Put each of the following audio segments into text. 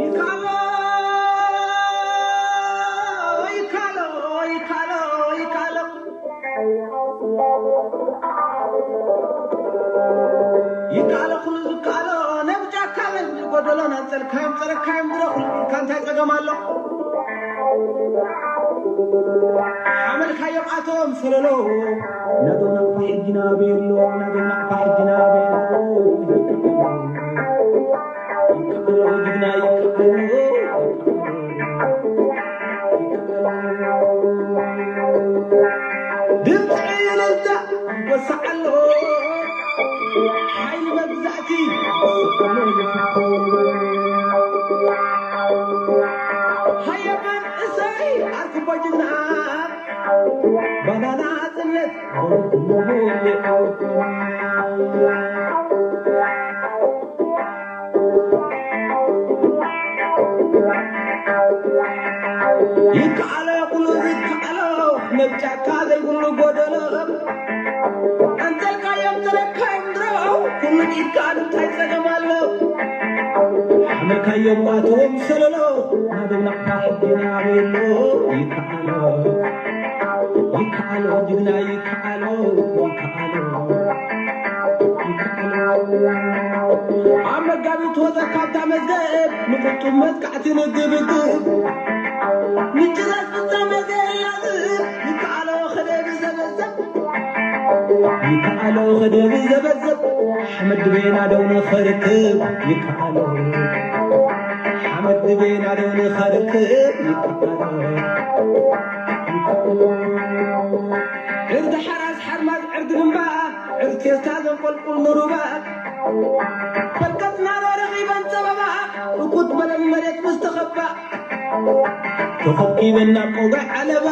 ይካሎ ይካሎ ይካሎ ይካሎ ይካሎ ኩሉ ዝካሎ ነብ ጫካ ነብ ጎደሎ ናብ ጸልካዮም ጸረካዮም ድረኹሉ ኢልካ እንታይ ጸገም ኣሎ? ሓመልካዮም ኣቶም ሰለሎ ናቶም ናቕፋ ሕጂ ናበየሎ ናቶም ናቕፋ ሕጂ ናበየሎ ይካሎ ጅግና ይካሎ ድምፂ እልልታ ይወሳዕ ኣሎ ሓይሊ መግዛእቲ ሃየ መንእሰይ ኣርክቦ ጅግና ባናና ጽነት ይከኣሎ ኩሉ ዝከኣሎ ነብ ጫካ ዘይብሉ ጎደሎ ኣንተልካዮም ተረካዮም ድሮ ኩሉ ኢድካ እንታይ ጸገም ኣሎ ሓመልካዮም ኣቶም ሰለሎ ናበይ ናቕፋ ሕጂ ናበየሎ ይከኣሎ ይከኣሎ ጅግና ይከኣሎ ይከኣሎ ይከኣሎ ኣብ መጋቢት ወፀ ካብታ መዝገብ ንቁጡብ መጥቃዕቲ ንግብግብ ምጭራስ ፍጻመ ዘየላዝብ ይከኣሎ ከደብ ዘበዘብ ይከኣሎ ከደብ ዘበዘብ ሓመድ ድቤና ደው ንኸርክብ ይከኣሎ ሓመድ ድቤና ደው ንኸርክብ ይከኣሎ ዕርዲ ሓራስ ሓርማዝ ዕርዲ ግንባ ዕርዲ ቴስታ ዘንቆልቁል ንሩባ ፈርከትና ዶ ረኺበን ጸበባ እኩት በለን መሬት ምስ ተኸባ ተኸብኪበን ናብ ቆጋዕ ዓለባ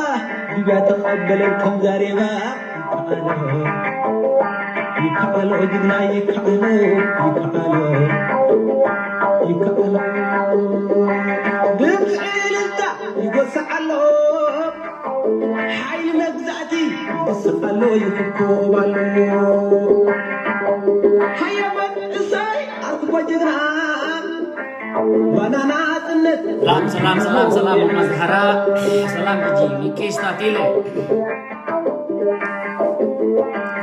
ሊብያ ተቐበለን ከም ዛሬባ ይከኣሎ ይከኣሎ ጅግና ይከኣሎ ይከኣሎ ይከኣሎ ድምፂ እልልታ ይጎስዕ ኣሎ ሓይሊ መግዛእቲ ይስቕ ኣሎ ይፍኮብ ኣሎ ሃየ መንእሰይ ኣርክቦ ጅግና ባናና ጽነት ሰላም ሰላም ሰላም ሰላም መዝሃራ ሰላም ሕጂ ሚኬሽ ታቲለ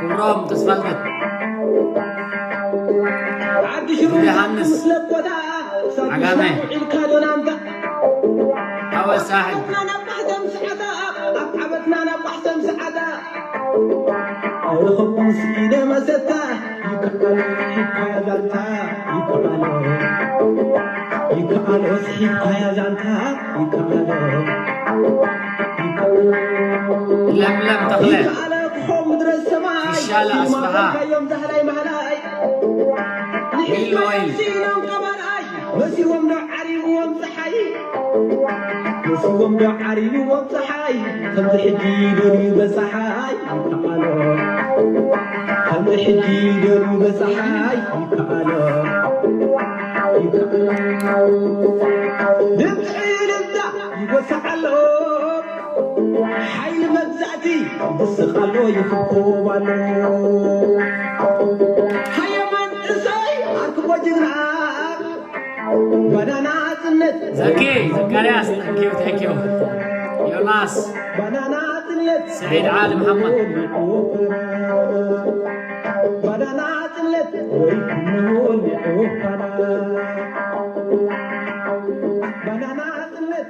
ክብሮም ተስፋልደት ዓዲ ሽሩ ዮሃንስ ምስለ ኮታ ዓጋመ ኢልካ ዶናንታ ኣወሳሕል ናባሕተም ሰዓታ ኣብ ዓበትና ናባሕተም ሰዓታ ኣይረኸብኩን ስኢነ መሰታ ይከኣሎ ይከኣሎ ዛንታ ይከኣሎ ይከኣሎ ስሒትካያ ዛንታ ይከኣሎ ይከኣሎ ለምለም ተኽለ ይከኣሎ ክኸው ምድረ ሰማይ ይሻለ ኣስፍሃ ካዮም ዛህላይ ማህላይ ቢል ኦይል ሲኖም ቀባርኣይ መሲዎም ዶ ዓሪብዎም ፀሓይ መሲዎም ዶ ዓሪብዎም ፀሓይ ከምዚ ሕጂ ደልዩ በፀሓይ ይከኣሎ ከምዚ ሕጂ ደልዩ በፀሓይ ይከኣሎ ይከኣሎ ድምፂ እልልታ ይጎስዕ ኣሎ ሓይሊ መግዛእቲ ይስቕ ኣሎ ይፍኮብ ኣሎ ሃየ መንእሰይ ኣርክቦ ጅግና ባናና ጽነት ዘኬ ዘካርያስ thank you thank you ዮናስ ባናና ጽነት ሰዒድ ዓሊ መሓመድ ባናና ጽነት ወይ ክንወልዕ ወፋና ባናና ጽነት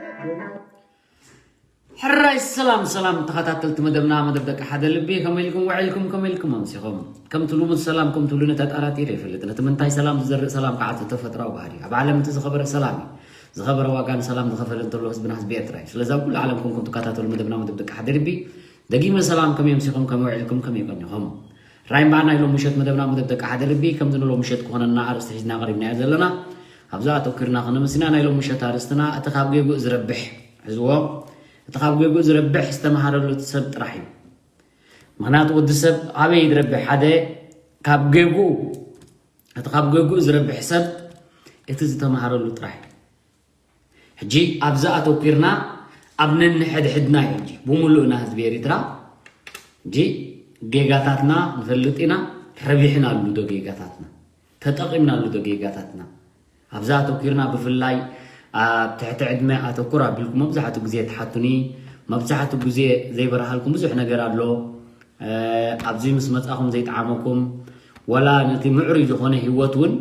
ሕራይ ሰላም ሰላም ተኸታተልቲ መደብና መደብ ደቂ ሓደ ልቢ ከመይ ኢልኩም ውዒልኩም ከመይ ኢልኩም ኣምሲኹም ከምቲ ልሙድ ሰላም ከምቲ ልነት ኣጣራጢረ ይፈልጥ ነቲ ምንታይ ሰላም ዝዘርእ ሰላም ከዓ ተፈጥራዊ ባህሪ ኣብ ዓለም እቲ ዝኸበረ ሰላም እዩ ዝኸበረ ዋጋ ንሰላም ዝኸፈለ እንተሎ ህዝብና ህዝቢ ኤርትራ እዩ ስለዚ ኣብ ኩሉ ዓለም ኮንኩም ትከታተሉ መደብና መደብ ደቂ ሓደ ልቢ ደጊመ ሰላም ከመይ ኣምሲኹም ከመይ ውዒልኩም ከመይ ቀኒኹም ራይምባና ኢሎም ምሸት መደብና መደብ ደቂ ሓደ ልቢ ከምዚ ንሎ ምሸት ክኾነና ኣርእስቲ ሒዝና ቀሪብናዮ ዘለና ኣብዛ ኣተኩርና ክነምስና ናይ ሎም ምሸት ኣርእስትና እቲ ካብ ጌጉእ ዝረብሕ ሕዝዎ እቲ ካብ ጌጉእ ዝረብሕ ዝተምሃረሉ ሰብ ጥራሕ እዩ ምክንያቱ ወዲ ሰብ ኣበይ ዝረብሕ ሓደ ካብ ጌጉ እቲ ካብ ጌጉ ዝረብሕ ሰብ እቲ ዝተምሃረሉ ጥራሕ እዩ ሕጂ ኣብዚ ኣተኩርና ኣብ ነንሕድሕድና እዩ እንጂ ብምሉእና ህዝቢ ኤሪትራ እንጂ ጌጋታትና ንፈልጥ ኢና ረቢሕና ኣሉ ዶ ጌጋታትና ተጠቒምናሉ ዶ ጌጋታትና? ኣብዛ ኣተኲርና፣ ብፍላይ ኣብ ትሕቲ ዕድመ ኣተኩር ኣቢልኩም መብዛሕትኡ ግዜ ትሓቱኒ። መብዛሕትኡ ግዜ ዘይበርሃልኩም ብዙሕ ነገር ኣሎ። እ፣ ኣብዚ ምስ መጻኹም ዘይጠዓመኩም፣ ወላ ነቲ ምዕሩይ ዝኾነ ህይወት እውን፣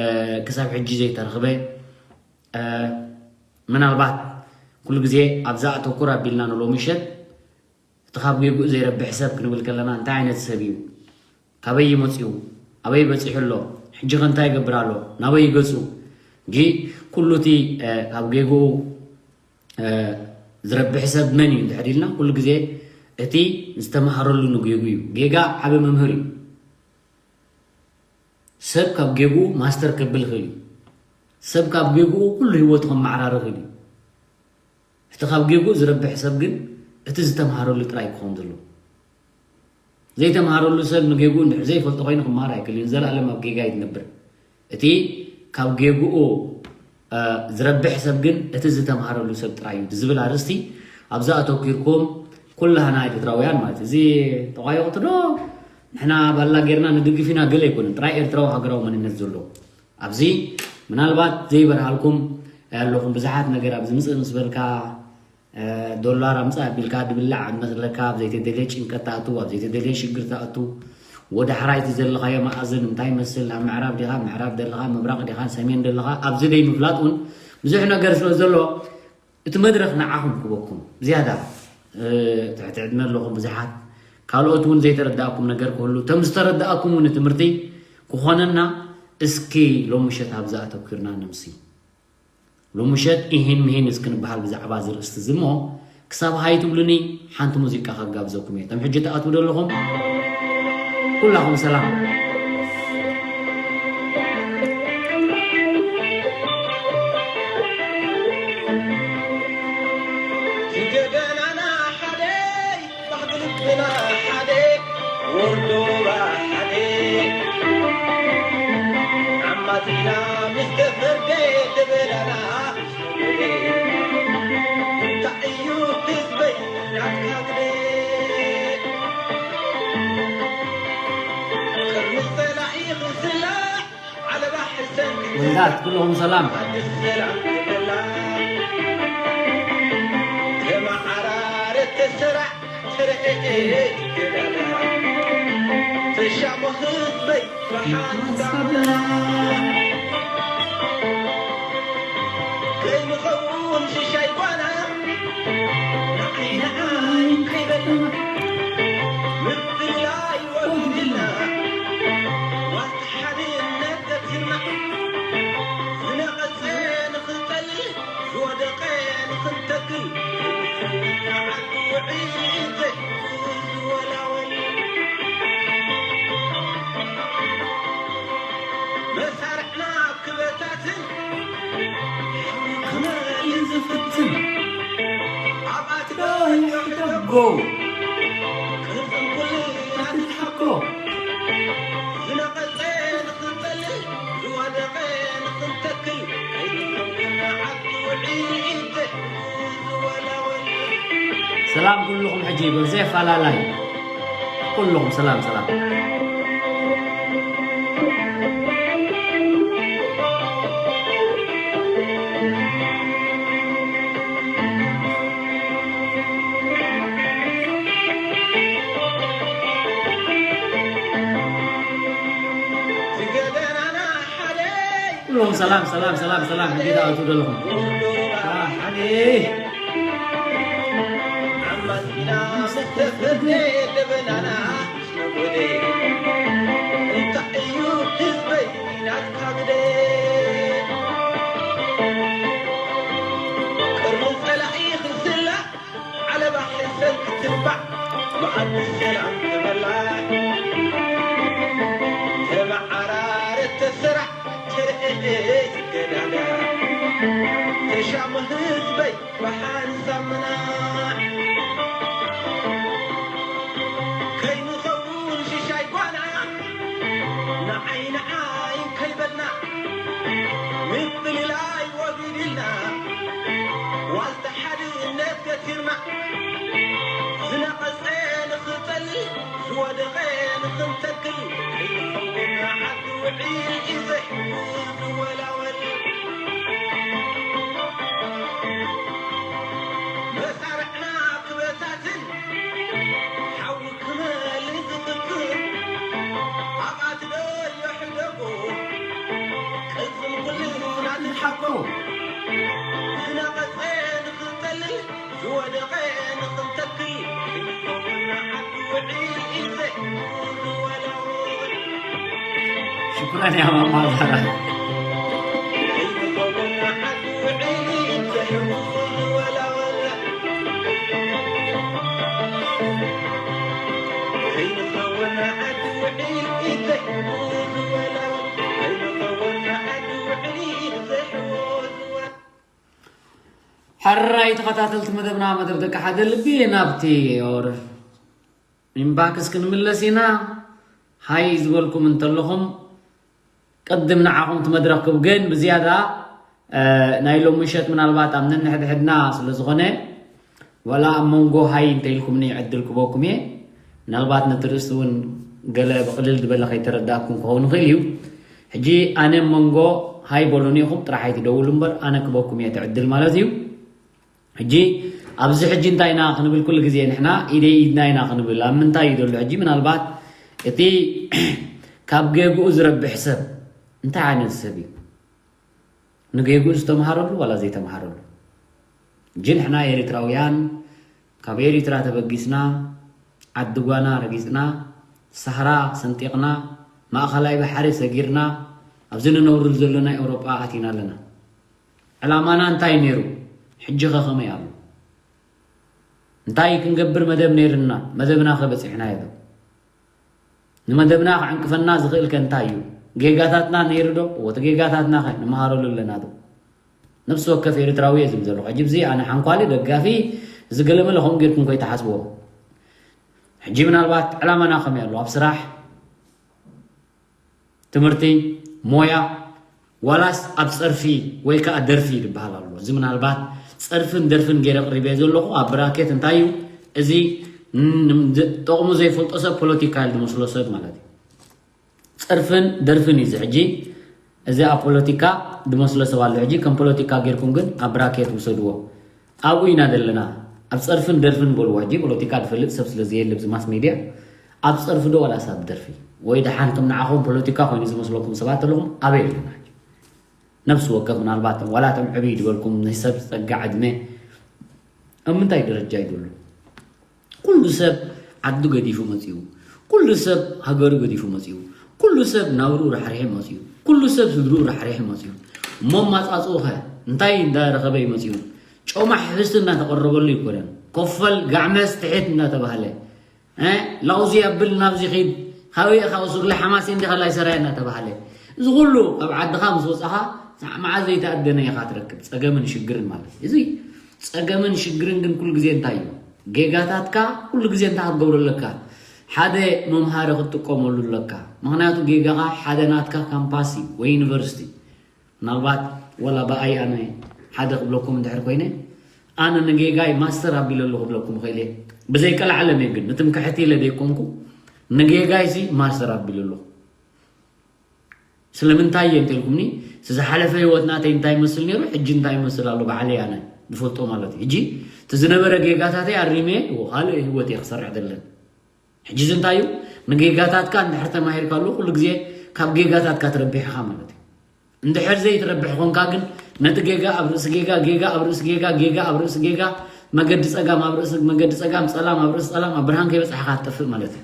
እ፣ ክሳብ ሕጂ ዘይተረኽበ፣ እ፣ ምናልባት ኩሉ ግዜ ኣብዛ ኣተኩር ኣቢልና ንሎሚ ምሸት እቲ ካብ ጌግኡ ዘይረብሕ ሰብ ክንብል ከለና እንታይ ዓይነት ሰብ እዩ? ካበይ እዩ መጺኡ? ኣበይ በጺሑ ኣሎ? ሕጂ ኸ እንታይ ይገብር ኣሎ? ናበይ እዩ ገጹ? እንጂ ኩሉ እቲ፣ እ፣ ካብ ጌግኡ፣ እ፣ ዝረብሕ ሰብ መን እዩ እንድሕር ኢልና፣ ኩሉ ግዜ እቲ ዝተምሃረሉ ንጌጉ እዩ። ጌጋ ዓቢ መምህር እዩ። ሰብ ካብ ጌግኡ ማስተር ከብል ይኽእል እዩ። ሰብ ካብ ጌግኡ ኩሉ ህይወቱ ከመዓራሪ ይኽእል እዩ። እቲ ካብ ጌግኡ ዝረብሕ ሰብ ግን እቲ ዝተምሃረሉ ጥራይ ክኸውን ዘለዎ። ዘይተምሃረሉ ሰብ ንጌግኡ እንድሕር ዘይፈልጦ ኮይኑ ክመሃር ኣይክእልን እዩ። ንዘለኣለም ኣብ ጌጋ እዩ ዝነብር። እቲ ካብ ጌግኡ፣ እ፣ ዝረብሕ ሰብ ግን እቲ ዝተምሃረሉ ሰብ ጥራይ እዩ ዝብል ኣርእስቲ ኣብዛ ኣተኲርኩም ኩላህና ኤርትራውያን ማለት እዚ ተቋየቑቲ ዶ ንሕና ባላ ጌርና ንድግፍ ኢና ገለ ኣይኮነን። ጥራይ ኤርትራዊ ሃገራዊ መንነት ዘሎ ኣብዚ ምናልባት ዘይበርሃልኩም ኣለኹም። ብዙሓት ነገር ኣብዚ ምጽእ ምስ በልካ፣ እ፣ ዶላር ኣምጽእ ኣቢልካ ድብላዕ መስለካ፣ ኣብ ዘይተደልየ ጭንቀት ትኣቱ፣ ኣብ ዘይተደልየ ሽግር ትኣቱ። ወደ ሓራይቲ ዘለኻዮ መኣዝን እንታይ ይመስል? ኣብ ምዕራብ ዲኻ፣ ምዕራብ ደለኻ፣ ምብራቕ ዲኻ፣ ሰሜን ደለኻ፣ ኣብዚ ደይ ምፍላጥ እውን ብዙሕ ነገር ስለ ዘሎ፣ እቲ መድረኽ ንዓኹም ክበኩም ዝያዳ፣ እ፣ ትሕቲ ዕድመ ኣለኹም ብዙሓት፣ ካልኦት እውን ዘይተረዳእኩም ነገር ክህሉ፣ እቶም ዝተረዳእኩም እውን ትምህርቲ ክኾነና፣ እስኪ ሎሚ ምሸት ኣብዛ ኣተኲርና ንምሲ። ሎሚ ምሸት ኢሂን ምሂን እስኪ ንበሃል ብዛዕባ እዚ ርእስቲ እዚ እሞ፣ ክሳብ ሃይ ትብሉኒ ሓንቲ ሙዚቃ ከጋብዘኩም እየ። እቶም ሕጂ ትኣትዉ ዘለኹም ኩላኹም ሰላም። ዝገደናና ሓደ፣ ባህጊ ልብና ሓደ፣ ወርዶባ ሓደ። ዓማጺና ምስ ተፈርደ ደበናና፣ እንታይ እዩ ህዝበይ ናትካ ግደ? ቅድሚ ጸላኢ ክስላዕ ዓለባ ሕሰን ወንዳት፣ ኩልኹም ሰላም። ዓዲ ሰላም ክብላ፣ ተመዓራረ ተሰራዕ ተረኤ ገዳዳ፣ ተሻሞ ህዝበይ ብሓንሳብና፣ ከይንኸውን ሽሻይ ጓና፣ ንዓይ ንዓይ ከይበልና፣ ምፍልላይ ወጊድና፣ ዋልታ ሓድነት ገቲርና፣ ዝነቐጸ ንኽንጸልል፣ ዝወደቐ ንኽንተክል፣ ዓዲ ውዒ ዘይብሉ ዝወላወል፣ መሳርዕና ክበታትን፣ ሓዊ ክመል ዝፍትን፣ ኣብ ኣትዶ ይሕደጎ፣ ቅርጽን ኩልና ንትሓኮ፣ ዝነቐጸ ንኽንጸልእ፣ ዝወደቐ ንኽንተክል፣ ከይንኸውን ዓዲ ውዒ ዘይብሉ ዝወላወል። ሰላም ኩልኹም፣ ሕጂ ብዘይ ኣፈላላይ ኩልኹም ሰላም ሰላም። ዝገደናና ሓደ ኩሎም ሰላም፣ ሰላም፣ ሰላም፣ ሰላም። እንዴት ኣቱ ደለኹም? አ፣ ሓደ። ዓማጺና ምስ ተፈርደ ደበናና፣ እንታይ እዩ ህዝበይ ናትካ ግደ? ቅርቡ ጸላኢ ክስላዕ፣ ዓለባ ሕሰን ክትባዕ፣ መኣዲ ሰላም ክበላዕ፣ ተመዓራረ ተሰራዕ፣ ተረኤ ዝገዳዳ፣ ተሻሙ ህዝበይ ብሓንሳብ ምናዕ። ከይንኸውን ሽሻይ ጓና፣ ንዓይ ንዓይ ከይበልና፣ ምፍልላይ ወጊድልና፣ ዋልታ ሓድነት ገቲርና፣ ዝነቐጸ ንኽጸ ዝወደቐ ንኽንተክል፣ ከይኸውን ዓዲ ውዒ እዩ ዘይሕውስ ዝወላወል። መሳርዕና ክበታትን፣ ሓዊ ክመልእ ዝፍክር፣ ኣብኣ ትደልዮ ሕደጎ፣ ቅልጽም ኩሉ ናትሓኮ። ዝነቐጸ ንኽንጸልል፣ ዝወደቐ ንኽንተክል፣ ክንከውን ዓዲ ውዒ ዘይሕውስ ዝወላወል። ሽኩራን ያ ማማ ዛራ። ሕራይ ተኸታተልቲ መደብና፣ መደብ ደቂ ሓደ ልቢ ናብቲ ኦር ኢምባክስ ክንምለስ ኢና። ሃይ ዝበልኩም እንተለኹም፣ ቅድም ንዓኹም እቲ መድረኽ ክብ ግን ብዝያዳ፣ እ፣ ናይ ሎሚ ምሸት ምናልባት ኣብ ነንሕድሕድና ስለ ዝኾነ፣ ዋላ ኣብ መንጎ ሃይ እንተ ኢልኩምኒ ዕድል ክበኩም እየ። ምናልባት ነቲ ርእሲ እውን ገለ ብቕልል ዝበለ ከይተረዳእኩም ክኸውን ይኽእል እዩ። ሕጂ ኣነ መንጎ ሃይ በሉኒ ኢኹም ጥራሕ ኣይትደውሉ እምበር፣ ኣነ ክበኩም እየ እቲ ዕድል ማለት እዩ። ሕጂ ኣብዚ ሕጂ እንታይ ኢና ክንብል? ኩሉ ግዜ ንሕና ኢደይ ኢድና ኢና ክንብል። ኣብ ምንታይ እዩ ዘሎ ሕጂ? ምናልባት እቲ ካብ ጌግኡ ዝረብሕ ሰብ እንታይ ዓይነት ሰብ እዩ? ንጌግኡ ዝተምሃረሉ ዋላ ዘይተምሃረሉ? ሕጂ ንሕና ኤርትራውያን ካብ ኤርትራ ተበጊስና፣ ዓዲ ጓና ረጊጽና፣ ሳህራ ሰንጢቕና፣ ማእኸላይ ባሕሪ ሰጊርና፣ ኣብዚ ንነብርሉ ዘለና ኤውሮጳ ኣቲና ኣለና። ዕላማና እንታይ ነይሩ? ሕጂ ኸ ከመይ ኣሎ? እንታይ ክንገብር መደብ ነይርና? መደብና ከ በጺሕናዮ ዶ? ንመደብና ክዕንቅፈና ዝኽእል ከ እንታይ እዩ? ጌጋታትና ነይሩ ዶ? እወ፣ እቲ ጌጋታትና ኸ ንመሃረሉ ኣለና ዶ? ነፍሲ ወከፍ ኤርትራዊ እየ ዝብል ዘለኹ። ሕጂ ብዚ ኣነ ሓንኳሊ ደጋፊ፣ እዚ ገለመለ ከምኡ ጌርኩም ከይትሓስብዎ። ሕጂ ምናልባት ዕላማና ከመይ ኣሎ? ኣብ ስራሕ፣ ትምህርቲ፣ ሞያ፣ ዋላስ ኣብ ጸርፊ ወይ ከኣ ደርፊ ዝበሃል ኣሎ። እዚ ምናልባት ጸርፍን ደርፍን ገይረ ኣቕሪበዮ ዘለኹ ኣብ ብራኬት እንታይ እዩ? እዚ ን-፣ ን-፣ ጠቕሙ ዘይፈልጦ ሰብ ፖለቲካ ኢሉ ዝመስሎ ሰብ ማለት እዩ። ጸርፍን ደርፍን እዩ እዚ ሕጂ። እዚ ኣብ ፖለቲካ ዝመስሎ ሰብ ኣሎ። ሕጂ ከም ፖለቲካ ጌርኩም ግን ኣብ ብራኬት ውሰድዎ። ኣብኡ ኢና ዘለና። ኣብ ጸርፍን ደርፍን በልዎ። ሕጂ ፖለቲካ ዝፈልጥ ሰብ ስለ ዘየለ ኣብዚ ማስ ሜድያ፣ ኣብ ጸርፊ ዶ ዋላስ ኣብ ደርፊ? ወይ ደሓን ከም ንዓኹም ፖለቲካ ኮይኑ ዝመስለኩም ሰባት ኣለኹም፣ ኣበይ ኣለና ሕጂ? ነፍሲ ወከፍ ምናልባት ዋላ እቶም ዕብይ ዝበልኩም ናይ ሰብ ጸጋ ዕድመ ኣብ ምንታይ ደረጃ እዩ ዘሎ? ኩሉ ሰብ ዓዱ ገዲፉ መጺኡ፣ ኩሉ ሰብ ሃገሩ ገዲፉ መጺኡ፣ ኩሉ ሰብ ናብርኡ ራሕሪሑ መጺኡ፣ ኩሉ ሰብ ስድርኡ ራሕሪሑ መጺኡ። እሞ ኣማጻጽኡ ኸ እንታይ እንዳረኸበ እዩ መጺኡ? ጮማ ሕብስቲ እናተቐረበሉ ኣይኮነን። ኮፈል ጋዕመስ ትሕት እናተባህለ፣ እ፣ ላውዚ ኣብል ናብዚ ኺድ፣ ኻብየ ኻብ ሱግለ ሓማሴ እንዲኻ ላይ ሰራየ እናተባህለ። እዚ ኩሉ ካብ ዓድኻ ምስ ወጻኻ ሳዕ መዓዝ ዘይተኣደነ ኢኻ ትረክብ። ጸገምን ሽግርን ማለት እዩ። እዚ ጸገምን ሽግርን ግን ኩሉ ግዜ እንታይ እዩ? ጌጋታትካ ኩሉ ግዜ እንታይ ክትገብሮ ኣለካ? ሓደ መምሃሪ ክትጥቀመሉ ኣለካ። ምኽንያቱ ጌጋኻ ሓደ ናትካ ካምፓስ እዩ ወይ ዩኒቨርሲቲ። ምናልባት ወላ ብኣይ ኣነ ሓደ ክብለኩም እንድሕር ኮይነ፣ ኣነ ንጌጋይ ማስተር ኣቢለ ኣለኹ ክብለኩም እኽእል እየ። ብዘይቀላዕለም እየ ግን፣ ንትምክሕቲ ኢለ ዘይኮንኩ፣ ንጌጋይ ሲ ማስተር ኣቢለ ኣለኹ። ስለምንታይ እየ እንተልኩምኒ፣ እቲ ዝሓለፈ ህይወት ናተይ እንታይ ይመስል ነይሩ፣ ሕጂ እንታይ ይመስል ኣሎ፣ ባዕለይ ኣነ ዝፈልጦ ማለት እዩ። ሕጂ እቲ ዝነበረ ጌጋታተይ ኣሪመ፣ እዎ፣ ካልእ ህይወት እየ ክሰርዕ ደለን። ሕጂ እዚ እንታይ እዩ? ንጌጋታትካ እንድሕር ተማሂርካሉ፣ ኩሉ ግዜ ካብ ጌጋታትካ ትረብሕ ኢኻ ማለት እዩ። እንድሕር ዘይትረብሕ ኮንካ ግን፣ ነቲ ጌጋ ኣብ ርእሲ ጌጋ፣ ጌጋ ኣብ ርእሲ ጌጋ፣ ጌጋ ኣብ ርእሲ ጌጋ፣ መገዲ ጸጋም ኣብ ርእሲ መገዲ ጸጋም፣ ጸላም ኣብ ርእሲ ጸላም፣ ኣብ ብርሃን ከይበጻሕካ ትጠፍእ ማለት እዩ።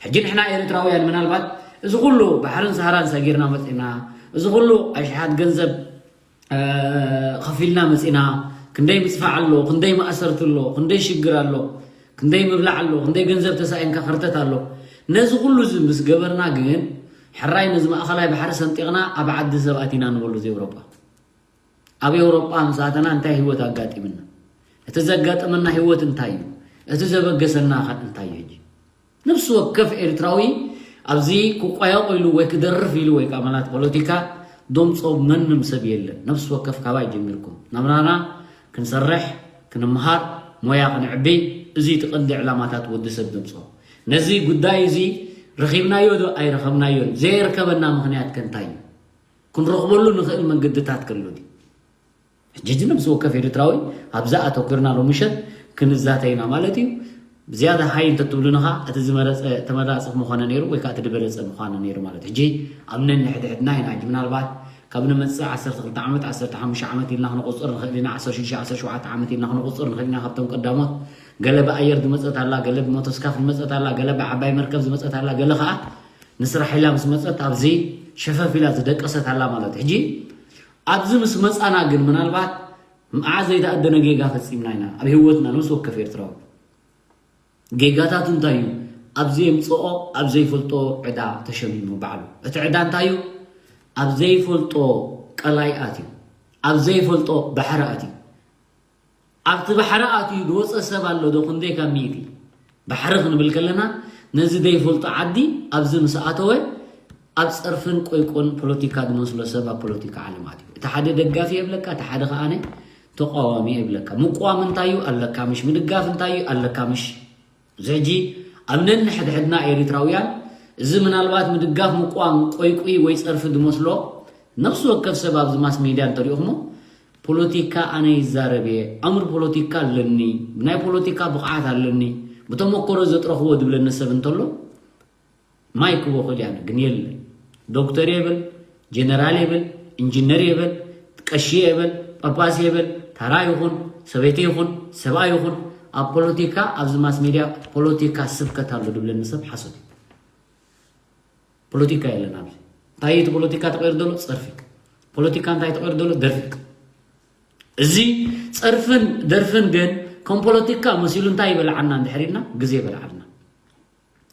ሕጂ ንሕና ኤርትራውያን ምናልባት እዚ ኩሉ ባሕርን ሰሃራን ሰጊርና መጺና፣ እዚ ኩሉ ኣሽሓት ገንዘብ እ፣ ከፊልና መጺና፣ ክንደይ ምጽፋዕ ኣሎ፣ ክንደይ ማእሰርቲ ኣሎ፣ ክንደይ ሽግር ኣሎ፣ ክንደይ ምብላዕ ኣሎ፣ ክንደይ ገንዘብ ተሳኢንካ ከርተት ኣሎ። ነዚ ኩሉ እዚ ምስ ገበርና ግን፣ ሕራይ ነዚ ማእኸላይ ባሕሪ ሰንጢቕና ኣብ ዓዲ ሰብ ኣቲና ንበሉ፣ እዚ ኤውሮጳ። ኣብ ኤውሮጳ ምስ ኣተና እንታይ ህይወት ኣጋጢምና? እቲ ዘጋጠመና ህይወት እንታይ እዩ? እቲ ዘበገሰና ኸ እንታይ እዩ ሕጂ? ነፍሲ ወከፍ ኤርትራዊ ኣብዚ ክቋየቕ ኢሉ ወይ ክደርፍ ኢሉ ወይ ከዓ ማለት ፖለቲካ ደምጾ መንም ሰብ የለን። ነፍሲ ወከፍ ካባይ ጀሚርኩም ናብራና ክንሰርሕ፣ ክንምሃር፣ ሞያ ክንዕቢ፣ እዚ እቲ ቀንዲ ዕላማታት ወዲ ሰብ ደምጾ። ነዚ ጉዳይ እዚ ረኺብናዮ ዶ ኣይረኸብናዮን? ዘየርከበና ምኽንያት ከ እንታይ እዩ? ክንረኽበሉ ንኽእል መንገድታት ከሎ ድዩ? ሕጂ እዚ ነብሲ ወከፍ ኤርትራዊ ኣብዛ ኣተኲርና ሎምሸት ክንዛተ ኢና ማለት እዩ። ዝያዳ ሃይ እንተትብሉኒ ኸኣ እቲ ዝመረጸ ተመራጺ ምኾነ ነይሩ ወይ ከኣ እቲ ዝበለጸ ምዃነ ነይሩ ማለት እዩ። ሕጂ ኣብ ነንሕድሕድና ኢና ሕጂ ምናልባት ካብ ንመጽእ ዓሰርተ ክልተ ዓመት ዓሰርተ ሓሙሽተ ዓመት ኢልና ክንቑጽር ንኽእል ኢና፣ ዓሰርተ ሽዱሽተ ዓሰርተ ሸውዓተ ዓመት ኢልና ክንቑጽር ንኽእል ኢና። ካብቶም ቀዳሞት ገለ ብኣየር ዝመጸት ኣላ፣ ገለ ብሞቶስካፍ ዝመጸት ኣላ፣ ገለ ብዓባይ መርከብ ዝመጸት ኣላ፣ ገለ ኸኣ ንስራሕ ኢላ ምስ መጸት ኣብዚ ሸፈፍ ኢላ ዝደቀሰት ኣላ ማለት እዩ። ሕጂ ኣብዚ ምስ መጻና ግን ምናልባት መዓዝ ዘይተኣደነ ጌጋ ፈጺምና ኢና ኣብ ህይወትና ነብሲ ወከፍ ኤርትራዊ። ጌጋታቱ እንታይ እዩ? ኣብ ዘየምጽኦ ኣብ ዘይፈልጦ ዕዳ ተሸሚሙ ባዕሉ። እቲ ዕዳ እንታይ እዩ? ኣብ ዘይፈልጦ ቀላይ ኣትዩ፣ ኣብ ዘይፈልጦ ባሕሪ ኣትዩ። ኣብቲ ባሕሪ ኣትዩ ዝወጸ ሰብ ኣሎ ዶ? ክንደይ ካብ ሚእቲ? ባሕሪ ክንብል ከለና ነዚ ዘይፈልጦ ዓዲ ኣብዚ ምስ ኣተወ ኣብ ጸርፍን ቆይቆን ፖለቲካ ዝመስሎ ሰብ ኣብ ፖለቲካ ዓለም ኣትዩ። እቲ ሓደ ደጋፊ የብለካ፣ እቲ ሓደ ከኣ ተቃዋሚ የብለካ። ምቁዋም እንታይ እዩ ኣለካ ምሽ? ምድጋፍ እንታይ እዩ ኣለካ ምሽ? እዚ ሕጂ ኣብ ነንሕድሕድና ኤሪትራውያን እዚ ምናልባት ምድጋፍ ምቁዋም ቆይቁይ ወይ ጸርፊ ዝመስሎ ነፍሲ ወከፍ ሰብ ኣብዚ ማስ ሜድያ እንተሪእኹሞ ፖለቲካ ኣነ ይዛረብ እየ፣ ኣምር ፖለቲካ ኣለኒ፣ ናይ ፖለቲካ ብቕዓት ኣለኒ፣ ብተመኮሮ ዘጥረኽዎ ዝብለኒ ሰብ እንተሎ ማይ ክቦ ክእል እያ ግን የለ። ዶክተር የብል፣ ጀነራል የብል፣ ኢንጂነር የብል፣ ቀሺ የብል፣ ጳጳስ የብል፣ ተራ ይኹን ሰበይቲ ይኹን ሰብኣይ ይኹን ኣብ ፖለቲካ ኣብዚ ማስ ሜድያ ፖለቲካ ስብከት ኣሎ ዝብለኒ ሰብ ሓሶት እዩ። ፖለቲካ የለን ኣብዚ። እንታይ እቲ ፖለቲካ ተቐይር ዘሎ ጸርፊ። ፖለቲካ እንታይ ተቐይር ዘሎ ደርፊ። እዚ ጸርፍን ደርፍን ግን ከም ፖለቲካ መሲሉ እንታይ ይበልዓና እንድሕር ኢልና ግዜ ይበልዓልና።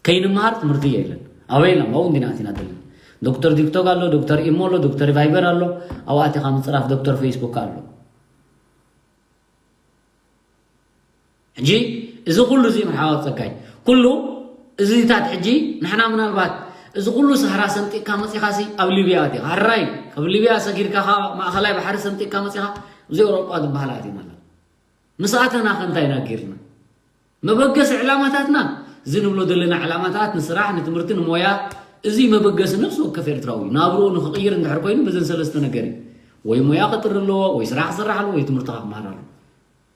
ከይንመሃር ትምህርቲ የለን። ኣበይ ኢልና ኣብኡ እንዲና ኣቲና ዘለና። ዶክተር ቲክቶክ ኣሎ፣ ዶክተር ኢሞ ኣሎ፣ ዶክተር ቫይበር ኣሎ፣ ኣብኡ ኣቲኻ ምጽራፍ ዶክተር ፌስቡክ ኣሎ። ሕጂ እዚ ኩሉ እዚ መርሓባ ጸጋይ ኩሉ እዚታት ሕጂ ንሕና ምናልባት እዚ ኩሉ ሳህራ ሰንጢቅካ መጺኻሲ ኣብ ሊብያ ኣቲኻ ሕራይ ካብ ሊብያ ሰጊርካ ኸዓ ማእኸላይ ባሕሪ ሰንጢቅካ መጺኻ እዚ ኤውሮጳ ዝበሃል ኣቲና ኣለና። ምስ ኣተና ከ እንታይ ኢና ጌርና? መበገሲ ዕላማታትና እዚ ንብሎ ዘለና ዕላማታት ንስራሕ ንትምህርቲ ንሞያ እዚ መበገሲ ነፍሲ ወከፍ ኤርትራዊ እዩ። ናብርኡ ንክቕይር እንድሕር ኮይኑ በዘን ሰለስተ ነገር እዩ። ወይ ሞያ ክጥሪ ኣለዎ ወይ ስራሕ ክሰርሕ ኣለዎ ወይ ትምህርቲ ክመሃር ኣለዎ።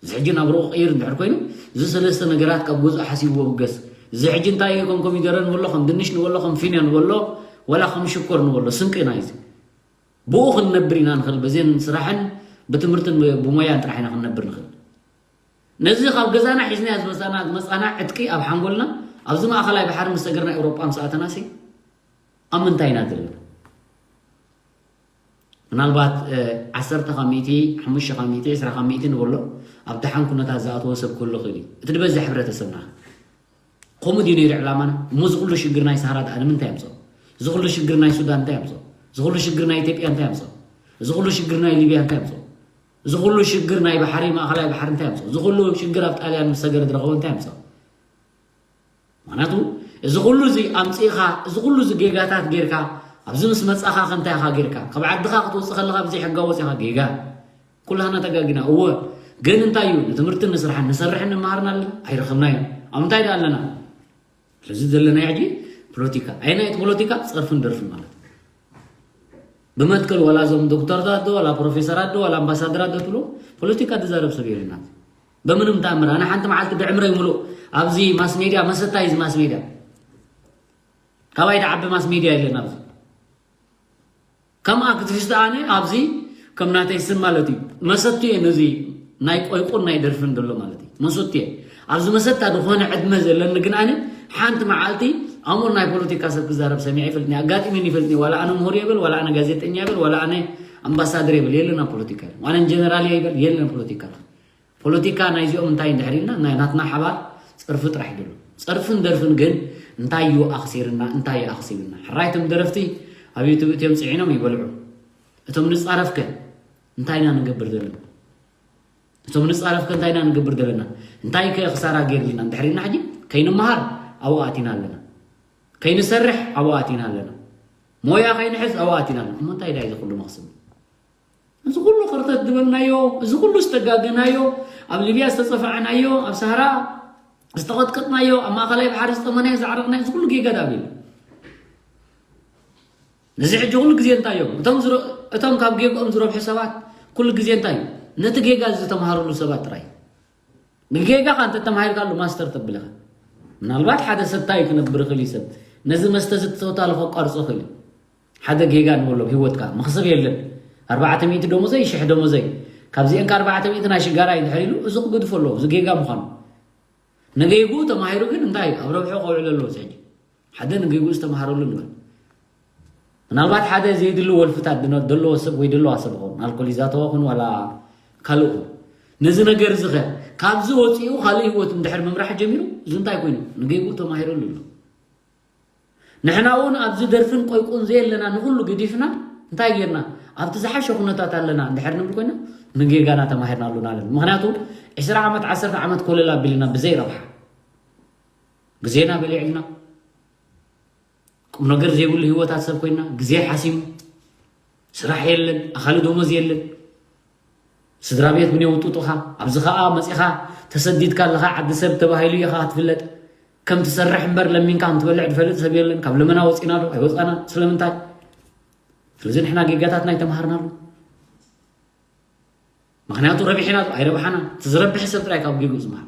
እዚ ሕጂ ናብርኡ ክቕይር እንድሕር ኮይኑ እዚ ሰለስተ ነገራት ካብ ገዝኡ ሓሲቡ ይበገስ። እዚ ሕጂ እንታይ እዩ ከም ኮሚደረ ንበሎ ከም ድንሽ ንበሎ ከም ፊኖ ንበሎ ዋላ ከም ሽኮር ንበሎ ስንቂ ናይዚ ብኡ ክንነብር ኢና ንኽእል። በዚን ስራሕን ብትምህርትን ብሞያን ጥራሕ ኢና ክንነብር ንኽእል። ነዚ ካብ ገዛና ሒዝናዮ ዝመጻና ዝመጻና ዕጥቂ ኣብ ሓንጎልና ኣብዚ ማእኸላይ ባሕሪ ምስ ሰገርና ኤውሮጳ ምስ ኣተናሲ ኣብ ምንታይ ኢና ዘለና? ምናልባት ዓሰርተ ካብ ሚእቲ፣ ሓሙሽተ ካብ ሚእቲ፣ ዕስራ ካብ ሚእቲ ንበሎ ኣብ ደሓን ኩነታት ዝኣተወ ሰብ ክህሉ ይኽእል እዩ። እቲ ዝበዝሕ ሕብረተሰብና ከምኡ ድዩ ነይሩ ዕላማና? እሞ እዚ ኩሉ ሽግር ናይ ሰሃራ ደኣ ንምንታይ ኣምፅኦ? እዚ ኩሉ ሽግር ናይ ሱዳን እንታይ ኣምፅኦ? እዚ ኩሉ ሽግር ናይ ኢትዮጵያ እንታይ ኣምፅኦ? እዚ ኩሉ ሽግር ናይ ሊብያ እንታይ ኣምፅኦ? እዚ ኩሉ ሽግር ናይ ባሕሪ ማእኸላይ ባሕሪ እንታይ ኣምፅኦ? እዚ ኩሉ ሽግር ኣብ ጣልያን ምስ ሰገረ ዝረኸቦ እንታይ ኣምፅኦ? ምክንያቱ እዚ ኩሉ እዚ ኣምፂእኻ እዚ ኩሉ እዚ ጌጋታት ጌርካ ኣብዚ ምስ መፃኻ ከንታይ ኢኻ ጌርካ ካብ ዓድኻ ክትወፅእ ከለኻ ብዘይሕጋዊ ወፂኻ ጌጋ ኩላህና ተጋጊና እወ ግን እንታይ እዩ ንትምህርትን ንስራሕን ንሰርሕን ንመሃርን ኣለና ኣይረኸብናዮ ኣብ ምንታይ ዳ ኣለና ስለዚ ዘለና ሕጂ ፖለቲካ ኣየናይ እቲ ፖለቲካ ፀርፍን ደርፍን ማለት ብመትከል ዋላ እዞም ዶክተርታት ዶ ዋላ ፕሮፌሰራት ዶ ዋላ ኣምባሳደራት ዶ ትብሎ ፖለቲካ ዝዛረብ ሰብ የለና በምንም ተኣምር ኣነ ሓንቲ መዓልቲ ብዕምረይ ሙሉእ ኣብዚ ማስ ሜድያ መሰታይ እዚ ማስ ሜድያ ካባይ ዝዓቢ ማስ ሜድያ የለን ኣብዚ ከም ኣክቲቪስት ኣነ ኣብዚ ከም ናተይ ስም ማለት እዩ መሰቲ እየ ነዚ ናይ ቆይቁን ናይ ደርፍን ዘሎ ማለት እዩ መሰቲ እየ ኣብዚ መሰታ ዝኾነ ዕድመ ዘለኒ ግን ኣነ ሓንቲ መዓልቲ ኣሙር ናይ ፖለቲካ ሰብ ክዛረብ ሰሚዐ ይፈልጥኒ ኣጋጢመን ይፈልጥኒ ዋላ ኣነ ምሁር የብል ዋላ ኣነ ጋዜጠኛ የብል ዋላ ኣነ ኣምባሳደር የብል የለና ፖለቲካ ዋላ ጀነራል የብል የለን ፖለቲካ ፖለቲካ ናይዚኦም እንታይ እንድሕር ኢልና ናይ ናትና ሓባር ፀርፊ ጥራሕ ይደሉ ፀርፍን ደርፍን ግን እንታይ እዩ ኣኽሲርና እንታይ እዩ ኣኽሲብና ሕራይቶም ደረፍቲ ኣብ ዩቱብ እትዮም ፅዒኖም ይበልዑ እቶም ንፃረፍከ እንታይ ኢና ንገብር ዘለና እቶም ንፃረፍከ እንታይ ኢና ንገብር ዘለና እንታይ ከ ክሳራ ገይርልና እንድሕር ኢልና ሕጂ ከይንመሃር ኣብኡ ኣቲና ኣለና ከይንሰርሕ ኣብኡ ኣቲና ኣለና ሞያ ከይንሕዝ ኣብኡ ኣቲና ኣለና እሞ እንታይ ዳይ ዝኩሉ መኽስብ እዚ ኩሉ ክርተት ዝበልናዮ እዚ ኩሉ ዝተጋገናዮ ኣብ ሊብያ ዝተፀፋዕናዮ ኣብ ሳህራ ዝተቐጥቀጥናዮ፣ ኣብ ማእኸላይ ባሕሪ ዝጠመናዮ፣ ዝዓረቕናዮ፣ እዚ ኩሉ ጌጋ ዳኣ እዩ። እዚ ሕጂ ኩሉ ግዜ እንታይ እዮም? እቶም ዝረ-፣ እቶም ካብ ጌግኦም ዝረብሑ ሰባት ኩሉ ግዜ እንታይ እዩ? ነቲ ጌጋ ዝተምሃርሉ ሰባት ጥራይ። ንጌጋኻ እንተተማሂርካሉ ማስተር ተብልኻ። ምናልባት ሓደ ሰታይ ክነብር ይኽእል እዩ ሰብ። ነዚ መስተ እዚ ትተውታሎ ከቋርጾ ይኽእል እዩ። ሓደ ጌጋ ንበሎ ኣብ ህይወትካ። መኽሰብ የለን። ኣርባዕተ ሚእቲ ደሞዘይ፣ ሽሕ ደሞዘይ። ካብዚአን ከ ኣርባዕተ ሚእቲ ናይ ሽጋራ እዩ እንድሕር ኢሉ፣ እዚ ክገድፎ ኣለዎ። እዚ ጌጋ ምዃኑ። ንጌግኡ ተማሂሩ ግን እንታይ ኣብ ረብሑ ከውዕሎ ኣለዎ እዚ ሕጂ። ሓደ ንጌግኡ ዝተምሃረሉ ንበል። ምናልባት ሓደ ዘይድሊ ወልፍታት ድነ-፣ ደለዎ ሰብ ወይ ደለዋ ሰብ ይኸውን። ኣልኮል ይዛተዎ ይኹን ዋላ ካልእ ይኹን። ነዚ ነገር እዚ ኸ ካብዚ ወፂኡ ካልእ ህይወት እንድሕር ምምራሕ ጀሚሩ፣ እዚ እንታይ ኮይኑ? ንጌግኡ ተማሂረሉ ኣሎ። ንሕና እውን ኣብዚ ደርፍን ቆይቁን ዘየለና ንኹሉ ገዲፍና እንታይ ጌርና? ኣብቲ ዝሓሸ ኩነታት ኣለና እንድሕር ንብል ኮይና ንጌጋና ተማሂርናሉ ኣለና። ምኽንያቱ ዕስራ ዓመት፣ ዓሰርተ ዓመት ኮለል ኣቢልና ብዘይ ረብሓ ግዜና በሊዕልና ቁም ነገር ዘይብሉ ህይወታት ሰብ ኮይና ግዜ ሓሲሙ ስራሕ የለን፣ ኣኻሊ ደሞዝ የለን። ስድራ ቤት ምን የውጥጡኻ? ኣብዚ ኸኣ መጺኻ ተሰዲድካ ኣለኻ ዓዲ ሰብ ተባሂሉ ኢኻ ክትፍለጥ። ከም ትሰርሕ እምበር ለሚንካ ከም ትበልዕ ዝፈልጥ ሰብ የለን። ካብ ለመና ወጺና ዶ ኣይወጻና? ስለምንታይ? ስለዚ ንሕና ጌጋታትና ኣይተማሃርናሉ። ምኽንያቱ ረቢሕና ዶ ኣይረብሓና? እቲ ዝረብሕ ሰብ ጥራይ ካብ ጌግኡ ዝመሃር።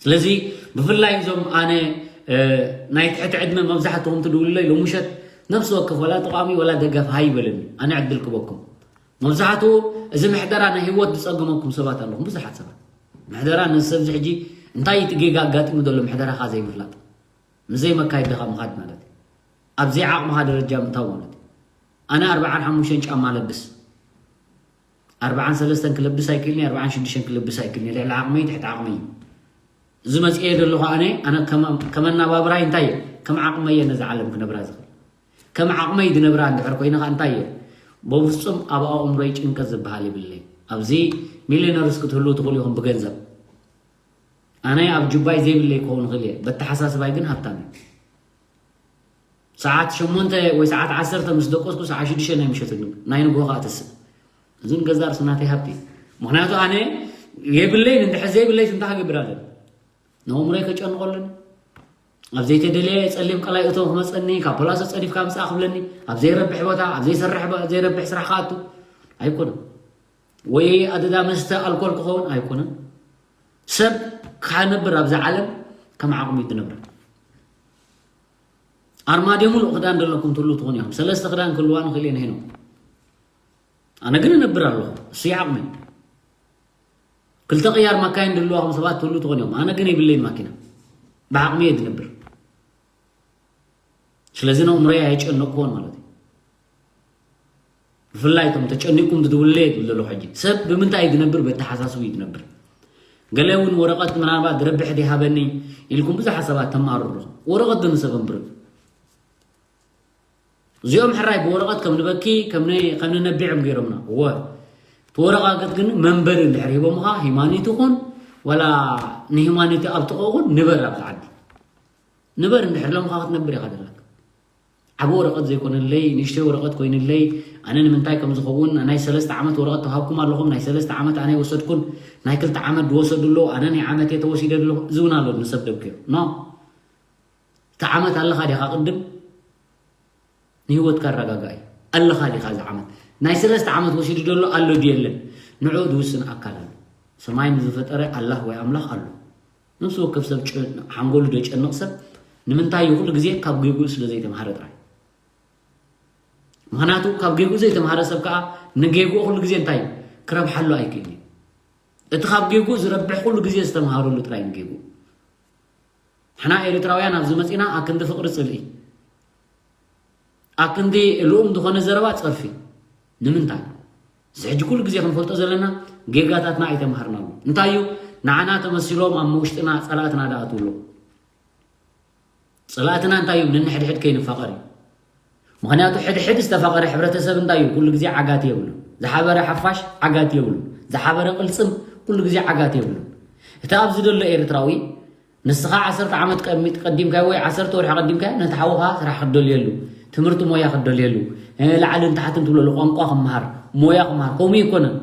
ስለዚ ብፍላይ እዞም ኣነ፣ እ፣ ናይ ትሕቲ ዕድመ መብዛሕትኹም ትድውሉለይ ሎሚ ምሸት ነፍሲ ወከፍ ወላ ተቃዋሚ ወላ ደጋፊ ሃይ ይበለኒ። ኣነ ዕድል ክበኩም። መብዛሕትኡ እዚ ምሕደራ ናይ ህይወት ዝጸገመኩም ሰባት ኣለኹም፣ ብዙሓት ሰባት። ምሕደራ ነዚ ሰብ እዚ ሕጂ እንታይ እቲ ጌጋ ኣጋጢሙ ዘሎ ምሕደራኻ ዘይምፍላጥ። ምስ ዘይመካይድኻ ምኻድ ማለት እዩ። ኣብ ዘይዓቕምኻ ደረጃ ምእታው ማለት እዩ። ኣነ ኣርብዓን ሓሙሽተን ጫማ ለብስ። ኣርብዓን ሰለስተን ክለብስ ኣይክእልኒ፣ ኣርብዓን ሽዱሽተን ክለብስ ኣይክእልኒ። ልዕሊ ዓቕመይ፣ ትሕቲ ዓቕመይ እዩ። እዚ መጽኤ ዘለኹ ኣነ፣ ኣነ ከም፣ ከም ኣነባብራይ እንታይ እየ? ከም ዓቕመይ እየ ነዛ ዓለም ክነብራ ዝኽእል። ከም ዓቕመይ ዝነብራ እንድሕር ኮይነ ኸኣ እንታይ እየ? በፍጹም ኣብ ኣእምሮይ ጭንቀት ዝበሃል የብለይ። ኣብዚ ሚልዮነርስ ክትህልዉ ትኽእሉ ኢኹም ብገንዘብ። ኣነ ኣብ ጁባይ ዘይብለይ ክኸውን ይኽእል እየ፣ በተሓሳስባይ ግን ሃብታም እየ። ሰዓት ሸሞንተ ወይ ሰዓት ዓሰርተ ምስ ደቀስኩ ሰዓት ሽዱሽተ ናይ ምሸት ግን ናይ ንግሆ ከኣ ተስእ። እዚ ንገዛእ ርእሱ ናተይ ሃብቲ እዩ። ምኽንያቱ ኣነ የብለይን እንድሕር ዘይብለይ እንታይ ክገብር ኣለኒ? ነእምሮይ ከጨንቆ ኣለኒ? ኣብ ዘይተደለየ ጸሊም ቀላይ እቶ ክመጸኒ፣ ካብ ፖላሶ ጸዲፍካ ምጻእ ክብለኒ፣ ኣብ ዘይረብሕ ቦታ፣ ኣብ ዘይሰርሕ ቦ-፣ ዘይረብሕ ስራሕ ክኣቱ ኣይኮነን። ወይ ኣደዳ መስተ ኣልኮል ክኸውን ኣይኮነን። ሰብ ክነብር ኣብዛ ዓለም ከም ዓቕሙ እዩ ዝነብር። ኣርማድዮ ሙሉእ ክዳን ዘለኩም ትህሉ ትኾኑ ኢኹም። ሰለስተ ክዳን ክህልዋ ንኽእል እየ ንሄኖም። ኣነ ግን እነብር ኣለኹ። እሱ ይዓቕመይ። ክልተ ቅያር ማካይን ድልዋኹም ሰባት ትህሉ ትኾኑ እዮም። ኣነ ግን የብለይን ማኪና። ብዓቕሚ እየ ዝነብር። ስለዚ ነእምሮይ ኣየጨነቅኩዎን ማለት እዩ። ብፍላይ እቶም ተጨኒቅኩም ትድውልለይ ትብል ዘለኹ ሕጂ። ሰብ ብምንታይ እዩ ዝነብር? በተሓሳስቡ እዩ ዝነብር። ገለ እውን ወረቐት ምናልባት ዝረብሕ ድሃበኒ ኢልኩም ብዙሓት ሰባት ተማርሩ ኣለኹም። ወረቐት ግን ሰብ ኣንብርብ። እዚኦም ሕራይ ብወረቐት ከም ንበኪ፣ ከም ን-፣ ከም ንነብዕ እዮም ገይሮምና። እወ። እቲ ወረቐት ግን መንበሪ እንድሕር ሂቦምኻ፣ ሂማኒት ይኹን፣ ዋላ ንሂማኒት ኣብ ጥቕኡ ይኹን፣ ንበር ኣብዚ ዓዲ። ንበር እንድሕር ኢሎምኻ ክትነብር ኢኻ ዘለካ። ዓቢ ወረቐት ዘይኮነለይ፣ ንእሽተይ ወረቐት ኮይንለይ፣ ኣነ ንምንታይ ከም ዝኸውን፣ ናይ ሰለስተ ዓመት ወረቐት ተዋሃብኩም ኣለኹም፣ ናይ ሰለስተ ዓመት ኣነ ኣይወሰድኩን፣ ናይ ክልተ ዓመት ዝወሰዱ ኣለዉ፣ ኣነ ናይ ዓመት እየ ተወሲደ ዘለኹ፣ እዚ እውን ኣሎ ንሰብ ደብክዮ። ኖ። እቲ ዓመት ኣለኻ ዲኻ ቅድም? ንህይወትካ ኣረጋጋእ እዩ። ኣለኻ ዲኻ እዚ ዓመት? ናይ ሰለስተ ዓመት ወሲዱ ዘሎ ኣሎ ድዩ የለን? ንዕኡ ዝውስን ኣካል ኣሎ። ሰማይ ንዝፈጠረ ኣላህ ወይ ኣምላኽ ኣሎ። ነፍሲ ወከፍ ሰብ ጭ-፣ ሓንጎሉ ዘጨንቕ ሰብ ንምንታይ እዩ? ኩሉ ግዜ ካብ ጌግኡ ስለ ዘይተምሃረ ጥራይ። ምኽንያቱ ካብ ጌግኡ ዘይተምሃረ ሰብ ከኣ ንጌግኡ ኩሉ ግዜ እንታይ እዩ? ክረብሓሉ ኣይክእልን እዩ። እቲ ካብ ጌግኡ ዝረብሕ ኩሉ ግዜ ዝተምሃረሉ ጥራይ ንጌግኡ። ንሕና ኤርትራውያን ኣብዚ መጺና ኣክንዲ ፍቕሪ ጽልኢ፣ ኣክንዲ ልኡም ዝኾነ ዘረባ ጸርፊ። ንምንታይ? እዚ ሕጂ ኩሉ ግዜ ክንፈልጦ ዘለና ጌጋታትና ኣይተምሃርናሉ። እንታይ እዩ? ንዓና ተመሲሎም ኣብ ውሽጥና ጸላእትና ደኣ ትብሎ። ጸላእትና እንታይ እዩ? ንንሕድሕድ ከይንፋቐር እዩ። ምኽንያቱ ሕድሕድ ዝተፋቐረ ሕብረተሰብ እንታይ እዩ? ኩሉ ግዜ ዓጋቲ የብሉን። ዝሓበረ ሓፋሽ ዓጋቲ የብሉን። ዝሓበረ ቅልጽም ኩሉ ግዜ ዓጋቲ የብሉን። እቲ ኣብዚ ዘሎ ኤርትራዊ ንስኻ ዓሰርተ ዓመት ቀሚ-፣ ቀዲምካዮ ወይ ዓሰርተ ወርሒ ቀዲምካዮ ነቲ ሓውኻ ስራሕ ክትደልየሉ፣ ትምህርቲ ሞያ ክትደልየሉ፣ እ፣ ላዕልን ታሕትን ትብለሉ ቋንቋ ክመሃር፣ ሞያ ክመሃር፣ ከምኡ ኣይኮነን።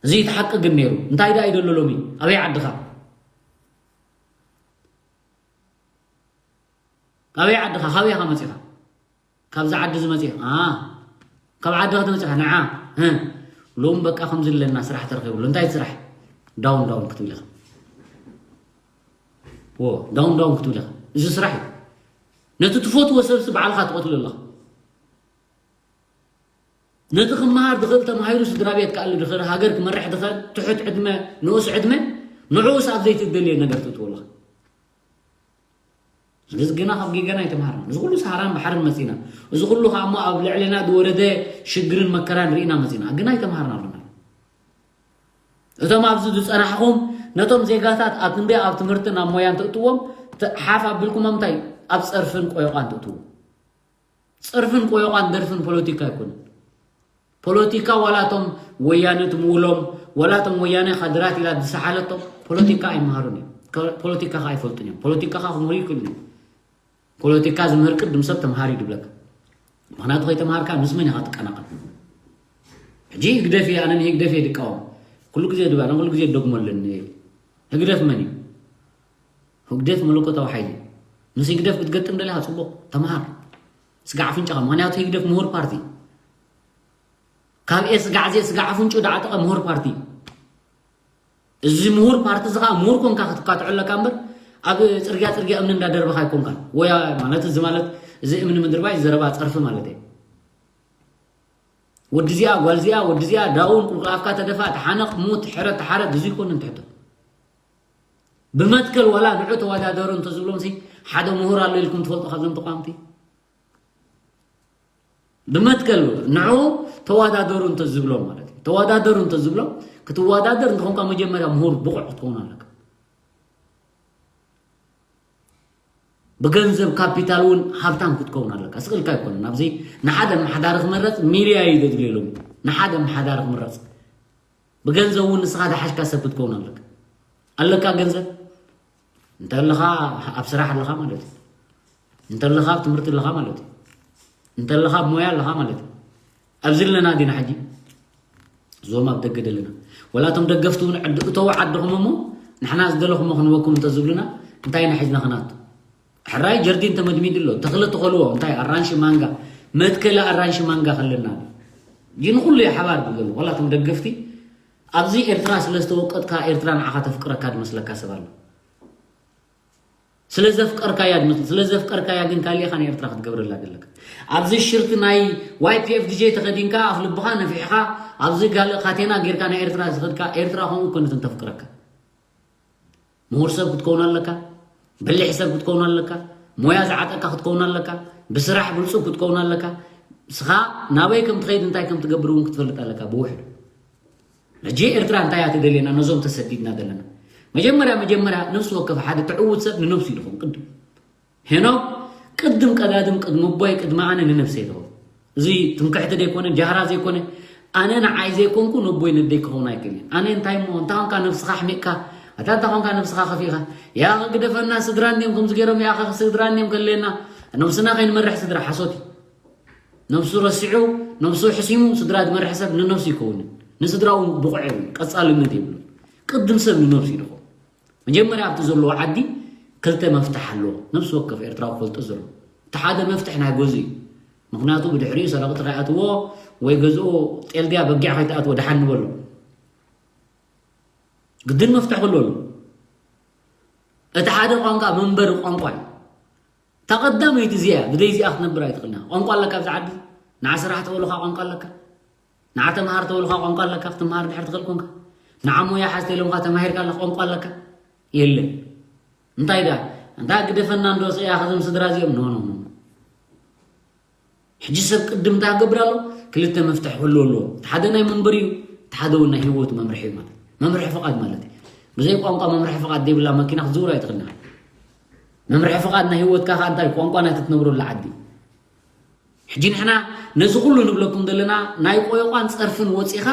እዚ እቲ ሓቂ ግን ነይሩ። እንታይ ደኣ እዩ ዘሎ ሎሚ? ኣበይ ዓድኻ? ካበይ ዓድኻ? ካበይ ኢኻ መጺኻ? ካብዚ ዓዲ ዝመጽእ? ኣ፣ ካብ ዓዲ ክትመጽእ ኢኻ? ንዓ። እ፣ ሎም በቃ ከምዚ ኣለና ስራሕ ተረኺብሉ። እንታይ ስራሕ? ዳውን ዳውን ክትብል ኢኻ። ዎ፣ ዳውን ዳውን ክትብል ኢኻ። እዚ ስራሕ እዩ። ነቲ ትፈትዎ ሰብሲ ባዕልኻ ትቐትሎ ኣለኻ። ነቲ ክመሃር ድኽእል ተማሂሩ ስድራ ቤት ክኣሊ ድኽእል ሃገር ክመርሕ ድኽእል ትሑት ዕድመ ንኡስ ዕድመ ንዕኡስ ኣብ ዘይትደልዮ ነገር ትእትዎ ኣለኻ። ስለዚ ግና ካብ ጌጋና ኣይተምሃርና። እዚ ኩሉ ሰሃራን ባሕርን መጺና፣ እዚ ኩሉ ከዓ እሞ ኣብ ልዕሌና ዝወረደ ሽግርን መከራን ርኢና መጺና፣ ግና ኣይተምሃርና ኣለና። እቶም ኣብዚ ዝጸናሕኹም ነቶም ዜጋታት ኣብ ክንደይ ኣብ ትምህርትን ኣብ ሞያን ትእትዎም፣ ተ-፣ ሓፍ ኣቢልኩም ኣብ ምንታይ? ኣብ ጸርፍን ቆዮቓን ትእትዎም። ጸርፍን ቆዮቓን ደርፍን ፖለቲካ ኣይኮነን። ፖለቲካ ዋላ እቶም ወያነ ትምውሎም፣ ዋላ እቶም ወያነ ካድራት ኢላ ዝሰሓለቶም ፖለቲካ ኣይመሃሩን እዮም። ከ-፣ ፖለቲካ ከ ኣይፈልጡን እዮም። ፖለቲካ ከ ክምህሩ ይክእሉን እዮም። ፖለቲካ ዝምህር ቅድም ሰብ ተምሃር እዩ ድብለካ። ምኽንያቱ ከይተምሃርካ ምስ መን ኢኻ ትቀናቐን? ሕጂ ህግደፍ እየ፣ ኣነ ንህግደፍ እየ ድቃወም። ኩሉ ግዜ ድባ፣ ኩሉ ግዜ ደግመለኒ። ህግደፍ መን እዩ? ህግደፍ መለኮታዊ ሓይሊ። ምስ ህግደፍ ክትገጥም ደሊኻ ጽቡቕ ተምሃር። ስጋዕ ኣፍንጫኻ። ምኽንያቱ ህግደፍ ምሁር ፓርቲ። ካብ ኤ ስጋዕ ዜ ስጋዕ ኣፍንጩ ዳዓጠቐ ምሁር ፓርቲ። እዚ ምሁር ፓርቲ እዚ ኸዓ ምሁር ኮንካ ክትካትዖ ኣለካ እምበር ኣብ ጽርግያ ጽርግያ እምኒ እንዳደርበኻ ኣይኮንካን። ወያ ማለት እዚ ማለት እዚ እምኒ ምድርባይ ዘረባ ጸርፊ ማለት እዩ። ወዲ እዚኣ፣ ጓል እዚኣ፣ ወዲ እዚኣ፣ ዳውን ቁልቁል ኣፍካ ተደፋ፣ ተሓነቕ፣ ሙት፣ ሕረድ፣ ተሓረድ፣ እዚ ይኮንን ትሕቶ። ብመትከል ዋላ ንዑ ተወዳደሩ እንተዝብሎም ሲ ሓደ ምሁር ኣሎ ኢልኩም ትፈልጡ ካብዞም ተቋምቲ? ብመትከል ንዑ ተወዳደሩ እንተዝብሎም ማለት እዩ። ተወዳደሩ እንተዝብሎም፣ ክትወዳደር እንተኾንካ መጀመርያ ምሁር ብቑዕ ክትከውን ኣለካ። ብገንዘብ ካፒታል እውን ሃብታም ክትከውን ኣለካ። ስቕ ኢልካ ኣይኮነን። ኣብዚ ንሓደ ኣመሓዳሪ ክመረጽ ሚልያ እዩ ዘድልየሎም። ንሓደ ኣመሓዳሪ ክምረጽ ብገንዘብ እውን ንስኻ ዝሓሽካ ሰብ ክትከውን ኣለካ። ኣለካ ገንዘብ? እንተለኻ ኣብ ስራሕ ኣለኻ ማለት እዩ። እንተለኻ ኣብ ትምህርቲ ኣለኻ ማለት እዩ። እንተለኻ ኣብ ሞያ ኣለኻ ማለት እዩ። ኣብዚ ኣለና ዲና ሕጂ? እዞም ኣብ ደገ ደለና። ወላ እቶም ደገፍቲ እውን ዕድ-፣ እተው ዓድኹም እሞ ንሕና ዝደለኹሞ ክንበኩም እንተዝብሉና እንታይ ኢና ሒዝና ክናቱ? ሕራይ ጀርዲን ተመድሚዱ ኣሎ። ተኽሊ ትኸልዎ እንታይ ኣራንሺ ማንጋ፣ መትከሊ ኣራንሺ ማንጋ ከለና። ግን ኩሉ እዩ ሓባር ዝብል። ወላ እቶም ደገፍቲ ኣብዚ ኤርትራ ስለ ዝተወቀጥካ ኤርትራ ንዓኻ ተፍቅረካ ዝመስለካ ሰብ ኣሎ። ስለ ዘፍቀርካያ ዝመስል፣ ስለ ዘፍቀርካያ ግን ካሊእኻ ንኤርትራ ክትገብረላ ዘለካ። ኣብዚ ሽርቲ ናይ ዋይ ፒ ኤፍ ዲጄ ተኸዲንካ ኣፍ ልብኻ ነፊሕኻ ኣብዚ ጋለ ካቴና ጌርካ ናይ ኤርትራ ዝኸድካ ኤርትራ ከምኡ ኮነት እንተፍቅረካ። ምሁር ሰብ ክትከውን ኣለካ፣ በሊሕ ሰብ ክትከውን ኣለካ፣ ሞያ ዝዓጠካ ክትከውን ኣለካ፣ ብስራሕ ብልጹግ ክትከውን ኣለካ። ንስኻ ናበይ ከም ትኸይድ እንታይ ከም ትገብር እውን ክትፈልጥ ኣለካ ብውሕዱ። ሕጂ ኤርትራ እንታይ እያ ትደልየና? ነዞም ተሰዲድና ዘለና መጀመርያ መጀመርያ ነፍሲ ወከፍ ሓደ ትዕውት ሰብ ንነብሱ እዩ ድኸውን ቅድም። ሄኖክ ቅድም ቀዳድም ቅድሚ ኣቦይ ቅድሚ ኣነ ንነብሰይ ድኸውን። እዚ ትምክሕቲ ዘይኮነ ጃህራ ዘይኮነ ኣነ ንዓይ ዘይኮንኩ ነቦይ ነደይ ክኸውን ኣይክእልን። ኣነ እንታይ እሞ እንታይ ኾንካ ነብስኻ ኣሕሚቕካ ኣታ እንታይ ኾንካ ነብስኻ ከፊእኻ ያኸ ግደፈና ስድራ እንዲዮም ከምዚ ገይሮም ያኸ ስድራ እንዲዮም ከለየና ነብስና ከይንመርሕ ስድራ ሓሶት እዩ። ነብሱ ረሲዑ ነብሱ ሕሲሙ ስድራ ዝመርሕ ሰብ ንነብሱ ይከውንን ንስድራኡ ብቑዕ የብሉን ቀጻልነት የብሉን። ቅድም ሰብ ንነብሱ ይድኾ። መጀመርያ ኣብቲ ዘለዎ ዓዲ ክልተ መፍትሕ ኣለዎ። ነብሲ ወከፍ ኤርትራዊ ክፈልጦ ዘለዎ እቲ ሓደ መፍትሕ ናይ ገዝኡ እዩ። ምኽንያቱ ብድሕሪኡ ሰረቕቲ ከይኣትዎ ወይ ገዝኡ ጤልድያ በጊዕ ከይትኣትዎ ደሓን ንበሎ። ግድን መፍትሕ ክህሉ ኣለዎ። እቲ ሓደ ቋንቋ መንበሪ ቋንቋ እዩ። እታ ቀዳመይቲ እዚኣ እያ። ብዘይ እዚኣ ክትነብር ኣይትኽእልን ኢኻ። ቋንቋ ኣለካ ኣብዚ ዓዲ? ንዓ ስራሕ ተበሉኻ ቋንቋ ኣለካ? ንዓ ተምሃር ተበሉኻ ቋንቋ ኣለካ? ክትምሃር እንድሕር ትኽእል ኮንካ? ንዓ ሞያ ሓዝ ተኢሎምኻ ተማሂርካ ኣለኻ ቋንቋ ኣለካ? የለን። እንታይ ደኣ? እንታይ ግደፈና እንዶ ስያ ከዞም ስድራ እዚኦም? ኖ፣ ኖ፣ ኖ። ሕጂ ሰብ ቅድም እንታይ ክገብር ኣሎ? ክልተ መፍትሕ ክህልዎ ኣለዎ። እቲ ሓደ ናይ መንበሪ እዩ፣ እቲ ሓደ እውን ናይ ህይወቱ መምርሒ እዩ ማለት እዩ። መምርሒ ፍቓድ ማለት እዩ። ብዘይ ቋንቋ መምርሒ ፍቓድ ዘይብላ መኪና ክትዝውር ኣይትኽእልን ኢኻ። መምርሒ ፍቓድ ናይ ህይወትካ ከኣ እንታይ? ቋንቋ ናይቲ ትነብረሉ ዓዲ። ሕጂ ንሕና ነዚ ኩሉ ንብለኩም ዘለና ናይ ቆይቋን ጸርፍን ወጺኻ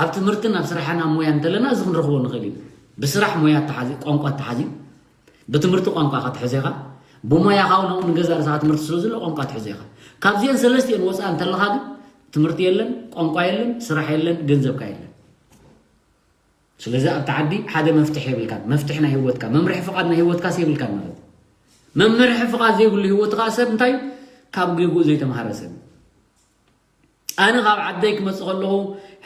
ኣብ ትምህርትን ኣብ ስራሕን ኣብ ሞያን እንተለና እዚ ክንረኽቦ ንኽእል ኢና። ብስራሕ ሞያ ተሓዚ-፣ ቋንቋ ተሓዚ፣ ብትምህርቲ ቋንቋ ክትሕዝ ኢኻ። ብሞያኻ እውን ኣብኡ ንገዛእ ርእስኻ ትምህርቲ ስለ ዘሎ ቋንቋ ትሕዝ ኢኻ። ካብዚአን ሰለስቲአን ወጻኢ እንተለኻ ግን ትምህርቲ የለን፣ ቋንቋ የለን፣ ስራሕ የለን፣ ገንዘብካ የለን። ስለዚ ኣብቲ ዓዲ ሓደ መፍትሒ የብልካን። መፍትሒ ናይ ህይወትካ፣ መምርሒ ፍቓድ ናይ ህይወትካስ የብልካን ማለት እዩ። መምርሒ ፍቓድ ዘይብሉ ህይወት ከዓ ሰብ እንታይ እዩ? ካብ ጌግኡ ዘይተምሃረ ሰብ እዩ። ኣነ ካብ ዓደይ ክመፅእ ከለኹ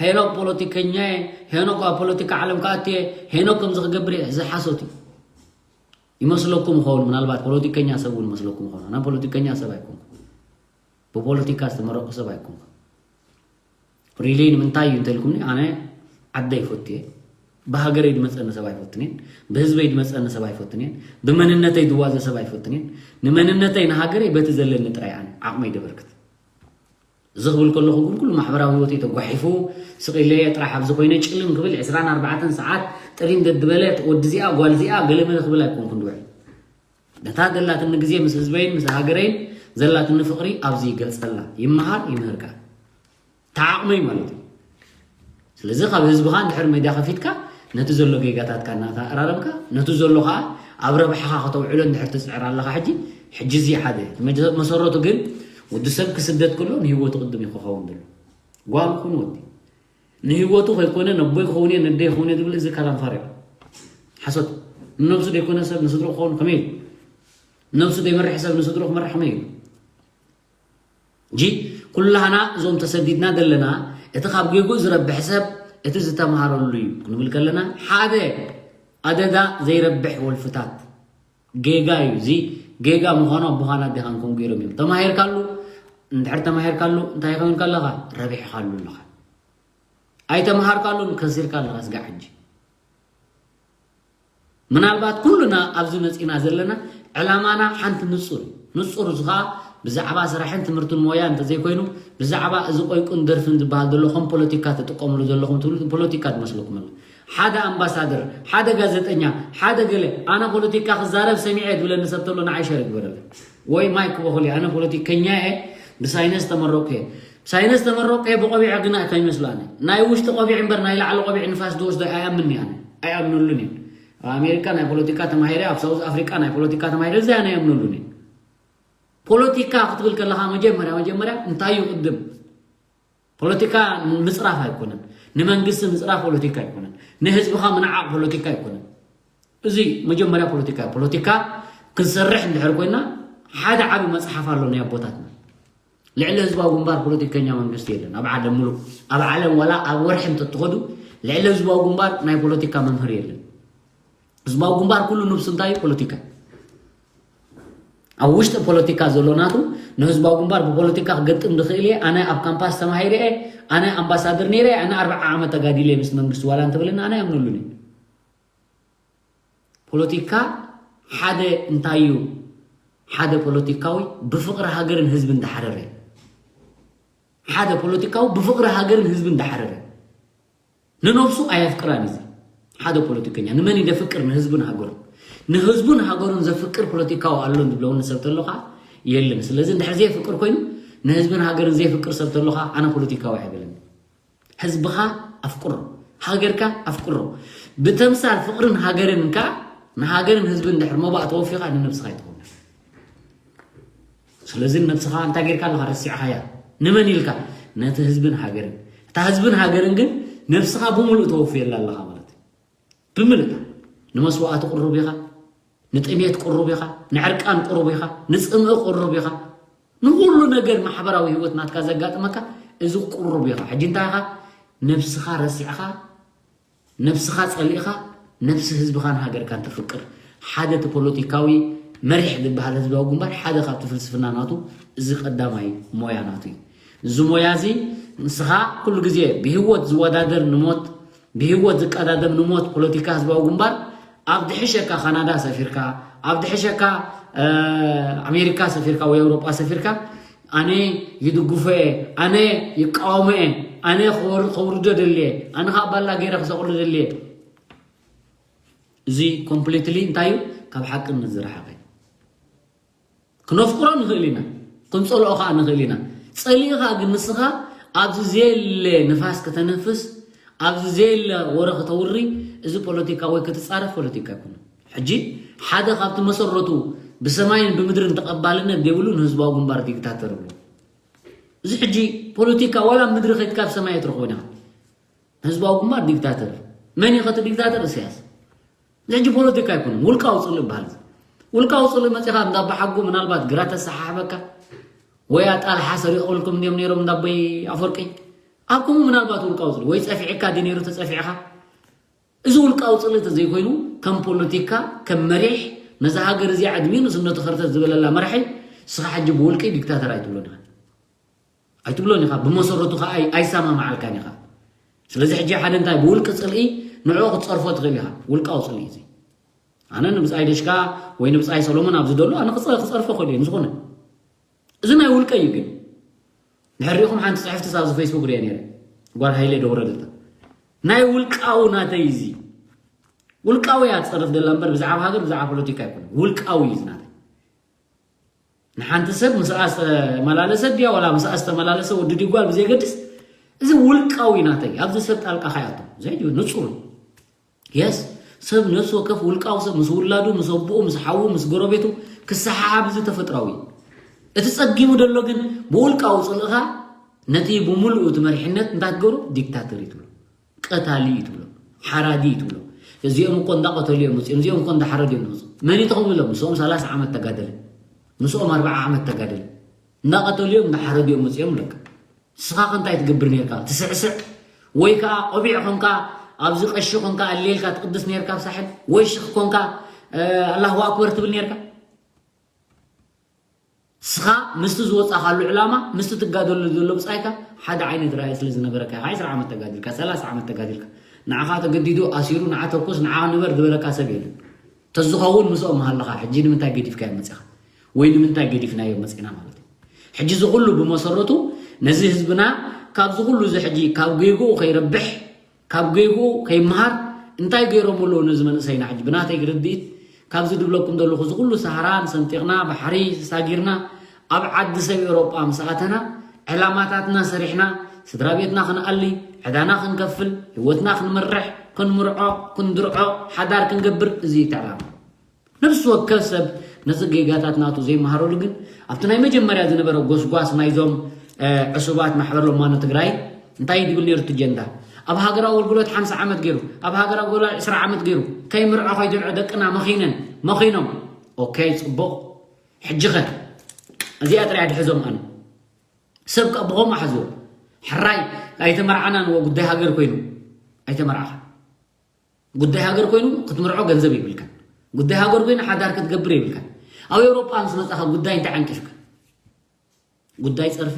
ሄኖክ ፖለቲከኛ እየ፣ ሄኖክ ኣብ ፖለቲካ ዓለም ክኣቱ እየ፣ ሄኖክ ከምዚ ክገብር እየ፣ እዚ ሓሶት እዩ። ይመስለኩም ይኸውን፣ ምናልባት ፖለቲከኛ ሰብ እውን ይመስለኩም ይኸውን። ኣነ ፖለቲከኛ ሰብ ኣይኮንኩ፣ ብፖለቲካ ዝተመረቁ ሰብ ኣይኮንኩ። ሪሊ ንምንታይ እዩ እንተልኩምኒ፣ ኣነ ዓደይ ይፈቱ እየ። ብሃገረይ ዝመፀኒ ሰብ ኣይፈትንን፣ ብህዝበይ ዝመፀኒ ሰብ ኣይፈትንን፣ ብመንነተይ ዝዋዘ ሰብ ኣይፈትንን። ንመንነተይ ንሃገረይ በቲ ዘለኒ ጥራይ ኣነ ዓቕመይ ደበርክት። እዚ ክብል ከለኹ ግን ኩሉ ማሕበራዊ ህይወተይ ተጓሒፉ ስቕ ኢለ ጥራሕ ኣብዚ ኮይነ ጭልም ክብል ዕስራን ኣርባዕተን ሰዓት ጥሪም ደድበለ ወዲ እዚኣ ጓል እዚኣ ገለመለ ክብል ኣይኮንኩን ድውዕል። ነታ ዘላትኒ ግዜ ምስ ህዝበይን ምስ ሃገረይን ዘላትኒ ፍቕሪ ኣብዚ ይገልጸላ። ይመሃር ይምህርካ። ተዓቕመይ ማለት እዩ። ስለዚ ካብ ህዝብኻ እንድሕር ሜድያ ከፊትካ ነቲ ዘሎ ጌጋታትካ እናተኣራረብካ ነቲ ዘሎ ከዓ ኣብ ረብሓኻ ከተውዕሎ እንድሕር ትፅዕር ኣለኻ። ሕጂ ሕጂ እዚ ሓደ መጀ- መሰረቱ ግን ወዲ ሰብ ክስደት ከሎ ንህይወቱ ቅድም እዩ ክኸውን ዘሎ። ጓል ኩን ወዲ ንህይወቱ ከይኮነ ነቦይ ክኸውን እየ ነደይ ክኸውን እየ ዝብል እዚ ካላም ፋርያ ሓሶት። ንነብሱ ዘይኮነ ሰብ ንስድሮ ክኸውን ከመይ እዩ? ንነብሱ ዘይመርሕ ሰብ ንስድሮ ክመርሕ ከመይ እዩ? እጂ ኩላህና እዞም ተሰዲድና ዘለና እቲ ካብ ጌግኡ ዝረብሕ ሰብ እቲ ዝተምሃረሉ እዩ ክንብል ከለና ሓደ ኣደዳ ዘይረብሕ ወልፍታት ጌጋ እዩ። እዚ ጌጋ ምዃኑ ኣቦኻና ኣዴኻን ከም ገይሮም እዮም ተማሂርካሉ። እንድሕር ተማሂርካሉ እንታይ ኮይንካ ኣለኻ? ረቢሕካሉ ኣለኻ። ኣይተምሃርካሉን ከሲርካ ኣለኻ ስጋዕ ሕጂ። ምናልባት ኩልና ኣብዚ መፂና ዘለና ዕላማና ሓንቲ ንፁር እዩ። ንፁር እዚ ከዓ ብዛዕባ ስራሕን ትምህርትን ሞያ እንተዘይኮይኑ ብዛዕባ እዚ ቆይቁን ደርፍን ዝበሃል ዘሎ ከም ፖለቲካ ትጥቀምሉ ዘለኹም ትብሉ ፖለቲካ ትመስለኩም ኣሎ። ሓደ ኣምባሳደር፣ ሓደ ጋዜጠኛ፣ ሓደ ገለ ኣነ ፖለቲካ ክዛረብ ሰሚዐ ትብለኒ ሰብ ተሎ ንዓይ ሸር ግበረለ ወይ ማይክ በኹል ኣነ ፖለቲከኛ እየ ብሳይነስ ተመረቁ እየ ሳይነስ ተመረቁ እየ ብቆቢዐ ግና ከይመስላኒ ናይ ውሽጢ ቆቢዕ እምበር ናይ ላዕሊ ቆቢዕ ንፋስ ዝወስዶ ኣይኣምንኒ ኣነ ኣይኣምነሉን እየ ኣብ ኣሜሪካ ናይ ፖለቲካ ተማሂረ ኣብ ሳውዝ ኣፍሪካ ናይ ፖለቲካ ተማሂረ እዚ ኣነ ኣይኣምነሉን እየ ፖለቲካ ክትብል ከለኻ መጀመርያ መጀመርያ እንታይ እዩ ቅድም ፖለቲካ ምፅራፍ ኣይኮነን ንመንግስቲ ምፅራፍ ፖለቲካ ኣይኮነን ንህዝብኻ ምንዓቕ ፖለቲካ ኣይኮነን እዚ መጀመርያ ፖለቲካ ፖለቲካ ክንሰርሕ እንድሕር ኮይና ሓደ ዓቢ መፅሓፍ ኣሎ ናይ ኣቦታትና ልዕሊ ህዝባዊ ግንባር ፖለቲከኛ መንግስቲ የለን ኣብ ዓለም ሙሉእ ኣብ ዓለም ዋላ ኣብ ወርሒ እንተትኸዱ ልዕሊ ህዝባዊ ግንባር ናይ ፖለቲካ መምህር የለን ህዝባዊ ግንባር ኩሉ ንብሱ እንታይ ፖለቲካ ኣብ ውሽጢ ፖለቲካ ዘሎ ናቱ ንህዝባዊ ግንባር ብፖለቲካ ክገጥም ዝኽእል እየ ኣነ ኣብ ካምፓስ ተማሂረ እየ ኣነ ኣምባሳደር ነይረ እየ ኣነ ኣርብዓ ዓመት ተጋዲለ ምስ መንግስቲ ዋላ እንተበለና ኣነ ኣምነሉን እዩ ፖለቲካ ሓደ እንታይ እዩ ሓደ ፖለቲካዊ ብፍቕሪ ሃገርን ህዝብን ዝሓረረ ሓደ ፖለቲካዊ ብፍቕሪ ሃገርን ህዝብን ዝሓረረ ንነብሱ ኣየፍቅራን እዚ ሓደ ፖለቲከኛ ንመን ይደፍቅር ንህዝቡን ሃገሩን ንህዝቡን ሃገሩን ዘፍቅር ፖለቲካዊ ኣሎን ዝብለውን ሰብ ተሎ ከዓ የለን ስለዚ እንድሕር ዘየፍቅር ኮይኑ ንህዝብን ሃገርን ዘየፍቅር ሰብ ተሎ ከዓ ኣነ ፖለቲካዊ ኣይብልን ህዝብኻ ኣፍቅሮ ሃገርካ ኣፍቅሮ ብተምሳል ፍቅርን ሃገርን ከዓ ንሃገርን ህዝብን እንድሕር መባእ ተወፊኻ ንነብስኻ ኣይትኸውን ስለዚ ነብስኻ እንታይ ጌርካ ኣለኻ ረሲዕኻያ ንመን ኢልካ ነቲ ህዝብን ሃገርን እታ ህዝብን ሃገርን ግን ነብስኻ ብምሉእ ተወፍየላ ኣለኻ ማለት እዩ ብምልእታ ንመስዋእቲ ቅሩብ ኢኻ ንጥሜት ቅሩብ ኢኻ ንዕርቃን ቅሩብ ኢኻ ንፅምኢ ቅሩብ ኢኻ ንኩሉ ነገር ማሕበራዊ ህይወት ናትካ ዘጋጥመካ እዚ ቅሩብ ኢኻ ሕጂ እንታይ ኢኻ ነብስኻ ረሲዕኻ ነብስኻ ጸሊእኻ ነብሲ ህዝብኻን ሃገርካን ተፍቅር ሓደ እቲ ፖለቲካዊ መሪሕ ዝበሃል ህዝባዊ ግንባር ሓደ ካብቲ ፍልስፍና ናቱ እዚ ቀዳማይ ሞያ ናቱ እዩ። እዚ ሞያ እዚ ንስኻ ኩሉ ግዜ ብህይወት ዝወዳደር ንሞት ብህይወት ዝቀዳደም ንሞት ፖለቲካ ህዝባዊ ግንባር ኣብ ድሕሸካ ካናዳ ሰፊርካ ኣብ ድሕሸካ ኣሜሪካ ሰፊርካ ወይ ኣውሮጳ ሰፊርካ ኣነ ይድግፎ እየ፣ ኣነ ይቃወሞ እየ፣ ኣነ ከውርዶ ደሊ እየ፣ ኣነ ካብ ባላ ገይረ ክሰቕሎ ደሊ እየ። እዚ ኮምፕሊትሊ እንታይ እዩ? ካብ ሓቅነት ዝረሓቐ እዩ። ክነፍቅሮ ንኽእል ኢና፣ ክንፀልኦ ከዓ ንኽእል ኢና። ፀሊእኻ ግን ንስኻ ኣብዚ ዘየለ ንፋስ ከተነፍስ፣ ኣብዚ ዘየለ ወረ ከተውሪ፣ እዚ ፖለቲካ ወይ ክትፃረፍ ፖለቲካ ኣይኮነን። ሕጂ ሓደ ካብቲ መሰረቱ ብሰማይን ብምድርን ተቐባልነት ዘይብሉ ንህዝባዊ ግንባር ዲክታተር ይብሉ። እዚ ሕጂ ፖለቲካ ዋላ ኣብ ምድሪ ከይድካ ኣብ ሰማይ ኣይትረኽቦን ኢኻ። ህዝባዊ ግንባር ዲክታተር እዩ። መን እዩ ከቲ ዲክታተር? ኢሳያስ። እዚ ሕጂ ፖለቲካ ኣይኮነን፣ ውልቃዊ ፅልኢ ይበሃል። ውልቃዊ ጽልኢ መጺኻ እንዳ ኣባሓጎ ምናልባት ግራት ተሰሓሕበካ ወይ ኣጣልሓ ሰሪቑልኩም እንዲዮም ነይሮም እንዳ ኣቦይ ኣፈወርቂ። ኣብ ከምኡ ምናልባት ውልቃዊ ጽልኢ ወይ ጸፊዕካ ድዩ ነይሩ ተጸፊዕኻ። እዚ ውልቃዊ ጽልኢ ተዘይኮይኑ ከም ፖለቲካ ከም መሪሕ ነዛ ሃገር እዚኣ ዕድሚኡ ንስነቱ ከርተት ዝበለላ መራሒ ንስኻ ሕጂ ብውልቂ ዲክታተር ኣይትብሎን ኢኻ። ኣይትብሎን ኢኻ። ብመሰረቱ ከዓ ኣይ- ኣይሰማማዓልካን ኢኻ። ስለዚ ሕጂ ሓደ እንታይ ብውልቂ ጽልኢ ንዕኡ ክትጸርፎ ትኽእል ኢኻ። ውልቃዊ ጽልኢ እዚ ኣነ ንብጻይ ደሽካ ወይ ንብጻይ ሰሎሞን ኣብዚ ደሎ ኣነ ክጸ- ክጸርፎ ክእል እየ ንዝኾነ እዚ ናይ ውልቀ እዩ። ግን ንሕሪኹም ሓንቲ ጽሕፍቲ ኣብዚ ፌስቡክ ሪአ ነይረ ጓል ሃይለ ደውረደታ ናይ ውልቃዊ ናተይ እዚ ውልቃዊ እያ ትጸርፍ ደላ እምበር ብዛዕባ ሃገር ብዛዕባ ፖለቲካ ኣይኮነ ውልቃዊ እዩ ዝናተይ። ንሓንቲ ሰብ ምስኣ ዝተመላለሰት ድያ ዋላ ምስኣ ዝተመላለሰ ወዲ ድዩ ጓል ብዘይገድስ እዚ ውልቃዊ ናተይ ኣብዚ ሰብ ጣልቃ ካይኣቶ ዘይ ንጹር የስ ሰብ ነፍሲ ወከፍ ውልቃዊ ሰብ ምስ ውላዱ ምስ ኣቦኡ ምስ ሓዉ ምስ ጎረቤቱ ክሰሓሓብ እዚ ተፈጥራዊ እዩ። እቲ ጸጊሙ ዘሎ ግን ብውልቃዊ ጽልእኻ ነቲ ብምሉኡ እቲ መሪሕነት እንታይ ትገብሮ ዲክታተር እዩ ትብሎ ቀታሊ እዩ ትብሎ ሓራዲ እዩ ትብሎ። እዚኦም እኮ እንዳቐተሉ እዮም መፅኦም እዚኦም እኮ እንዳሓረዱ እዮም ዝመፁ። መን እዩ ተኸምሎም ምስኦም ሰላሳ ዓመት ተጋደለ ምስኦም ኣርባዓ ዓመት ተጋደለ እንዳቐተሉ እዮም እንዳሓረዱ እዮም መፅኦም ለካ። ንስኻ ከ እንታይ ትገብር ነርካ ትስዕስዕ ወይ ከዓ ቆቢዕ ኮንካ ኣብዚ ቀሺ ኮንካ ኣለልካ ትቅድስ ነርካ ኣብ ሳሕል ወይ ሽክ ኮንካ ኣላሁ ኣክበር ትብል ነርካ። ንስኻ ምስቲ ዝወፃኻሉ ዕላማ ምስቲ ትጋደሉ ዘሎ ብፃይካ ሓደ ዓይነት ራእይ ስለ ዝነበረካ ኢኻ ዕስራ ዓመት ተጋዲልካ ሰላሳ ዓመት ተጋዲልካ ንዓኻ ተገዲዱ ኣሲሩ ንዓ ተኩስ ንዓ ንበር ዝበለካ ሰብ የለን። ተዝኸውን ምስኦም ምሃለኻ ሕጂ ንምንታይ ገዲፍካዮ መፂኻ ወይ ንምንታይ ገዲፍናዮ መፂና ማለት እዩ። ሕጂ እዚ ኩሉ ብመሰረቱ ነዚ ህዝብና ካብዚ ኩሉ እዚ ሕጂ ካብ ጌግኡ ከይረብሕ ካብ ጌግኡ ከይመሃር እንታይ ገይሮም ኣለዉ ነዚ መንእሰይና ሕጂ ብናተይ ርድኢት ካብዚ ድብለኩም ዘለኹ እዚ ኩሉ ሳህራን ሰንጢቕና ባሕሪ ሳጊርና ኣብ ዓዲ ሰብ ኤውሮጳ ምስ ኣተና ዕላማታትና ሰሪሕና ስድራ ቤትና ክንኣሊ ዕዳና ክንከፍል ህይወትና ክንምርሕ ክንምርዖ ክንድርዖ ሓዳር ክንገብር እዚ እዩ እቲ ዕላማ። ነፍሲ ወከፍ ሰብ ነዚ ጌጋታት ናቱ ዘይመሃረሉ ግን ኣብቲ ናይ መጀመርያ ዝነበረ ጎስጓስ ናይዞም ዕሱባት ማሕበር ሎማኖ ትግራይ እንታይ ድብል ነይሩ እቲ ጀንዳ ኣብ ሃገራዊ ኣገልግሎት ሓምሳ ዓመት ገይሩ ኣብ ሃገራዊ ኣገልግሎት ዕስራ ዓመት ገይሩ ከይምርዖ ከይድርዖ ደቅና መኺነን መኺኖም ኦኬ ፅቡቕ ሕጂ ኸ እዚኣ ጥራይ ድሕዞም ኣነ ሰብ ካብ ብኸምኡ ሓዝዎ ሕራይ ኣይተመርዓናን ወ ጉዳይ ሃገር ኮይኑ ኣይተመርዓኻ ጉዳይ ሃገር ኮይኑ ክትምርዖ ገንዘብ የብልካን። ጉዳይ ሃገር ኮይኑ ሓዳር ክትገብር የብልካን። ኣብ ኤውሮጳ ምስ መጻኻ ጉዳይ እንታይ ዓንቂፍካ? ጉዳይ ጸርፊ፣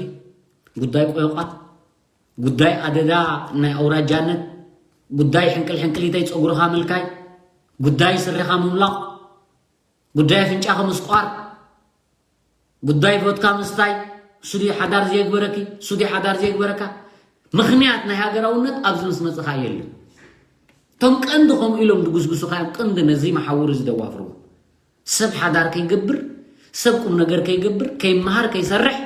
ጉዳይ ቆይቋ፣ ጉዳይ ኣደዳ ናይ ኣውራጃነት፣ ጉዳይ ሕንቅል ሕንቅሊተይ ጸጉርኻ ምልካይ፣ ጉዳይ ስርኻ ምምላቕ፣ ጉዳይ ኣፍንጫኻ ምስቋር፣ ጉዳይ vodka ምስታይ፣ እሱ ድዩ ሓዳር ዘየግበረኪ፣ እሱ ድዩ ሓዳር ዘየግበረካ። ምኽንያት ናይ ሃገራውነት ኣብዚ ምስ መጽኻ የለን። እቶም ቀንዲ ከምኡ ኢሎም ዝጉስጉሱኻ እዮም ቀንዲ ነዚ መሓውር እዚ ደዋፍርዎ። ሰብ ሓዳር ከይገብር፣ ሰብ ቁም ነገር ከይገብር፣ ከይመሃር፣ ከይሰርሕ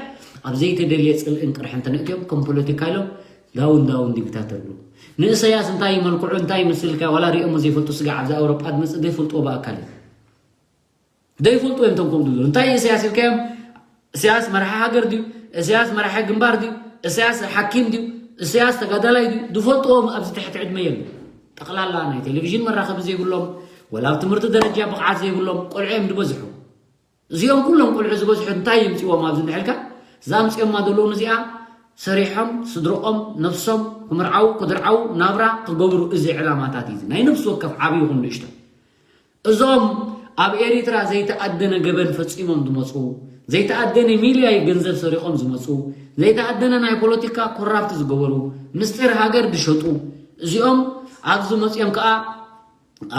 ኣብ ዘይተደልየ ጽልእን ቅርሕን ተነእትዮም ከም ፖለቲካ ኢሎም ዳውን ዳውን ዲክታተር ብሎ። ንእሰያስ እንታይ መልክዑ እንታይ ይመስልካ ዋላ ሪኦሞ ዘይፈልጡ ስጋዕ ኣብዛ ኣውሮጳ ዝመጽእ ዘይፈልጥዎ ብኣካል እዩ። ዘይፈልጡ እዮም እቶም ከምኡ ዝብሉ እንታይ እዩ እሰያስ ኢልካዮም እሰያስ መራሒ ሃገር ድዩ እሰያስ መራሒ ግንባር ድዩ እሰያስ ሓኪም ድዩ እሰያስ ተጋዳላይ ድዩ ዝፈልጥዎም ኣብዚ ትሕቲ ዕድመ የሉ ጠቕላላ ናይ ቴሌቪዥን መራኸቢ ዘይብሎም ወላ ኣብ ትምህርቲ ደረጃ ብቕዓት ዘይብሎም ቆልዑ እዮም ዝበዝሑ እዚኦም ኩሎም ቆልዑ ዝበዝሑ እንታይ የምፅዎም ኣብዚ እንድሕልካ እዛ ኣምፅኦማ ዘለዉ እዚኣ ሰሪሖም ስድርኦም ነብሶም ክምርዓው ክድርዓው ናብራ ክገብሩ እዚ ዕላማታት እዩ ናይ ነብሲ ወከፍ ዓብዪ ይኹን ንእሽቶ እዞም ኣብ ኤሪትራ ዘይተኣደነ ገበን ፈጺሞም ዝመጹ፣ ዘይተኣደነ ሚልያይ ገንዘብ ሰሪቖም ዝመጹ፣ ዘይተኣደነ ናይ ፖለቲካ ኮራፕት ዝገበሩ፣ ምስጢር ሃገር ዝሸጡ፣ እዚኦም ኣብዚ መጺኦም ከኣ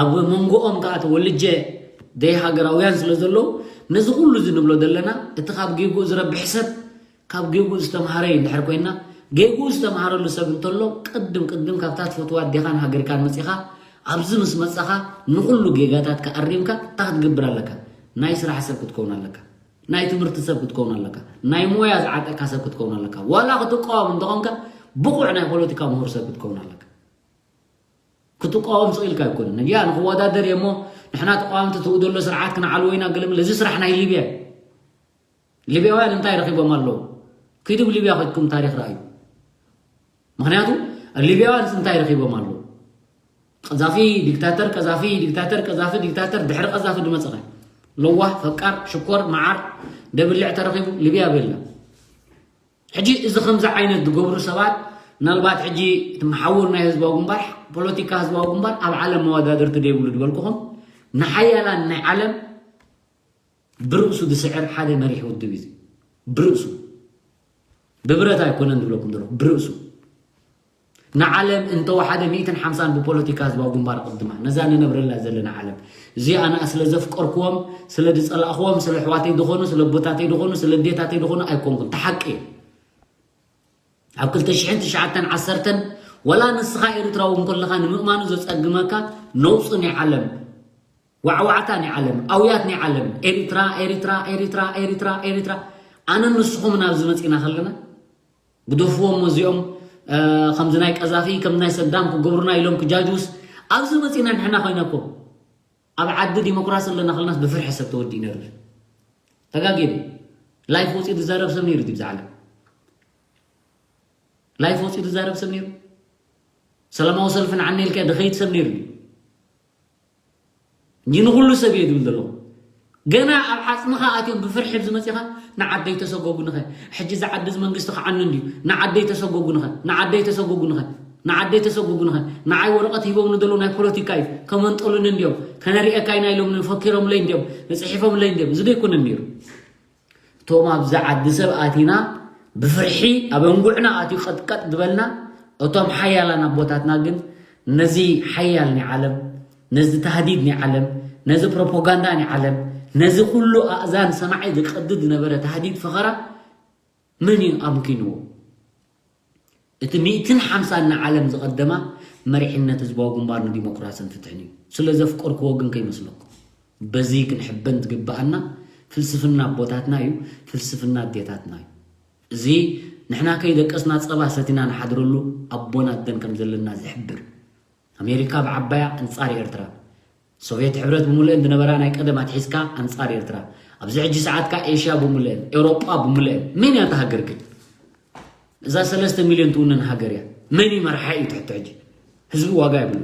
ኣብ መንጎኦም ከኣ ተወልጀ ደይ ሃገራውያን ስለ ዘለዉ ነዚ ኩሉ እዚ ንብሎ ዘለና እቲ ካብ ጌግኡ ዝረብሕ ሰብ ካብ ጌግኡ ዝተምሃረ እዩ እንድሕር ኮይና ጌግኡ ዝተምሃረሉ ሰብ እንተሎ ቅድም ቅድም ካብታ ትፈትዋ ኣዴኻን ሃገርካን መፂኻ ኣብዚ ምስ መፃኻ ንኩሉ ጌጋታትካ ኣሪምካ እንታይ ክትገብር ኣለካ ናይ ስራሕ ሰብ ክትከውን ኣለካ ናይ ትምህርቲ ሰብ ክትከውን ኣለካ ናይ ሞያ ዝዓጠካ ሰብ ክትከውን ኣለካ ዋላ ክትቃወም እንተኾንካ ብቑዕ ናይ ፖለቲካ ምሁር ሰብ ክትከውን ኣለካ ክትቃወም ስቕ ኢልካ ኣይኮነ ነጊያ ንክወዳደር እየ እሞ ንሕና ተቃወምቲ ትኡ ዘሎ ስርዓት ክንዓልዎ ኢና ገለመለ እዚ ስራሕ ናይ ሊብያ እዩ ሊብያውያን እንታይ ረኺቦም ኣለዉ? ኪዱ ብ ሊብያ ከድኩም ታሪኽ ረኣዩ። ምኽንያቱ ሊብያውያንስ እንታይ ረኺቦም ኣለዉ? ቀዛፊ ዲክታተር ቀዛፊ ዲክታተር ቀዛፊ ዲክታተር ድሕሪ ቀዛፊ ድመፅኸ ለዋህ፣ ፈቃር፣ ሽኮር፣ መዓር ደብልዕ ተረኺቡ ሊብያ በላ። ሕጂ እዚ ከምዚ ዓይነት ዝገብሩ ሰባት ምናልባት ሕጂ እቲ መሓውር ናይ ህዝባዊ ግንባር፣ ፖለቲካ ህዝባዊ ግንባር ኣብ ዓለም መወዳድርቲ ደይብሉ ዝበልኩኹም ንሓያላን ናይ ዓለም ብርእሱ ዝስዕር ሓደ መሪሕ ውድብ እዩ። ብርእሱ ብብረት ኣይኮነን ዝብለኩም ዘለኹ ብርእሱ ንዓለም እንተወሓደ ሚእትን ሓምሳን ብፖለቲካ ህዝባዊ ግንባር ቅድማ ነዛ ንነብረላ ዘለና ዓለም እዚኣ ንኣ ስለ ዘፍቀርክዎም ስለ ዝፀላእክዎም ስለ ኣሕዋተይ ዝኾኑ ስለ ኣቦታተይ ዝኾኑ ስለ ኣዴታተይ ዝኾኑ ኣይኮንኩን ተሓቂ እየ ኣብ ክልተ ሽሕን ትሽዓተን ዓሰርተን ወላ ንስኻ ኤርትራዊ እንከለኻ ንምእማኑ ዘፀግመካ ነውፂ ናይ ዓለም ዋዕዋዕታ ናይ ዓለም ኣውያት ናይ ዓለም ኤሪትራ ኤሪትራ ኤሪትራ ኤሪትራ ኤሪትራ ኣነን ንስኹምን ኣብዚ መፂና ከለና ግደፍዎም እዚኦም ከምዚ ናይ ቀዛፊ ከም ናይ ሰዳም ክገብሩና ኢሎም ክጃጁስ ኣብዚ መፂና ንሕና ኮይነኮ ኣብ ዓዲ ዲሞክራሲ ኣለና ከለናስ ብፍርሒ ሰብ ተወዲኡ ነርፍ ተጋጊሩ ላይፍ ወፂኡ ዝዛረብ ሰብ ነይሩ ድብዚ ዓለም ላይፍ ወፂኡ ዝዛረብ ሰብ ነይሩ ሰላማዊ ሰልፊ ንዓነ ኢልካ ድኸይድ ሰብ ነይሩ ድዩ ንኩሉ ሰብ እየ ዝብል ዘለኹ ገና ኣብ ዓፅምኻ ኣትዮም ብፍርሒ ዝመፅኻ ንዓደይ ተሰጎጉንኸ ሕጂ ዝዓዲ እዚ መንግስቲ ክዓኒ እንድዩ ንዓደይ ተሰጎጉንኸ ንዓደይ ተሰጎጉንኸ ንዓደይ ተሰጎጉንኸ ንዓይ ወረቐት ሂቦም ንደሎ ናይ ፖለቲካ እዩ ከመንጠሉኒ እንድዮም ከነሪኤካ ኢና ኢሎም ፈኪሮምለይ እንድዮም ንፅሒፎምለይ እንድዮም እዚ ደይኮነን ነይሩ እቶም ኣብዚ ዓዲ ሰብ ኣቲና ብፍርሒ ኣብ እንጉዕና ኣትዩ ቀጥቀጥ ዝበልና እቶም ሓያላን ኣቦታትና ግን ነዚ ሓያል ናይ ዓለም ነዚ ታህዲድ ናይ ዓለም ነዚ ፕሮፓጋንዳ ናይ ዓለም ነዚ ኩሉ ኣእዛን ሰማዒ ዝቀድድ ዝነበረ ታህዲድ ፈኸራ መን እዩ ኣምኪንዎ እቲ ሚእትን ሓምሳን ንዓለም ዝቐደማ መሪሕነት ህዝባዊ ግንባር ንዲሞክራስን ፍትሕን እዩ ስለ ዘፍቀርክዎ ግን ከይመስለኩም በዚ ክንሕበን ዝግብኣና ፍልስፍና ኣቦታትና እዩ ፍልስፍና ኣዴታትና እዩ እዚ ንሕና ከይደቀስና ጸባ ሰቲና ንሓድረሉ ኣቦን ኣደን ከም ዘለና ዝሕብር ኣሜሪካ ብዓባያ ኣንጻር ኤርትራ ሶቪየት ሕብረት ብምልእን ዝነበራ ናይ ቀደም ኣትሒዝካ ኣንጻር ኤርትራ ኣብዚ ሕጂ ሰዓት ከኣ ኤሽያ ብምልእን ኤውሮጳ ብምልእን መን እያ እታ ሃገር ግን እዛ ሰለስተ ሚልዮን ትውንን ሃገር እያ መን እዩ መርሓ እዩ ትሕቶ ሕጂ ህዝቢ ዋጋ የብሉ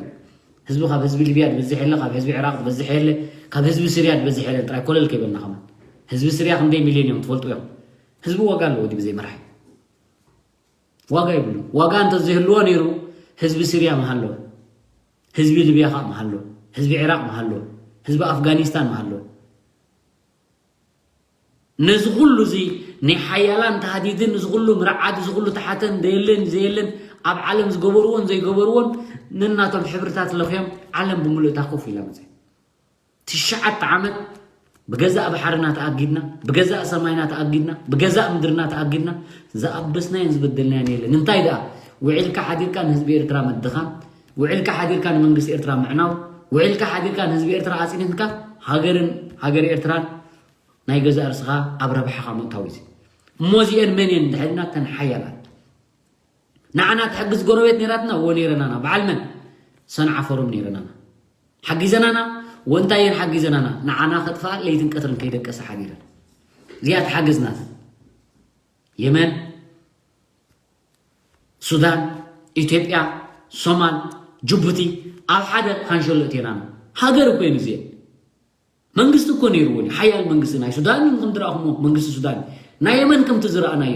ህዝቢ ካብ ህዝቢ ሊብያ ዝበዝሕ የለ ካብ ህዝቢ ዕራቅ ዝበዝሕ የለ ካብ ህዝቢ ስርያ ዝበዝሕ የለ ጥራይ ኮለል ከይበልና ከማን ህዝቢ ስርያ ክንደይ ሚልዮን እዮም ትፈልጡ እዮም ህዝቢ ዋጋ ኣለዎ ድዩ ብዘይ መርሓ ዋጋ የብሉ ዋጋ እንተዘይህልዎ ነይሩ ህዝቢ ስርያ ምሃለወ ህዝቢ ሊብያ ከዓ ምሃለወ ህዝቢ ዕራቅ ምሃለወ ህዝቢ ኣፍጋኒስታን ምሃለወ ነዚ ኩሉ እዚ ናይ ሓያላን ተሃዲድን እዚ ኩሉ ምርዓድ እዚ ኩሉ ተሓተን ዘየለን ዘየለን ኣብ ዓለም ዝገበርዎን ዘይገበርዎን ነናቶም ሕብርታት ለኽዮም ዓለም ብምሉእታ ኮፍ ኢላ መፅያ ትሽዓተ ዓመት ብገዛእ ባሕርና ተኣጊድና ብገዛእ ሰማይና ተኣጊድና ብገዛእ ምድርና ተኣጊድና ዝኣበስናዮን ዝበደልናዮን የለን እንታይ ደኣ ውዒልካ ሓዲርካ ንህዝቢ ኤርትራ ምድኻም ውዒልካ ሓዲርካ ንመንግስቲ ኤርትራ ምዕናው ውዒልካ ሓዲርካ ንህዝቢ ኤርትራ ኣፅኒትካ ሃገርን ሃገር ኤርትራን ናይ ገዛእ ርእስኻ ኣብ ረብሓኻ ምእታው እዩ እሞ እዚኤን መን እየን እንድሕልና ተን ሓያላት ንዓና ትሕግዝ ጎረቤት ነይራትና እዎ ነይረናና በዓል መን ሰንዓ ፎረም ነይረናና ሓጊዘናና ወንታይ እየን ሓጊዘናና ንዓና ከጥፍኣ ለይትን ቀትርን ከይደቀሰ ሓዲረን እዚኣ ተሓገዝናት የመን ሱዳን ኢትዮጵያ ሶማል ጅቡቲ ኣብ ሓደ ካንሸሎ እቴናና ሃገር እኮ እየን እዚኤን መንግስቲ እኮ ነይርዎ ሓያል መንግስቲ ናይ ሱዳን እዩ ከም ዝረኣኹሞ መንግስቲ ሱዳን ናይ የመን ከምቲ ዝረኣናዮ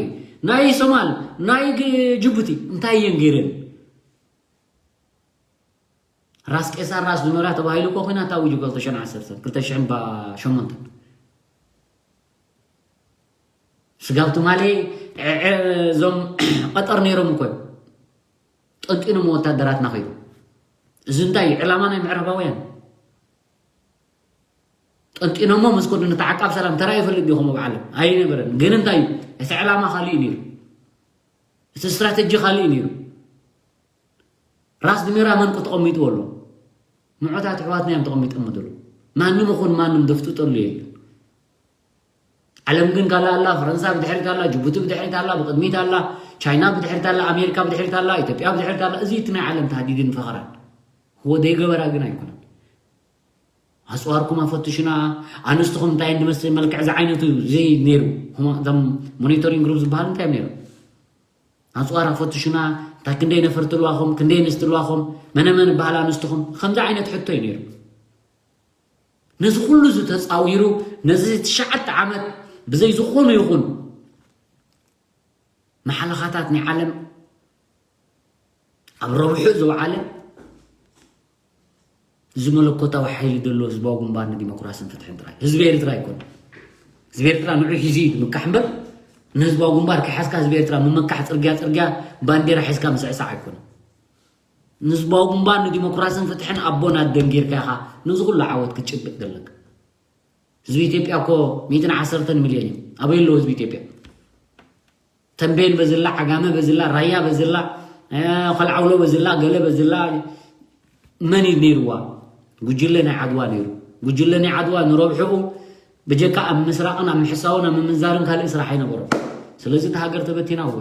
ናይ ሶማል ናይ ጅቡቲ እንታይ እየን ገይረን ራስ ቄሳር ራስ ዙመራ ተባሂሉ እኮ ኮይና ታዊጁ ክልተ ሽሕን ዓሰርተን ክልተ ሽሕን ሸሞንተን ስጋብ ትማሊ እዞም ቀጠር ነይሮም እኮ ጠንጢኖም ወታደራትና ከይዱ እዚ እንታይ እዩ ዕላማ ናይ ምዕራባውያን ጠንጢኖሞ ምስ ኮዱ ነቲ ዓቃብ ሰላም ተራ ይፈልጥ ዲኹም ኣብ ዓለም ኣይነበረን ግን እንታይ እዩ እቲ ዕላማ ካሊእ ነይሩ እቲ ስትራተጂ ካሊእ ነይሩ ራስ ድሜራ መን ተቐሚጥዎ ኣሎ ምዖታት ኣሕዋትና እዮም ተቐሚጦም ዘለዉ ማንም ይኹን ማንም ደፍጥጠሉ የለን ዓለም ግን ካልእ ኣላ ፈረንሳ ብድሕሪት ኣላ ጅቡቲ ብድሕሪት ኣላ ብቕድሚት ኣላ ቻይና ብድሕሪት ኣላ ኣሜሪካ ብድሕሪት ኣላ ኢትዮጵያ ብድሕሪት ኣላ እዚ እቲ ናይ ዓለም ተሃዲድን ፈኸራን ህወ ዘይገበራ ግን ኣይኮነን ኣፅዋርኩም ኣፈትሹና ኣንስትኹም እንታይ እንድመስል መልክዕ ዝዓይነቱ ዘይ ነይሩ እዞም ሞኒቶሪንግ ግሩፕ ዝበሃል እንታይ እዮም ነይሮም ኣፅዋር ኣፈትሹና እንታይ ክንደይ ነፈርቲ ኣለዋኹም ክንደይ ኣንስቲ ኣለዋኹም መነመን በሃል ኣንስትኹም ከምዚ ዓይነት ሕቶ እዩ ነይሩ ነዚ ኩሉ እዚ ተጻዊሩ፣ ነዚ ትሽዓተ ዓመት ብዘይ ዝኾኑ ይኹን መሓለኻታት ናይ ዓለም ኣብ ረብሑ ዝወዓለ፣ እዚ መለኮታዊ ሓይሊ ዘለዎ ህዝባዊ ግንባር ንዲሞክራስን ፍትሕን ጥራይ። ህዝቢ ኤርትራ ኣይኮነ። ህዝቢ ኤርትራ ንዑ ሒዙ እዩ ዝምካሕ እምበር፣ ንህዝባዊ ግንባር ከይሓዝካ ህዝቢ ኤርትራ ምምካሕ፣ ጽርግያ ጽርግያ ባንዴራ ሒዝካ ምስዕሳዕ ኣይኮነ። ንህዝባዊ ግንባር ንዲሞክራስን ፍትሕን ኣቦን ኣደን ጌርካ ኢኻ ነዚ ኩሉ ዓወት ክትጭብጥ ዘለካ። ህዝቢ ኢትዮጵያ እኮ ሚእትን ዓሰርተን ሚልዮን እዩ። ኣበይ ኣሎ ህዝቢ ኢትዮጵያ? ተንቤን በዝላ፣ ዓጋመ በዝላ፣ ራያ በዝላ፣ እ፣ ኸልዓውሎ በዝላ፣ ገለ በዝላ፣ መን እዩ ነይርዋ? ጉጅለ ናይ ዓድዋ ነይሩ። ጉጅለ ናይ ዓድዋ ንረብሕኡ ብጀካ ኣብ ምስራቕን ኣብ ምሕሳውን ኣብ ምምንዛርን ካልእ ስራሕ ኣይነበሮም። ስለዚ እታ ሃገር ተበቲና እወ።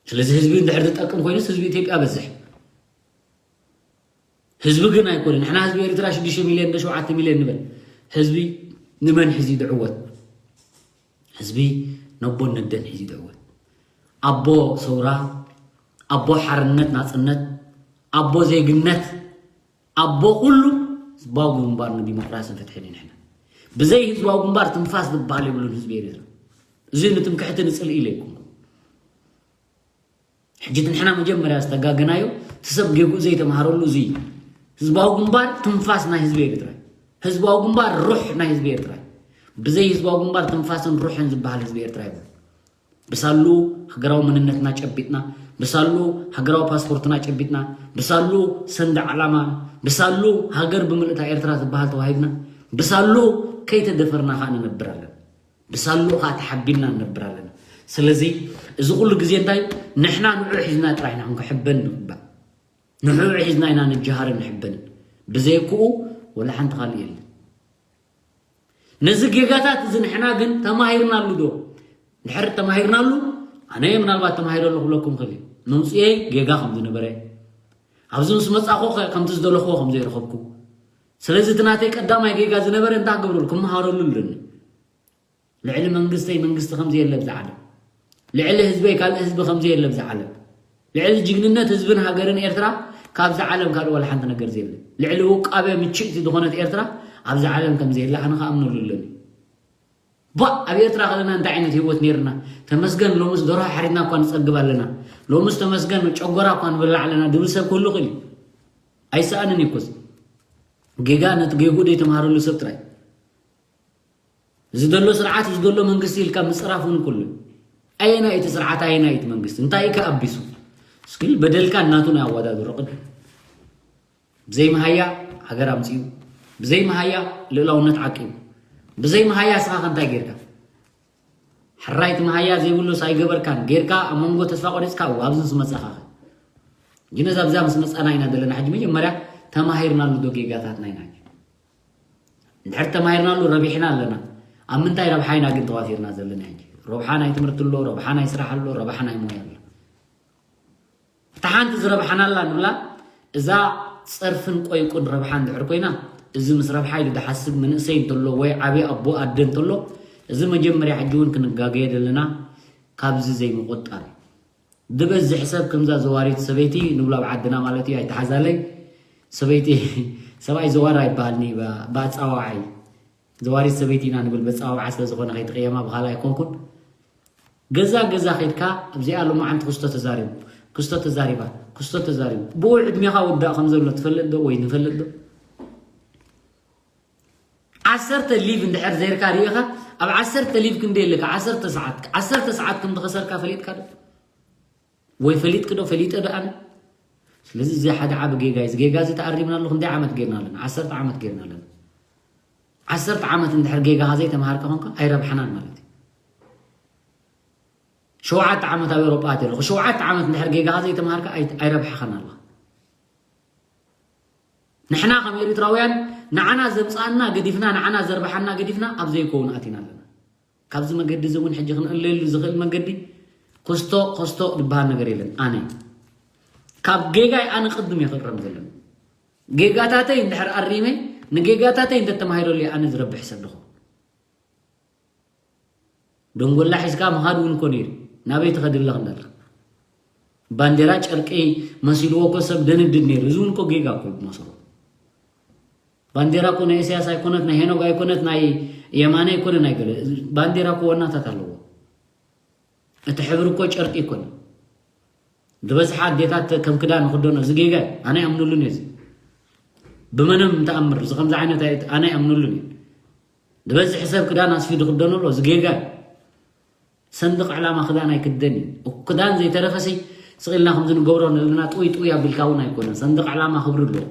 ስለዚ ህዝቢ እንድሕር ዝጠቅም ኮይኑስ ህዝቢ ኢትዮጵያ በዝሕ። ህዝቢ ግን ኣይኮነ። ንሕና ህዝቢ ኤርትራ ሽዱሽተ ሚልዮን ዶ ሸውዓተ ሚልዮን ንበል። ህዝቢ ንመን ሒዙ ድዕወት? ህዝቢ ነቦን ነደን ሒዙ ድዕወት። ኣቦ ሰውራ፣ ኣቦ ሓርነት ናጽነት፣ ኣቦ ዜግነት፣ ኣቦ ኩሉ ህዝባዊ ግንባር ንዲሞክራስን ፍትሕን እዩ። ንሕና ብዘይ ህዝባዊ ግንባር ትንፋስ ዝበሃል የብሉን ህዝቢ ኤርትራ። እዚ ንትምክሕቲ ንጽልኢ ኢለ ኣይኮንኩን። ሕጂ እቲ ንሕና መጀመርያ ዝተጋገናዮ፣ እቲ ሰብ ጌግኡ ዘይተምሃረሉ እዚ እዩ። ህዝባዊ ግንባር ትንፋስ ናይ ህዝቢ ኤርትራ እዩ። ህዝባዊ ግንባር ሩሕ ናይ ህዝቢ ኤርትራ እዩ። ብዘይ ህዝባዊ ግንባር ትንፋስን ሩሕን ዝበሃል ህዝቢ ኤርትራ የብሉን። ብሳሉ ሃገራዊ መንነትና ጨቢጥና፣ ብሳሉ ሃገራዊ ፓስፖርትና ጨቢጥና፣ ብሳሉ ሰንደቕ ዓላማ፣ ብሳሉ ሃገር ብምልእታ ኤርትራ ዝበሃል ተዋሂብና፣ ብሳሉ ከይተደፈርና ከኣ ንነብር ኣለና። ብሳሉ ከኣ ተሓቢንና ንነብር ኣለና። ስለዚ እዚ ኩሉ ግዜ እንታይ ንሕና ንዑ ሒዝና ጥራሕ ኢና ክንሕበን ንግባእ። ንዑ ሒዝና ኢና ንጀሃርን ንሕበንን። ብዘይክኡ ወላ ሓንቲ ካልእ የለን። ነዚ ጌጋታት እዚ ንሕና ግን ተማሂርናሉ ዶ? ድሕር ተማሂርናሉ፣ ኣነ ምናልባት ተማሂረሉ ክብለኩም ክእል እየ። መውፅኤይ ጌጋ ከም ዝነበረ፣ ኣብዚ ምስ መጻኹ ኸ ከምቲ ዝደለኽዎ ከም ዘይረኸብኩ። ስለዚ እቲ ናተይ ቀዳማይ ጌጋ ዝነበረ እንታይ ክገብረሉ? ክመሃረሉ ኣለኒ። ልዕሊ መንግስተይ መንግስቲ ከም ዘየለ ኣብዚ ዓለም፣ ልዕሊ ህዝበይ ካልእ ህዝቢ ከም ዘየለ ኣብዚ ዓለም፣ ልዕሊ ጅግንነት ህዝብን ሃገርን ኤርትራ ካብዚ ዓለም ካልእ ዋላ ሓንቲ ነገር ዘየለ፣ ልዕሊ ውቃበ ምችእቲ ዝኾነት ኤርትራ ኣብዚ ዓለም ከም ዘየለ ኣነ ክኣምነሉ ኣለኒ። ባ ኣብ ኤርትራ ከለና እንታይ ዓይነት ህይወት ነይርና? ተመስገን ሎምስ ደርሆ ሓሪድና እኳ ንጸግብ ኣለና። ሎምስ ተመስገን ጨጎራ እኳ ንበላዕ ኣለና ድብል ሰብ ክህሉ ክእል እዩ። ኣይሰኣንን እዩ እኮ እዚ። ጌጋ ነቲ ጌግኡ ዘይተምሃረሉ ሰብ ጥራይ። እዚ ዘሎ ስርዓት፣ እዚ ዘሎ መንግስቲ ኢልካ ምጽራፍ እውን ኩሉ። ኣየናይ እቲ ስርዓት፣ ኣየናይ እቲ መንግስቲ? እንታይ እዩ ከ ኣቢሱ? እስኪ በደልካ እናቱ ናይ ኣወዳድሮ ቅድም። ብዘይ መሃያ ሃገር ኣምጺኡ፣ ብዘይ መሃያ ልእላውነት ዓቂቡ፣ ብዘይ መሃያ እስኻ ከ እንታይ ጌርካ? ሕራይቲ መሃያ ዘይብሉስ ኣይገበርካን። ጌርካ ኣብ መንጎ ተስፋ ቆሪጽካ፣ እዋ፣ ኣብዚ ምስ መጻኻ ከ? ግን እዛ ኣብዛ ምስ መጻና ኢና ዘለና። ሕጂ መጀመርያ ተማሂርናሉ ዶ ጌጋታትና ኢና ሕጂ? እንድሕር ተማሂርናሉ ረቢሕና ኣለና። ኣብ ምንታይ ረብሓ ኢና ግን ተዋፊርና ዘለና ሕጂ? ረብሓ ናይ ትምህርቲ ኣሎ፣ ረብሓ ናይ ስራሕ ኣሎ፣ ረብሓ ናይ ሞያ ኣሎ። እታ ሓንቲ ዝረብሓናላ ንብላ፣ እዛ ጸርፍን ቆይቁን ረብሓ እንድሕር ኮይና፣ እዚ ምስ ረብሓ ኢሉ ዝሓስብ መንእሰይ እንተሎ ወይ ዓቢ ኣቦ ኣደ እንተሎ፣ እዚ መጀመርያ ሕጂ እውን ክንጋገየ ዘለና ካብዚ ዘይምቁጣር እዩ። ዝበዝሕ ሰብ ከምዛ ዘዋሪት ሰበይቲ ንብሎ ኣብ ዓድና ማለት እዩ፣ ኣይተሓዛለይ። ሰበይቲ፣ ሰብኣይ ዘዋር ኣይበሃልን እዩ፣ ባ-፣ ብኣጸዋውዓይ። ዘዋሪት ሰበይቲ ኢና ንብል፣ በጸዋውዓ ስለ ዝኾነ ከይትቕየማ ብኻልእ ኣይኮንኩን። ገዛ ገዛ ኸይድካ ኣብዚኣ ሎማዓንቲ ክስቶ ተዛሪቡ፣ ክስቶ ተዛሪባ፣ ክስቶ ተዛሪቡ። ብኡ ዕድሜኻ ውዳእ ከም ዘሎ ትፈልጥ ዶ ወይ ንፈልጥ ዶ? ዓሰርተ ሊቭ እንድሕር ዘይርካ ርኢኻ፣ ኣብ ዓሰርተ ሊቭ ክንደይ ኣለካ? ዓሰርተ ሰዓት፣ ዓሰርተ ሰዓት ከም ዝኸሰርካ ፈሊጥካ ዶ? ወይ ፈሊጥክ ዶ? ፈሊጠ ዶ ኣነ? ስለዚ እዚ ሓደ ዓቢ ጌጋ እዩ። እዚ ጌጋ እዚ ተኣሪምናሉ ክንደይ ዓመት ጌርና ኣለና? ዓሰርተ ዓመት ጌርና ኣለና። ዓሰርተ ዓመት እንድሕር ጌጋኻ ዘይተምሃርካ ኾንካ ኣይረብሓናን ማለት እዩ። ሸውዓተ ዓመት ኣብ ኤውሮጳ ኣትየ ኣለኹ። ሸውዓተ ዓመት እንድሕር ጌጋኻ ዘይተምሃርካ ኣይ-፣ ኣይረብሓኻን ኣለኻ። ንሕና ከም ኤሪትራውያን ንዓና ዘምጽኣና ገዲፍና፣ ንዓና ዘርብሓና ገዲፍና ኣብ ዘይከውን ኣቲና ኣለና። ካብዚ መገዲ እዚ እውን ሕጂ ክንእለየሉ ዝኽእል መገዲ ኮስቶ፣ ኮስቶ ዝበሃል ነገር የለን። ኣነ ካብ ጌጋይ ኣነ ቅድም እየ ክእረም ዘለኒ። ጌጋታተይ እንድሕር ኣሪመ፣ ንጌጋታተይ እንተተማሂረሉ እየ ኣነ ዝረብሕ ሰብ ድኹም። ደንጎላ ሒዝካ ምኻድ እውን እኮ ነይሩ። ናበይ ትኸድ ኣለኽ እንዳልካ። ባንዴራ ጨርቂ መሲልዎ እኮ ሰብ ደንድድ ነይሩ። እዚ እውን እኮ ጌጋ እኮ እዩ ብመሰረቱ። ባንዴራ እኮ ናይ ኢሳያስ ኣይኮነት፣ ናይ ሄኖግ ኣይኮነት፣ ናይ የማነ ኣይኮነ፣ ናይ ገለ። ባንዴራ እኮ ዋናታት ኣለዎ። እቲ ሕብሪ እኮ ጨርቂ ኣይኮነ። ዝበዝሓ ኣዴታት ከም ክዳን ንክደኖ፣ እዚ ጌጋ እዩ። ኣነ ኣይኣምነሉን እየ። እዚ ብመንም ተኣምር እዚ ከምዚ ዓይነት ኣይ- ኣነ ኣይኣምነሉን እየ። ዝበዝሕ ሰብ ክዳን ኣስፊ ዝክደኖ ኣሎ፣ እዚ ጌጋ እዩ። ሰንደቕ ዕላማ ክዳን ኣይክደን እዩ። ክዳን ዘይተረፈሲ ስቕ ኢልና ከምዚ ንገብሮ ዘለና ጥውይ ጥውይ ኣቢልካ እውን ኣይኮነን። ሰንደቕ ዕላማ ክብሪ ኣለዎ።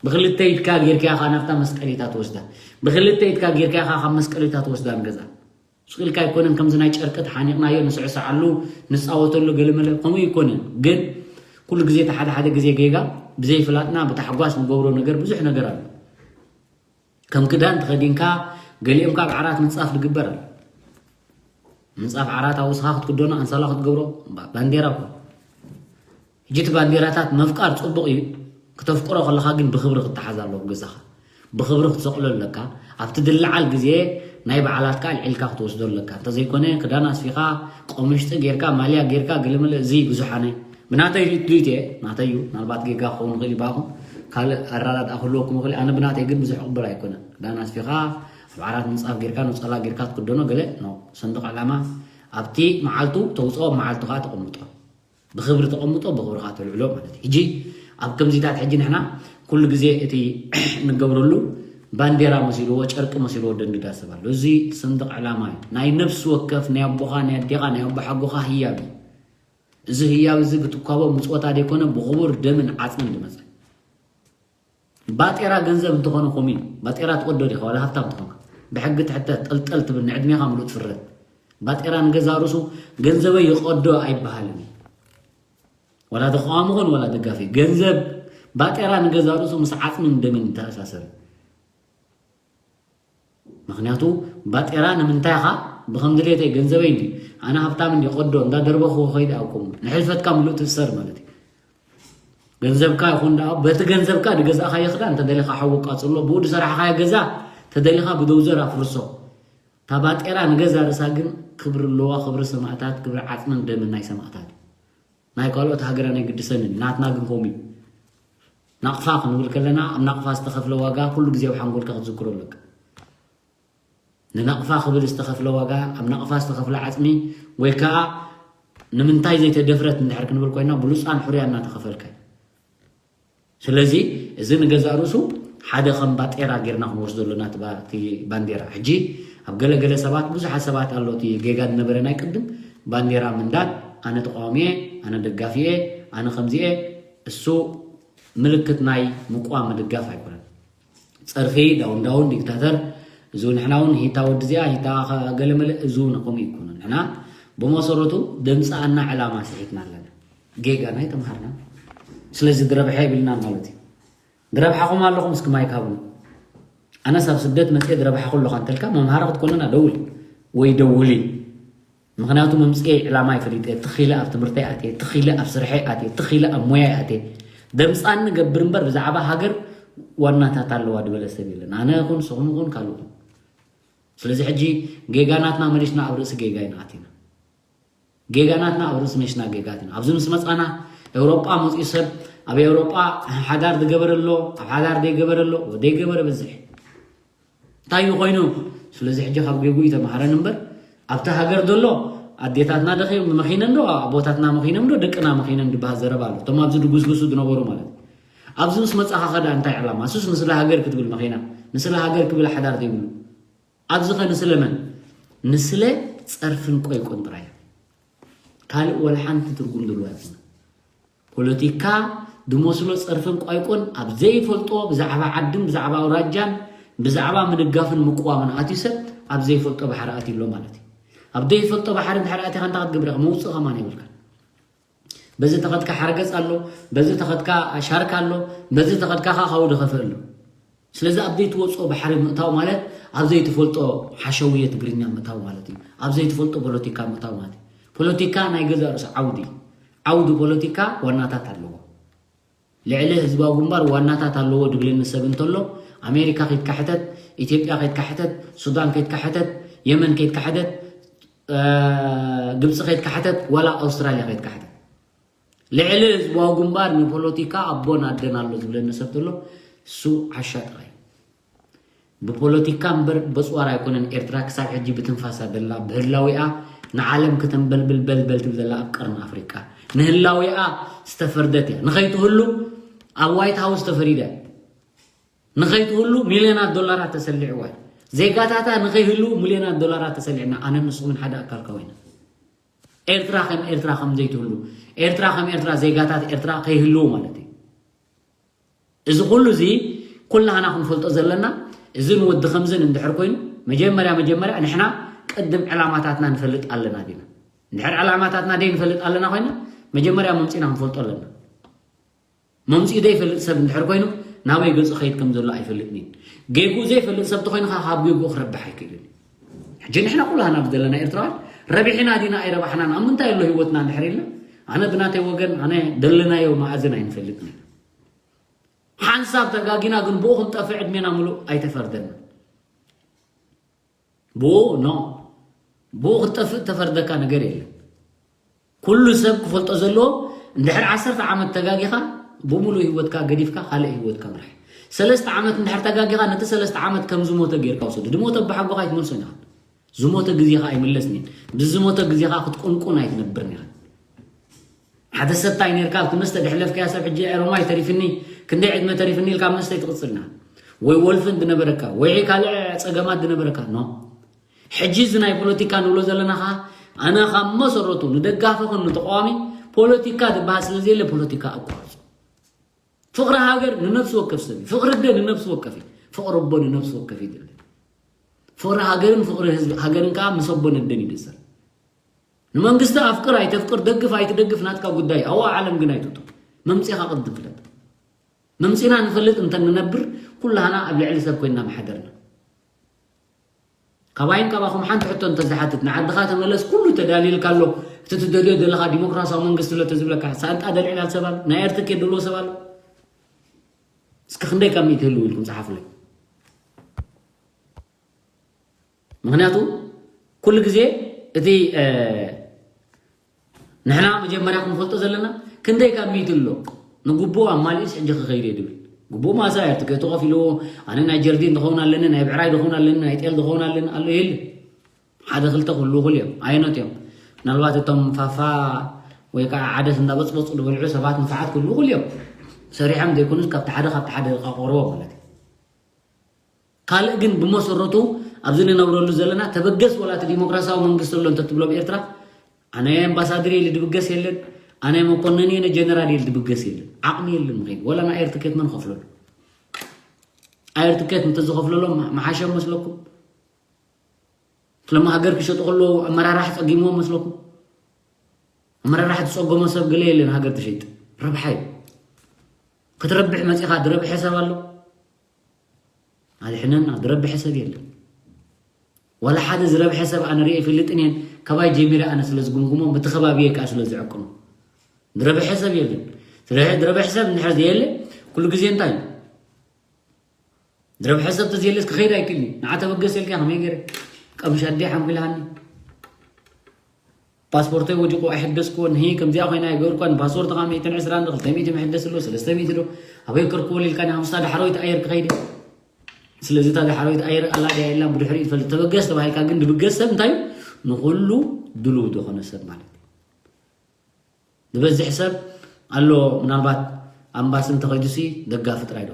ብክልተ ኢድካ ጌርካ ኢኻ ናብታ መስቀሊታ ትወስዳ። ብክልተ ኢድካ ጌርካ ኢኻ ካብ መስቀሊታ ትወስዳ ንገዛ። ስቕ ኢልካ ኣይኮነን ከምዚ ናይ ጨርቂ ተሓኒቕናዮ ንስዕስዓሉ ንፃወተሉ ገለመለ ከምኡ ኣይኮነን። ግን ኩሉ ግዜ እቲ ሓደ ሓደ ግዜ ጌጋ ብዘይፍላጥና ብታሕጓስ ንገብሮ ነገር ብዙሕ ነገር ኣሎ። ከም ክዳን ተኸዲንካ ገሊኦም ካብ ዓራት ምንፃፍ ዝግበር ኣሎ። ምንፃፍ ዓራት ኣብ ውስኻ ክትክደኖ ኣንሳላ ክትገብሮ ባ- ባንዴራ እኮ። ሕጂ እቲ ባንዴራታት መፍቃር ፅቡቕ እዩ። ክተፍቅሮ ከለኻ ግን ብኽብሪ ክትሓዝ ኣለዎ ገዛኻ። ብኽብሪ ክትሰቕሎ ኣለካ። ኣብቲ ድልዓል ግዜ ናይ በዓላትካ ኣልዒልካ ክትወስዶ ኣለካ። እንተዘይኮነ ክዳን ኣስፊኻ ቆምሽጢ ጌርካ ማልያ ጌርካ ገለመለ እዚ ብዙሓነ ብናተይ ሪኢቶ እየ ናተይ እዩ። ምናልባት ጌጋ ክኸውን ይኽእል ይባኹም ካልእ ኣራዳድኣ ክህልወኩም ይኽእል። ኣነ ብናተይ ግን ብዙሕ ቅብል ኣይኮነን። ክዳን ኣስፊኻ ኣብ ዓራት ምንፃፍ ጌርካ ነፀላ ጌርካ ትክደኖ ገለ ኖ። ሰንደቕ ዕላማ ኣብቲ መዓልቱ ተውፅኦ፣ ኣብ መዓልቱ ከዓ ተቐምጦ። ብኽብሪ ተቐምጦ ብኽብርኻ ተልዕሎ ማለት እዩ። ሕጂ ኣብ ከምዚታት ሕጂ ንሕና ኩሉ ግዜ እቲ ንገብረሉ ባንዴራ መሲልዎ ጨርቂ መሲልዎ ደንድዳ ሰብ ኣሎ። እዚ ሰንደቕ ዕላማ እዩ። ናይ ነፍሲ ወከፍ ናይ ኣቦኻ ናይ ኣዴኻ ናይ ኣቦሓጎኻ ህያብ እዩ። እዚ ህያብ እዚ ብትኳቦ ምፅወታ ዘይኮነ ብኽቡር ደምን ዓፅምን ዝመፀ ባጤራ ገንዘብ እንተኾነ ኮሚን ባጤራ ትወዶ ዲኻ ዋላ ሃብታም ትኾንካ ብሕጊ ትሕተት ጠልጠል ትብል ንዕድሜኻ ምሉእ ትፍረድ። ባጤራ ንገዛ ርእሱ ገንዘበይ ይቐዶ ኣይበሃልን እዩ። ዋላ ተቃዋሚ ኾን ዋላ ደጋፊ ገንዘብ ባጤራ ንገዛ ርእሱ ምስ ዓፅምን ደምን ይተኣሳሰር። ምክንያቱ ባጤራ ንምንታይ ኻ ብከም ድሌተይ ገንዘበይ እንዲ ኣነ ሃብታም እንዲ ቀዶ እንዳደርበኹ ኸይድ ኣውቅሙ ንሕልፈትካ ምሉእ ትእሰር ማለት እዩ። ገንዘብካ ይኹን ደኣ በቲ ገንዘብካ ዝገዛእኻዮ ክዳን ተደሊኻ ሓዊ ቃፅሎ ብኡ ዝሰራሕኻዮ ገዛ ተደሊኻ ብደውዘር ኣፍርሶ። እታ ባጤራ ንገዛ ርሳ ግን ክብሪ ኣለዋ። ክብሪ ሰማእታት ክብሪ ዓፅምን ደምን ናይ ሰማእታት እዩ። ናይ ካልኦት ሃገር ኣይግድሰንን። ናትና ግን ከምኡ እዩ። ናቕፋ ክንብል ከለና ኣብ ናቕፋ ዝተኸፍለ ዋጋ ኩሉ ግዜ ኣብ ሓንጎልካ ክትዝክሮ ኣለካ። ንናቕፋ ክብል ዝተኸፍለ ዋጋ ኣብ ናቕፋ ዝተኸፍለ ዓፅሚ ወይ ከዓ ንምንታይ ዘይተደፍረት እንድሕር ክንብል ኮይና ብሉፃን ሕሩያ እናተኸፈልካ እዩ። ስለዚ እዚ ንገዛእ ርእሱ ሓደ ከም ባጤራ ጌርና ክንወስዶ ኣለና እቲ ባ- እቲ ባንዴራ። ሕጂ ኣብ ገለገለ ሰባት ብዙሓት ሰባት ኣሎ እቲ ጌጋ ዝነበረ ናይ ቅድም ባንዴራ ምንዳድ ኣነ ተቃዋሚ እየ ኣነ ደጋፊ እየ ኣነ ከምዚ እየ እሱ ምልክት ናይ ምቋም ምድጋፍ ኣይኮነን። ፀርፊ ዳውን ዳውን ዲክታተር እዚ ንሕና እውን ሂታ ወዲ እዚኣ ሂታ ገለመለ እዚ እውን ከምኡ ይኮኑ ንሕና ብመሰረቱ ደምፃኣና ዕላማ ስሒትና ኣለና። ጌጋና ኣይተምሃርና ስለዚ ድረብሐ ይብልና ማለት እዩ። ድረብሓኹም ኣለኹም እስኪ ማይክ ሃቡኒ። ኣነስ ኣብ ስደት መፅየ ድረብሓኹ ኣለኻ እንተልካ መምሃሪ ክትኮንና ደውል ወይ ደውሊ። ምክንያቱ መምፅኤ ዕላማ ይፈሊጠ ትኺለ ኣብ ትምህርተይ ኣትየ ትኺለ ኣብ ስርሐይ ኣትየ ትኺለ ኣብ ሞያይ ኣትየ ደምፃኒ ገብር እምበር ብዛዕባ ሃገር ዋናታት ኣለዋ ዝበለ ሰብ የለን። ኣነ ይኹን ስኹም ይኹን ካልእ ይኹን። ስለዚ ሕጂ ጌጋ ናትና መሊስና ኣብ ርእሲ ጌጋ ኢና ኣቲና። ጌጋ ናትና ኣብ ርእሲ መሊስና ጌጋ ኣቲና። ኣብዚ ምስ መፃና ኤውሮጳ መፅኡ ሰብ ኣብ ኤውሮጳ ሓዳር ዝገበረ ኣሎ ኣብ ሓዳር ዘይገበረ ኣሎ ዘይገበረ በዝሕ እንታይ እዩ ኮይኑ? ስለዚ ሕጂ ካብ ጌጉ እዩ ተምሃረን እምበር ኣብቲ ሃገር ዘሎ ኣዴታትና ደኺ መኺነን ዶ ኣቦታትና መኺኖም ዶ ደቅና መኺነን ዝበሃል ዘረባ ኣሎ። እቶም ኣብዚ ድጉስጉሱ ዝነበሩ ማለት እዩ። ኣብዚ ምስ መጻኻ ከዳ እንታይ ዕላማ? እሱስ ንስለ ሃገር ክትብል መኺና ንስለ ሃገር ክብል ሓዳር ዘይብሉ ኣብዚ ኸ ንስለ መን? ንስለ ጸርፍን ቆይቆን ጥራይ ካልእ ወላ ሓንቲ ትርጉም ዘለዎ ኣይኮነ። ፖለቲካ ዝመስሎ ጸርፍን ቋይቆን ኣብ ዘይፈልጦ ብዛዕባ ዓድን ብዛዕባ ኣውራጃን ብዛዕባ ምድጋፍን ምቅዋምን ኣትዩ ሰብ ኣብ ዘይፈልጦ ባሕሪ ኣትዩ ኣሎ ማለት እዩ። ኣብ ዘይፈልጦ ባሕሪ እንድሕር ኣቲኻ እንታይ ክትገብር ኢኻ? መውፅእ ከማን የብልካ። በዚ ተኸድካ ሓርገፅ ኣሎ፣ በዚ ተኸድካ ሻርክ ኣሎ፣ በዚ ተኸድካ ኸዓ ካውዲ ከፍእ ኣሎ። ስለዚ ኣብ ዘይትወፅኦ ባሕሪ ምእታው ማለት ኣብ ዘይትፈልጦ ሓሸውየ ትግርኛ ምእታው ማለት እዩ። ኣብ ዘይትፈልጦ ፖለቲካ ምእታው ማለት እዩ። ፖለቲካ ናይ ገዛእ ርእሱ ዓውዲ እዩ። ዓውዲ ፖለቲካ ዋናታት ኣለዎ። ልዕሊ ህዝባዊ ግንባር ዋናታት ኣለዎ ድብለኒ ሰብ እንተሎ ኣሜሪካ ከይትካ ሕተት፣ ኢትዮጵያ ከይትካ ሕተት፣ ሱዳን ከይትካ ሕተት፣ የመን ከይትካ ሕተት፣ ግብፂ ከይትካ ሕተት፣ ዋላ ኣውስትራልያ ከይትካ ሕተት። ልዕሊ ህዝባዊ ግንባር ንፖለቲካ ኣቦን ኣደን ኣሎ ዝብለኒ ሰብ ተሎ እሱ ዓሻ ጥራይ። ብፖለቲካ እምበር በጽዋር ኣይኮነን። ኤርትራ ክሳብ ሕጂ ብትንፋሳ ደላ፣ ብህላዊኣ ንዓለም ከተንበልብል በልበል ትብል ዘላ ኣብ ቀርኒ ኣፍሪቃ። ንህላዊኣ ዝተፈርደት እያ። ንኸይትህሉ ኣብ ዋይት ሃውስ ተፈሪዳ እያ። ንኸይትህሉ ሚልዮናት ዶላራት ተሰሊዕዋ እያ። ዜጋታታ ንኸይህሉ ሚልዮናት ዶላራት ተሰሊዕና፣ ኣነ ንስኹምን ሓደ ኣካል ከወይና። ኤርትራ ከም ኤርትራ ከም ዘይትህሉ፣ ኤርትራ ከም ኤርትራ፣ ዜጋታት ኤርትራ ከይህልዉ ማለት እዩ። እዚ ኩሉ እዚ ኩላህና ክንፈልጦ ዘለና፣ እዚ ንወዲ ከምዝን እንድሕር ኮይኑ፣ መጀመርያ መጀመርያ ንሕና ቅድም ዕላማታትና ንፈልጥ ኣለና ዲና? እንድሕር ዕላማታትና ደይ ንፈልጥ ኣለና ኮይና፣ መጀመርያ መምጺና ክንፈልጦ ኣለና። መምጺኡ ዘይፈልጥ ሰብ እንድሕር ኮይኑ፣ ናበይ ገጹ ከይድ ከም ዘሎ ኣይፈልጥን እዩ። ጌግኡ ዘይፈልጥ ሰብ ተኾይኑ፣ ካብ ጌግኡ ክረብሕ ኣይክእልን እዩ። ሕጂ ንሕና ኩላህና ኣብዚ ዘለና ኤርትራውያን ረቢሕና ዲና ኣይረባሕናን፣ ኣብ ምንታይ ኣሎ ህይወትና እንድሕር ኢልና፣ ኣነ ብናተይ ወገን፣ ኣነ ደለናዮ መኣዝን ኣይንፈልጥን ኢና። ሓንሳብ ተጋጊና ግን ብኡ ክንጠፍእ ዕድሜና ምሉእ ኣይተፈርደና። ብኡ፣ ኖ። ብኡ ክትጠፍእ ተፈርደካ ነገር የለን። ኩሉ ሰብ ክፈልጦ ዘለዎ፣ እንድሕር ዓሰርተ ዓመት ተጋጊኻ፣ ብምሉእ ህይወትካ ገዲፍካ ካልእ ህይወትካ ምራሕ። ሰለስተ ዓመት እንድሕር ተጋጊኻ፣ ነቲ ሰለስተ ዓመት ከም ዝሞተ ጌርካ ውሰዶ። ዝሞተ ብሓጎኻ ኣይትመልሶን ኢኻ። ዝሞተ ግዜኻ ኣይምለስን እዩ። ብዝሞተ ግዜኻ ክትቁንቁን ኣይትነብርን ኢኻ። ሓደ ሰብ እንታይ ነርካ፣ ኣብቲ መስተ ደሕለፍካያ ሰብ፣ ሕጂ ሮማይ ተሪፍኒ፣ ክንደይ ዕድመ ተሪፍኒ ኢልካ መስተ ትቕጽልና። ወይ ወልፍን ዝነበረካ፣ ወይ ካልእ ጸገማት ዝነበረካ፣ ኖ። ሕጂ እዚ ናይ ፖለቲካ ንብሎ ዘለና ኸኣ፣ ኣነ ካብ መሰረቱ ንደጋፊ ኹን ንተቃዋሚ፣ ፖለቲካ ዝበሃል ስለ ዘየለ፣ ፖለቲካ ኣቋርጹ። ፍቕሪ ሃገር ንነፍሲ ወከፍ ሰብ እዩ። ፍቕሪ ኣደ ንነፍሲ ወከፍ እዩ። ፍቕሪ ኣቦ ንነፍሲ ወከፍ እዩ ድለ። ፍቕሪ ሃገርን ፍቕሪ ህዝቢ ሃገርን ከኣ ምስ ኣቦን ኣደን ይድሰር። ንመንግስቲ ኣፍቅር ኣይተፍቅር፣ ደግፍ ኣይትደግፍ ናትካ ጉዳይ፣ ኣብኣ ዓለም ግን ኣይትእቶ። መምጺኻ ቅድም ፍለጥ። መምጺና ንፈልጥ እንተ ንነብር፣ ኩላህና ኣብ ልዕሊ ሰብ ኮይንና ምሓደርና። ካባይን ካባኹም ሓንቲ ሕቶ እንተ ዝሓትት፣ ንዓድኻ ተመለስ፣ ኩሉ ተዳልየልካ ኣሎ፣ እቲ ትደልዮ ዘለኻ ዲሞክራሲያዊ መንግስቲ ኣሎ ተዝብለካ፣ ሳንጣ ደልዒላ ሰብ ኣሎ፣ ናይ ኤርትርኬ ደልዎ ሰብ ኣሎ? እስኪ ክንደይ ካብ ሚእቲ ህልው ኢልኩም ጸሓፉለይ። ምኽንያቱ ኩሉ ግዜ እቲ፣ እ፣ ንሕና መጀመርያ ክንፈልጦ ዘለና ክንደይ ካብ ሚእቲ ኣሎ ንግቡእ ኣማሊኡስ ሕጂ ክኸይድ እየ ድብል። ግቡእ ማሳ እየ፣ ትኬቱ ከፊልዎ፣ ኣነ ናይ ጀርዲን ዝኸውን ኣለኒ፣ ናይ ብዕራይ ዝኸውን ኣለኒ፣ ናይ ጤል ዝኸውን ኣለኒ፣ ኣሎ የለ። ሓደ ክልተ ክህልዉ ይኽእሉ እዮም። ኣየኖት እዮም? ምናልባት እቶም ፋፋ ወይ ከዓ ዓደስ እንዳበጽበጹ ዝበልዑ ሰባት ንፉዓት ክህልዉ ይኽእሉ እዮም። ሰሪሖም ዘይኮኑስ ካብቲ ሓደ፣ ካብቲ ሓደ ዝቃቆርዎ ማለት እዩ። ካልእ ግን ብመሰረቱ ኣብዚ ንነብረሉ ዘለና ተበገስ ወላ እቲ ዲሞክራሲያዊ መንግስቲ ኣሎ እንተትብሎም ኤርትራ፣ ኣነ ኣምባሳደር ኢሉ ድብገስ የለን፣ ኣነ መኮነን እየ፣ ጀነራል ኢሉ ድብገስ የለን። ዓቕሚ የለን ምኸይድ። ወላ ናይ ኤር ትኬት መን ከፍለሉ? ኣየር ትኬት እንተዝኸፍለሎም መሓሸ መስለኩም? ክለማ ሃገር ክሸጡ ከለዉ ኣመራራሕ ጸጊምዎም መስለኩም? ኣመራራሕ ዝጸገሞ ሰብ ገለ የለን ሃገር ትሸይጥ። ረብሓ እዩ። ክትረብሕ መጺኻ ዝረብሐ ሰብ ኣሎ? ኣድሕነና፣ ዝረብሐ ሰብ የለን። ዋላ ሓደ ዝረብሐ ሰብ ኣነ ርእየ ኣይፈልጥን እየን። ካባይ ጀሚረ ኣነ ስለ ዝግምግሞ፣ በቲ ከባቢየ ከኣ ስለ ዝዕቅኖ። ዝረብሐ ሰብ የለን። ዝረ-፣ ዝረብሐ ሰብ እንድሕር ዘየለ፣ ኩሉ ግዜ እንታይ እዩ? ዝረብሐ ሰብ ተዘየለስ ክኸይድ ኣይክእልን እዩ። ንዓ ተበገስ ኢልካ ከመይ ገይረ? ቀምሽ ኣደይ ሓንጒላኒ። ፓስፖርተይ ወዲቑ ኣይሐደስኩዎን። ህይ፣ ከምዚኣ ኮይና ኣይገበርኳን። ፓስፖርት ከዓ ሚእትን ዕስራን ዶ፣ ክልተ ሚእቲ መሐደሲ ኣሎ፣ ሰለስተ ሚእቲ ዶ፣ ኣበይ ክርክቦ ኢልካ፣ ንሃምስታ ዳሕረወይቲ ኣየር ክኸይድ እየ። ስለዚ እታ ዳሕረወይቲ ኣየር ኣላ ድያ የላን ብድሕሪኡ ትፈልጥ። ተበገስ ተባሂልካ ግን ድብገስ ሰብ እንታይ እዩ? ንኹሉ ድሉው ዝኾነ ሰብ ማለት እዩ። ዝበዝሕ ሰብ ኣሎ፣ ምናልባት ኣምባሲ እንተኸይዱሲ ደጋፊ ጥራይ ዶ?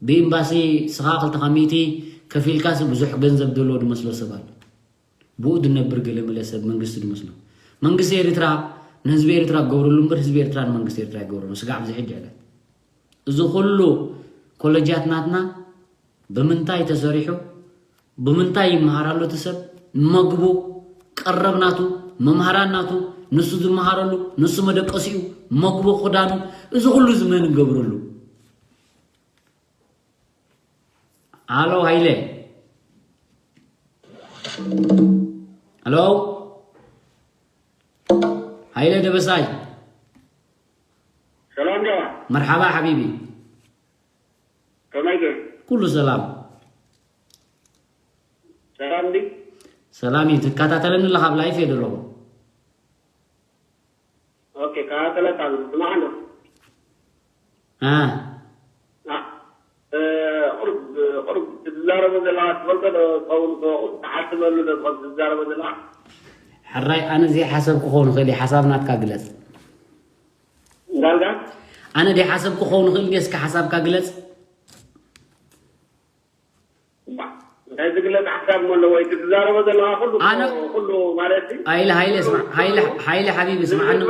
ብኤምባሲ ስኻ ክልተ ሚእቲ ከፊልካሲ ብዙሕ ገንዘብ ዘለዎ ዝመስሎ ሰብ ኣሎ። ብኡ ዝነብር ገለ መለ ሰብ መንግስቲ ዝመስሎ። መንግስቲ ኤርትራ ንህዝቢ ኤርትራ ክገብረሉ እምበር ህዝቢ ኤርትራ ንመንግስቲ ኤርትራ ይገብረሉ። ስጋዕ ኣብዚ ሕጂ ዕለት። እዚ ኩሉ ኮለጃት ናትና ብምንታይ ተሰሪሑ? ብምንታይ ይመሃር ኣሎ እቲ ሰብ? መግቡ፣ ቀረብ ናቱ፣ መምሃራን ናቱ፣ ንሱ ዝመሃረሉ፣ ንሱ መደቀሲኡ፣ መግቡ፣ ክዳኑ፣ እዚ ኩሉ እዚ መን ይገብረሉ? ኣሎ ሃይለ። ኣሎ ሃይለ ደበሳይ። ሰላም ዶ? መርሓባ ሓቢቢ። ከመይ ዶ? ኩሉ ሰላም። ሰላም ድዩ? ሰላም እዩ። ትከታተለኒ ኣለኻ? ኣብ ላይፍ እየ ዘለኹ። ኦኬ፣ ከታተለካ ኣለኹ። ስማዕ ዶ? አ። አ፣ ትብለሉ ዶ ትኾን ትዛረቦ ዘለኻ? ሕራይ፣ ኣነ ዘይሓሰብ ክኸውን ይኽእል እዩ። ሓሳብ ናትካ ግለጽ። እንዳልካ ኣነ ዘይሓሰብ ክኸውን ይኽእል እዩ። እስኪ ሓሳብካ ግለጽ። እንታይ ዝግለጽ ሓሳብ እሞ ኣለዎ? ወይ ትዛረቦ ዘለኻ ኩሉ ኣነ- ኩሉ ማለት እዩ። ሃይለ ሃይለ ስማዕ ሃይለ ሃይለ ሓቢቢ ስማዓኒ።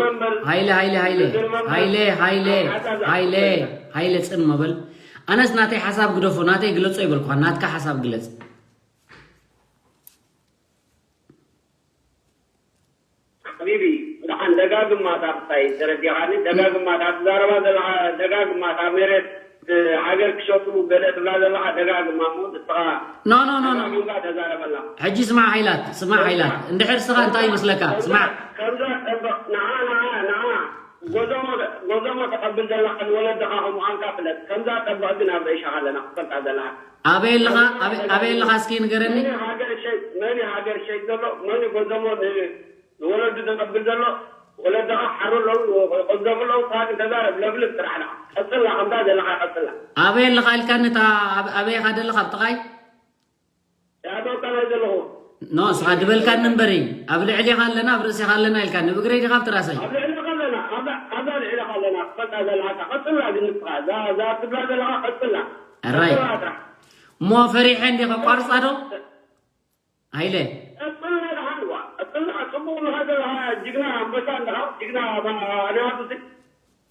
ሃይለ ሃይለ ሃይለ ሃይለ ሃይለ ሃይለ ሃይለ ጽን መበል። ኣነስ ናተይ ሓሳብ ግደፎ፣ ናተይ ግለጾ ይበልኩኻ። ናትካ ሓሳብ ግለጽ። ሓቢቢ፣ ደሓን ደጋግማ እታ ክስታይ ተረዲኻኒ፣ ደጋግማ እታ ትዛረባ ዘለኻ፣ ደጋግማ እታ መሬት፣ ሃገር ክሸጡ ገለ ትብላ ዘለኻ፣ ደጋግማ እሞ ንስኻ no no no no ደጋጊምካ ተዛረበላ። ሕጂ ስማዕ ሃይላት፣ ስማዕ ሃይላት፣ እንድሕር ስኻ እንታይ ይመስለካ? ስማዕ ከምዛ ጸበቕ፣ ንዓ፣ ንዓ፣ ንዓ፣ ጎዞሞ፣ ጎዞሞ ተቐብል ዘለኻ ንወለድኻ ከምዃንካ ፍለጥ። ከምዛ ጸበቕ ግን ኣብ ርእሻኻ ኣለና፣ ክትፈልጣ ዘለኻ። ኣበይ ኣለኻ? ኣበይ ኣለኻ? እስኪ ንገረኒ። መን ሃገር ሸይጥ፣ መን ሃገር ሸይጥ ዘሎ፣ መን ጎዞሞ ንወለዱ ዘቐብል ዘሎ፣ ወለድኻ ሓሩ ኣለዉ፣ ቆዘሙ ኣለዉ፣ ሳግ ተዛረብ፣ ለብልብ ስራሕ ንዓ። ቀጽላ፣ ከምዛ ዘለኻ ቀጽላ። ኣበይ ኣለኻ ኢልካኒ፣ እታ ኣበይ ኢኻ ዘለኻ ኣብ ጥቓይ? ያቶካ ናይ ዘለኹ። ኖ፣ ንስኻ ድበልካኒ እምበሪ፣ ኣብ ልዕሊኻ ኣለና፣ ኣብ ርእሲኻ ኣለና ኢልካኒ፣ ብእግረይ ዲኻ ኣብቲ ራሰይ? ኣብ ልዕሊኻ ኣለና፣ ኣብዛ ልዕሊኻ ኣለና፣ ትፈልጣ ዘለኻ፣ ቀጽላ ግን ንስኻ፣ እዛ ትብላ ዘለኻ ቀጽላ። ሕራይ። ቀጽላ ጥራሕ። እሞ ፈሪሐ እንዲ ከቋርጻ ዶ? ሃይለ። ቀጽልና ደሓን ዋ። ቀጽልና ጽቡቕ ኣለኻ ዘለኻ ጅግና ኣንበሳ ኣለኻ። ጅግና ኣባ-፣ ኣድማሱ ሲ-፣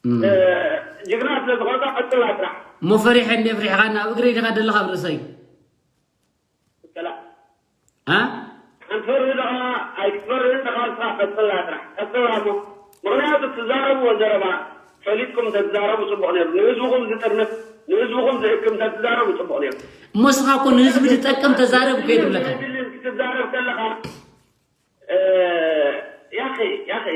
እም። እ፣ ጅግና ስለ ዝኾንካ ቀጽላ ጥራሕ። እሞ ፈሪሐ እንደ ፍሪሕኻና ኣብ እግረይ ዲኻ ደለኻ ኣብ ርእሰይ? ቀጽላ። ኣ? ኣንፈርህ ደኻ ኣይትፈርህን ደኻ ንስኻ ቀጽላ ጥራሕ። ቀጽላ እሞ። ምኽንያቱ ትዛረብዎ ዘረባ ፈሊጥኩም ተትዛረቡ ጽቡቕ ነይሩ። ንህዝብኹም ዝጥርንፍ፣ ንህዝብኹም ዝእክብ እንተትዛረቡ ጽቡቕ ነይሩ። እሞ እስኻ እኮ ንህዝቢ ዝጠቅም ተዛረብ እኮ እየ ዝብለካ። ክትዛረብ ከለኻ፣ እ፣ ያኺ፣ ያኺ፣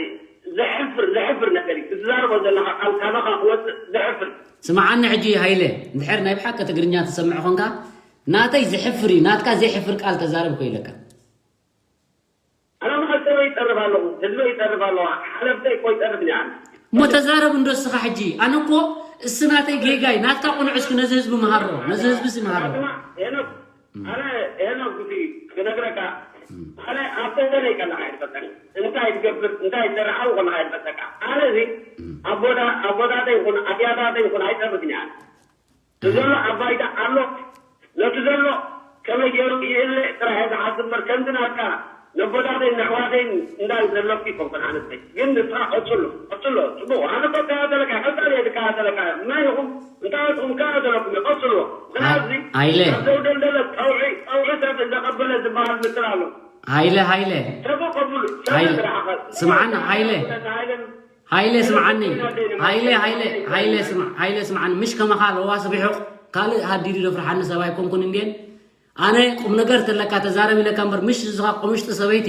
ዘሕፍር፣ ዘሕፍር ነገር እዩ። ክትዛረቦ ዘለኻ ቃል ካባኻ ክወጽእ ዘሕፍር። ስምዓኒ ሕጂ ሃይለ፣ እንድሕር ናይ ብሓቂ ትግርኛ ትሰምዕ ኾንካ፣ ናተይ ዘሕፍር እዩ፣ ናትካ ዘይሕፍር ቃል ተዛረብ እኮ ኢለካ። ኣነ መዓልቲ ይጠርፍ ኣለኹ፣ ህዝበይ ይጠርፍ ኣለዋ፣ ሓለፍተይ እኮ ይጠርፍ እኒኣ። እሞ ተዛረብ እንዶ እስኻ ሕጂ። ኣነ እኮ እስ ናተይ ጌጋይ፣ ናትካ ቁኑዕ እስኪ ነዚ ህዝቢ መሃሮ፣ ነዚ ህዝቢ ሲ መሃሮ። ኣነ ሄኖክ፣ ኣነ ሄኖክ፣ እዚ ክነግረካ፣ ኣነ ኣብ ተዘለይ ከለኻ ኣይትፈልጠኒ። እንታይ ትገብር፣ እንታይ ትሰርሕ ኣብኡ ከለኻ ኣይትፈልጠካ። ኣነ እዚ ኣቦዳ-፣ ኣቦታተይ ይኹን ኣያታተይ ይኹን ኣይጠርፍን እየ ኣነ። ንዘሎ ኣብ ባይታ ኣሎ፣ ነቲ ዘሎ ከመይ ገይሩ ይእለ ጥራሕ እየ ዝሓስብ እምበር፣ ከምዚ ናትካ ነቦታተይን ነሕዋተይን እንዳል ዘለኩ ይኮንኩን ኣነስተይ። ግን ንስኻ ቀጽሎ፣ ቀጽሎ፣ ጽቡቕ። ኣነ እኮ እከታተለካ፣ ቀጻሊ እየ ዝከታተለካ። መን ኢኹም? እንታይ ኢኹም? እከታተለኩም እየ፣ ቀጽልዎ። ምኽንያቱ እዚ ሃይለ። ካብ ዘውደልደለ ጸውዒ፣ ጸውዒ ሰብ እንዳቐበለ ዝበሃል ምስል ኣሎ። ሃይለ፣ ሃይለ። ሰብ ቀብሉ፣ ሰብ ሃይለ። ስርዓት። ስምዓና፣ ሃይለ። ሃይለ ሃይለ ስምዓኒ። ሃይለ፣ ሃይለ፣ ሃይለ ስምዓ-፣ ሃይለ ስምዓኒ። ምሽ ከማኻ ለዋስ ርሑቕ ካልእ ሃዲዱ ደፍርሓኒ ሰብ ኣይኮንኩን እንድየን። ኣነ ቁም ነገር ተለካ ተዛረብ ኢለካ እምበር፣ ምሽ ዝኻ ቁምሽጢ ሰበይቲ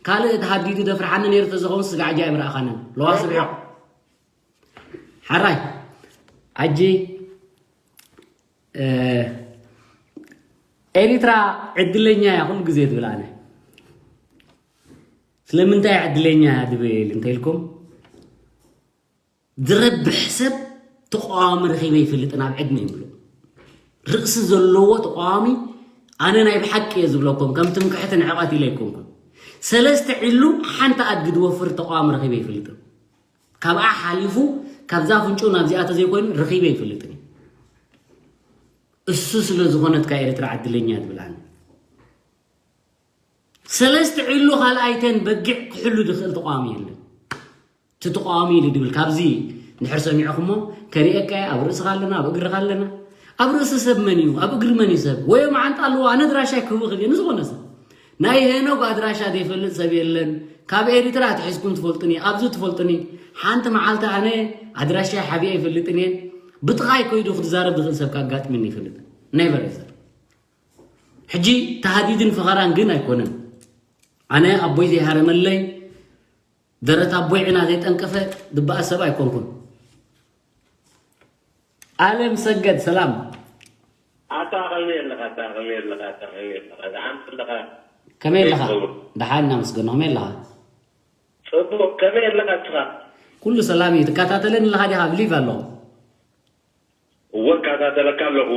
ካልእ ተሃዲዱ ደፍርሓኒ ነይሩ ተዝኸውን ስጋዕ እጃ ኣይምረኣኻንን። ለዋስ ርሑቕ። ሓራይ። ኣጂ፣ እ፣ ኤሪትራ ዕድለኛ እያ ኩሉ ግዜ ትብል ኣነ። ስለምንታይ ዕድለኛ እያ ዝብል እንተኢልኩም፣ ዝረብሕ ሰብ ተቃዋሚ ረኺበ ይፈልጥን ኣብ ዕድመ ይብሉ። ርእሲ ዘለዎ ተቃዋሚ ኣነ ናይ ብሓቂ እየ ዝብለኩም፣ ከም ትምክሕቲ ንዕቐት ኢለ ኣይኮንኩን። ሰለስተ ዒሉ ሓንቲ ኣድጊ ዝወፍር ተቃዋሚ ረኺበ ይፈልጥን። ካብኣ ሓሊፉ ካብዛ ኣፍንጭኡ ናብዚኣ ተዘይኮይኑ ረኺበ ይፈልጥን እዩ። እሱ ስለ ዝኾነት እካ ኤርትራ ዕድለኛ ትብል ኣነ። ሰለስተ ዒሉ ካልኣይተን በጊዕ ክሕሉ ዝኽእል ተቃዋሚ የለን። እቲ ተቃዋሚ ኢሉ ድብል ካብዚ እንድሕር ሰሚዕኹሞ ከርእየካ እየ፣ ኣብ ርእስኻ ኣለና፣ ኣብ እግርኻ ኣለና። ኣብ ርእሲ ሰብ መን እዩ? ኣብ እግሪ መን እዩ ሰብ? ወይ መዓንጣ ኣለዎ፣ ኣነ ኣድራሻይ ክህቡ እኽእል እየ ንዝኾነ ሰብ። ናይ ሄኖግ ኣድራሻ ዘይፈልጥ ሰብ የለን። ካብ ኤሪትራ ኣትሒዝኩም ትፈልጡኒ፣ ኣብዚ ትፈልጡኒ። ሓንቲ መዓልቲ ኣነ ኣድራሻይ ሓቢአ ይፈልጥን እየ። ብጥቓይ ኮይዱ ክትዛረብ ዝኽእል ሰብ ካጋጥምኒ ይፈልጥ። ኔቨር ኤቨር። ሕጂ ተሃዲድን ፈኸራን ግን ኣይኮነን። ኣነ ኣቦይ ዘይሃረመለይ፣ ደረት ኣቦይ ዕና ዘይጠንቀፈ ድበኣስ ሰብ ኣይኮንኩን። ኣለም ሰገድ ሰላም። ኣታ ከመይ ኣለኻ? ኣታ ከመይ ኣለኻ? ኣታ ከመይ ኣለኻ? ደሓን ኣለኻ? ከመይ ኣለኻ? ደሓን እናመስገንኩ። ከመይ ኣለኻ? ጽቡቕ። ከመይ ኣለኻ ንስኻ? ኩሉ ሰላም እዩ። ትከታተለኒ ኣለኻ ዲኻ? ኣብ ሊቭ ኣለኹ። እወ፣ እከታተለካ ኣለኹ።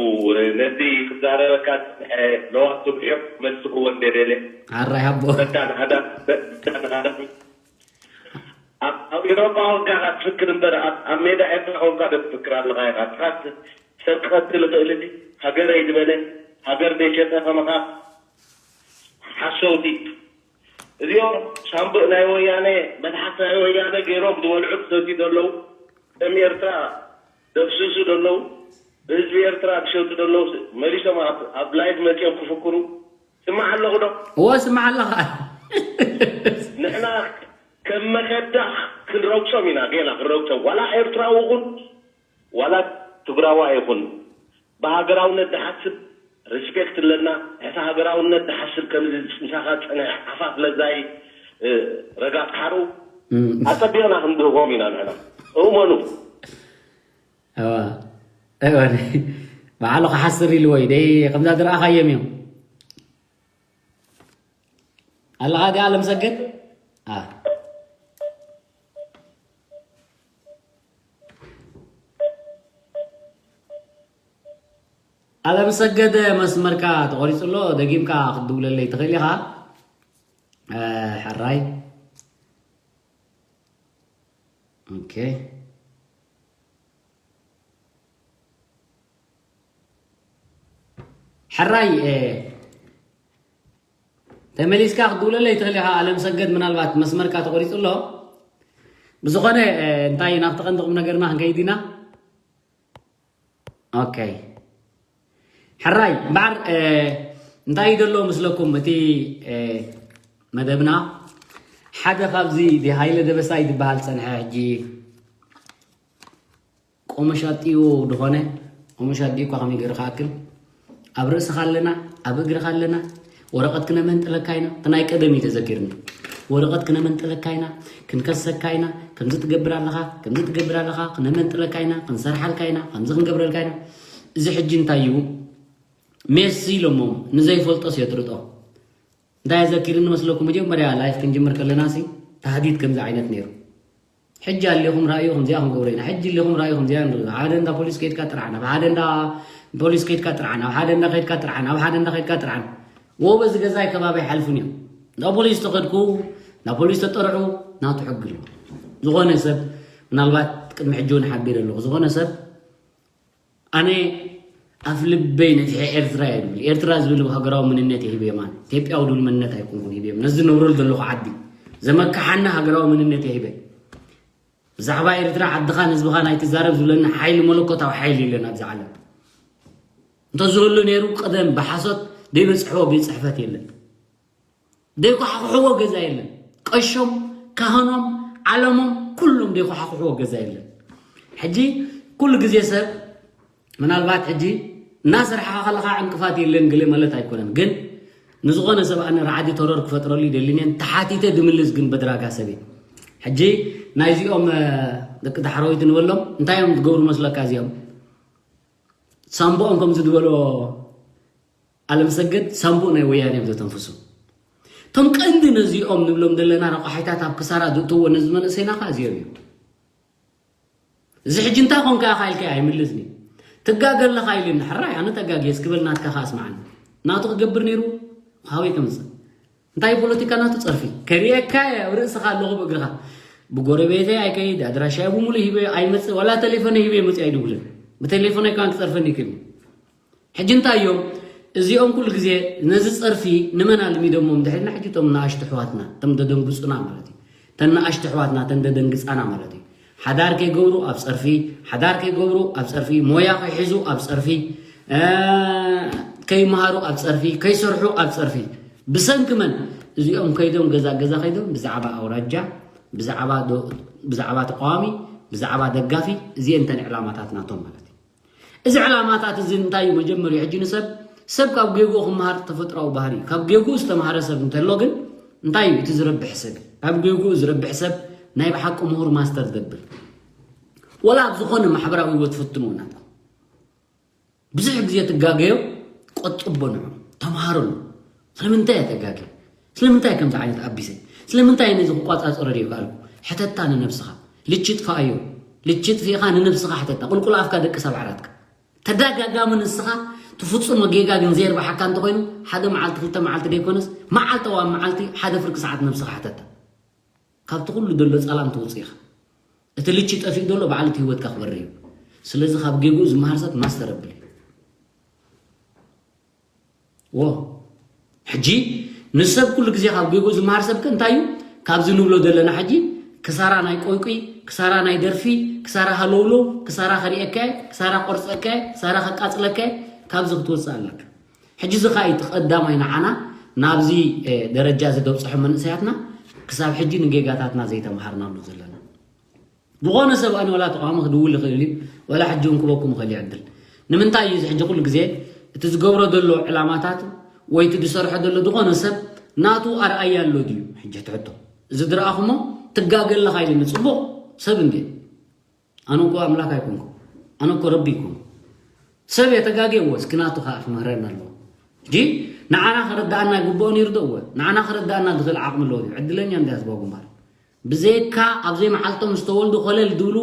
ነቲ ክዛረበካ ዝጸንሐ ለዋህ ትብዕዮ ክመልስክዎ እንደ ደለ። ሓራይ ሃቦ። በታ ንሃዳ-፣ በታ ንሃዳ-፣ ኣብ፣ ኣብ ኤውሮጳ ኮንካ ኢኻ ትፍክር እምበር፣ ኣብ፣ ኣብ ሜዳ ኤርትራ ኮንካ ዶ ትፍክር ኣለኻ ኢኻ? ጥራት ሰብ ክቐትል ይኽእል እዚ ሃገረይ ዝበለ፣ ሃገር ዘይሸጠ ከማኻ ሓሰውቲ። እዚኦም ሳምቡእ ናይ ወያነ፣ መልሓስ ናይ ወያነ ገይሮም ዝበልዑ ዝሰትዩ ዘለዉ፣ ደም ኤርትራ ደፍስሱ ዘለዉ፣ ብህዝቢ ኤርትራ ዝሸጡ ዘለዉ፣ መሊሶም ኣብ፣ ኣብ ላይቭ መጺኦም ክፍክሩ ስማዕ ኣለኹ ዶ? እወ፣ ስማዕ ኣለኻ። ንሕና ከም መኸዳ ክንረግጾም ኢና፣ ጌና ክንረግጾም። ዋላ ኤርትራዊ ይኹን፣ ዋላ ትግራዋይ ይኹን፣ ብሃገራውነት ዝሓስብ ሪስፔክት ኣለና። እቲ ሃገራውነት ዝሓስብ ከምዚ ምሳኻ ዝጸንሐ ዓፋፍ ለዛይ፣ እ፣ ረጋጽ ሓሩ እም። ኣጸቢቕና ክንድህቦም ኢና ንሕና። እመኑ። እዋ፣ እዋ፣ ባዕሉ ክሓስር ኢልዎ እዩ። ደይ ከምዛ ዝረኣኻዮም እዮም። ኣለኻ ዲኣ ኣለም ሰገድ? ኣ። ኣለም ሰገድ መስመርካ ተቖሪጹ ኣሎ፣ ደጊምካ ክትድውለለይ ትኽእል ኢኻ። እ፣ ሕራይ። ኦኬ። ሕራይ፣ እ፣ ተመሊስካ ክትድውለለይ ትኽእል ኢኻ። ኣለም ሰገድ ምናልባት መስመርካ ተቖሪጹ ኣሎ። ብዝኾነ፣ እ፣ እንታይ ናብቲ ቀንዲ ቁም ነገርና ክንከይድ ኢና። ኦኬ። ሕራይ፣ እምበኣር፣ እ፣ እንታይ እዩ ዘሎ ምስለኩም እቲ፣ እ፣ መደብና? ሓደ ካብዚ እቲ ሃይለ ደበሳይ ዝበሃል ጸንሐ ሕጂ ቆመሻጢኡ ድኾነ፣ ቆመሻጢኡ እኳ ከመይ ገይሩ ክኣክል፣ ኣብ ርእስኻ ኣለና፣ ኣብ እግርኻ ኣለና፣ ወረቐት ክነመንጥለካ ኢና። እቲ ናይ ቀደም እዩ ተዘኪርኒ። ወረቐት ክነመንጥለካ ኢና፣ ክንከሰካ ኢና፣ ከምዚ ትገብር ኣለኻ፣ ከምዚ ትገብር ኣለኻ፣ ክነመንጥለካ ኢና፣ ክንሰርሓልካ ኢና፣ ከምዚ ክንገብረልካ ኢና። እዚ ሕጂ እንታይ እዩ? ሜሲ ኢሎሞም፣ ንዘይፈልጦስ የጥርጦ። እንታይ ዘኪርኒ መስለኩም? መጀመርያ ላይፍ ክንጅምር ከለና ሲ ታህዲድ ከምዚ ዓይነት ነይሩ። ሕጂ ኣሊኹም ራእዩ ከምዚኣ ክንገብሮ ኢና፣ ሕጂ ኣሊኹም ራእዩ ከምዚኣ ንርኢ። ሓደ እንዳ ፖሊስ ከይድካ ጥርዓን፣ ኣብ ሓደ እንዳ ፖሊስ ከይድካ ጥርዓን፣ ኣብ ሓደ እንዳ ከይድካ ጥርዓን፣ ኣብ ሓደ እንዳ ከይድካ ጥርዓን። ወ በዚ ገዛይ ከባቢ ኣይሓልፉን እዮም። እንዳ ፖሊስ ተኸድኩ፣ እንዳ ፖሊስ ተጠርዑ፣ ናቱ ሕጊ ኣለዎ። ዝኾነ ሰብ፣ ምናልባት ቅድሚ ሕጂ እውን ሓቢረ ኣለኹ፣ ዝኾነ ሰብ ኣነ ኣፍ ልበይ ነፊሐ ኤርትራ እየ ዝብል። ኤርትራ ዝብል ሃገራዊ መንነት እየ ሂበ ማለት። ኢትዮጵያዊ ዝብል መንነት ኣይኮንኩን ሂበ። ነዚ ዝነብረሉ ዘለኹ ዓዲ ዘመካሓኒ ሃገራዊ መንነት እየ ሂበ። ብዛዕባ ኤርትራ ዓድኻን ህዝብኻን ኣይትዛረብ ዝብለኒ ሓይሊ መለኮታዊ ሓይሊ የለን ኣብዚ ዓለም። እንተዝህሉ ነይሩ ቀደም ብሓሶት ዘይበጽሕዎ ቤት ጽሕፈት የለን። ዘይኳሕኩሕዎ ገዛ የለን። ቀሾም፣ ካህኖም፣ ዓለሞም፣ ኩሎም ዘይኳሕኩሕዎ ገዛ የለን። ሕጂ ኩሉ ግዜ ሰብ ምናልባት ሕጂ እናሰርሓኻ ከለኻ ዕንቅፋት የለን ገለ ማለት ኣይኮነን። ግን ንዝኾነ ሰብ ኣነ ራዕዲ ተሮር ክፈጥረሉ ይደልን እየን። ተሓቲተ ድምልስ ግን በድራጋ ሰብ እየ። ሕጂ ናይዚኦም፣ እ፣ ደቂ ዳሕረወይቲ ንበሎም እንታይ እዮም ዝገብሩ መስለካ እዚኦም? ሳምቦኦም ከምዚ ዝበሎ ኣለም ሰገድ ሳምቡእ ናይ ወያነ እዮም ዘተንፍሱ። እቶም ቀንዲ ነዚኦም ንብሎም ዘለና ረቋሒታት ኣብ ክሳራ ዘእትዎ ነዚ መንእሰይና ኸዓ እዚኦም እዮም። እዚ ሕጂ እንታይ ኮንካ ኢኻ ኢልካ ኣይምልስኒ። ትጋገ ኣለኻ ኢሉኒ። ሕራይ ኣነ ተጋግየ እስኪ በል ናትካ ኸዓ ኣስምዓኒ። ናቱ ክገብር ነይሩ ሃበይ ከምፅእ። እንታይ ፖለቲካ ናቱ ፀርፊ ከርእየካ እየ ኣብ ርእስኻ ኣለኹ ብእግርኻ። ብጎረቤተይ ኣይከይድ ኣድራሻይ ብምሉእ ሂበ ኣይመፅእ ዋላ ቴሌፎነይ ሂበ መፅእ ኣይድውልን። ብቴሌፎነይ ከማን ክፀርፈኒ ይክእል እዩ። ሕጂ እንታይ እዮም እዚኦም ኩሉ ግዜ ነዚ ጸርፊ ንመን ኣልሚዶሞም ድሕሪና? ሕጂ እቶም ንኣሽቱ ኣሕዋትና፣ እቶም ደደንግጹና ማለት እዩ። እተን ንኣሽቱ ኣሕዋትና፣ እተን ደደንግጻና ማለት እዩ። ሓዳር ከይገብሩ ኣብ ጸርፊ፣ ሓዳር ከይገብሩ ኣብ ጸርፊ፣ ሞያ ከይሕዙ ኣብ ጸርፊ፣ እ፣ ከይመሃሩ ኣብ ጸርፊ፣ ከይሰርሑ ኣብ ጸርፊ። ብሰንኪ መን? እዚኦም ከይዶም ገዛ ገዛ ከይዶም ብዛዕባ ኣውራጃ፣ ብዛዕባ ዶ-፣ ብዛዕባ ተቃዋሚ፣ ብዛዕባ ደጋፊ፣ እዚኤን እተን ዕላማታት ናቶም ማለት እዩ። እዚ ዕላማታት እዚ እንታይ እዩ? መጀመርያ ሕጂ ንሰብ፣ ሰብ ካብ ጌግኡ ክመሃር ተፈጥራዊ ባህሪ እዩ። ካብ ጌግኡ ዝተምሃረ ሰብ እንተሎ ግን እንታይ እዩ እቲ ዝረብሕ ሰብ? ካብ ጌግኡ ዝረብሕ ሰብ ናይ ብሓቂ ምሁር ማስተር ዝገብር። ወላ ኣብ ዝኾነ ማሕበራዊ ህይወት ፈትንዎ እናታ። ብዙሕ ግዜ ትጋገዮ ቆጥቦ ንዑ፣ ተምሃረሉ። ስለምንታይ እየ ተጋግየ? ስለምንታይ ከምዚ ዓይነት ኣቢሰ? ስለምንታይ ነዚ ክቋጻጸሮ ዘይከኣልኩ? ሕተታ ንነብስኻ። ልችጥ ፍኣዮ። ልችጥ ፍኢኻ ንነብስኻ ሕተታ። ቁልቁል ኣፍካ ደቅስ ኣብ ዓራትካ። ተደጋጋሚ ንስኻ ትፍጽሞ ጌጋ ግን ዘይርብሓካ እንተኾይኑ፣ ሓደ መዓልቲ ክልተ መዓልቲ ደይኮነስ፣ መዓልታዊ ኣብ መዓልቲ ሓደ ፍርቂ ሰዓት ነብስኻ ሕተታ። ካብቲ ኩሉ ዘሎ ጸላም ትውጽእ ኢኻ። እቲ ልቺ ጠፊኡ ዘሎ ባዕሉ እቲ ህይወትካ ክበርህ እዩ። ስለዚ ካብ ጌግኡ ዝመሃር ሰብ ማስተር ኣብል እዩ። ዎ ሕጂ ንሰብ ኩሉ ግዜ ካብ ጌግኡ ዝመሃር ሰብ ከ እንታይ እዩ? ካብዚ ንብሎ ዘለና ሕጂ ክሳራ ናይ ቆይቁይ፣ ክሳራ ናይ ደርፊ፣ ክሳራ ሃለውለው፣ ክሳራ ከርእየካ፣ ክሳራ ቆርጸካ፣ ክሳራ ከቃጽለካ፣ ካብዚ ክትወጽእ ኣለካ። ሕጂ እዚ ኸኣ እቲ ቀዳማይ ንዓና ናብዚ ደረጃ እዚ ደብጽሖ መንእሰያትና ክሳብ ሕጂ ንጌጋታትና ዘይተምሃርናሉ ዘለና። ዝኾነ ሰብ ኣነ ዋላ ተቃዋሚ ክድውል ይኽእል እዩ፣ ዋላ ሕጂ እውን ክበኩም ይኽእል እዩ ዕድል። ንምንታይ እዩ እዚ ሕጂ ኩሉ ግዜ እቲ ዝገብሮ ዘሎ ዕላማታት ወይ እቲ ዝሰርሖ ዘሎ ዝኾነ ሰብ ናቱ ኣርኣያ ኣሎ ድዩ? ሕጂ ትሕቶ እዚ ዝረኣኹሞ ትጋገ ኣለኻ ኢልኒ። ጽቡቕ ሰብ እንዴ? ኣነ እኮ ኣምላኽ ኣይኮንኩ፣ ኣነ እኮ ረቢ ኣይኮንኩ። ሰብ የተጋጌ እወ፣ እስኪ ናቱ ከዓ ክምህረና ኣለዎ። ሕጂ ንዓና ክረዳኣና ይግብኦ ነይሩ ዶ? እወ፣ ንዓና ክረዳኣና ዝኽእል ዓቕሚ ኣለዎ ድዩ? ዕድለኛ እንድያ ህዝባዊ ግንባር። ብዘይካ ኣብ ዘይመዓልቶም ዝተወልዱ ኮለል ዝብሉ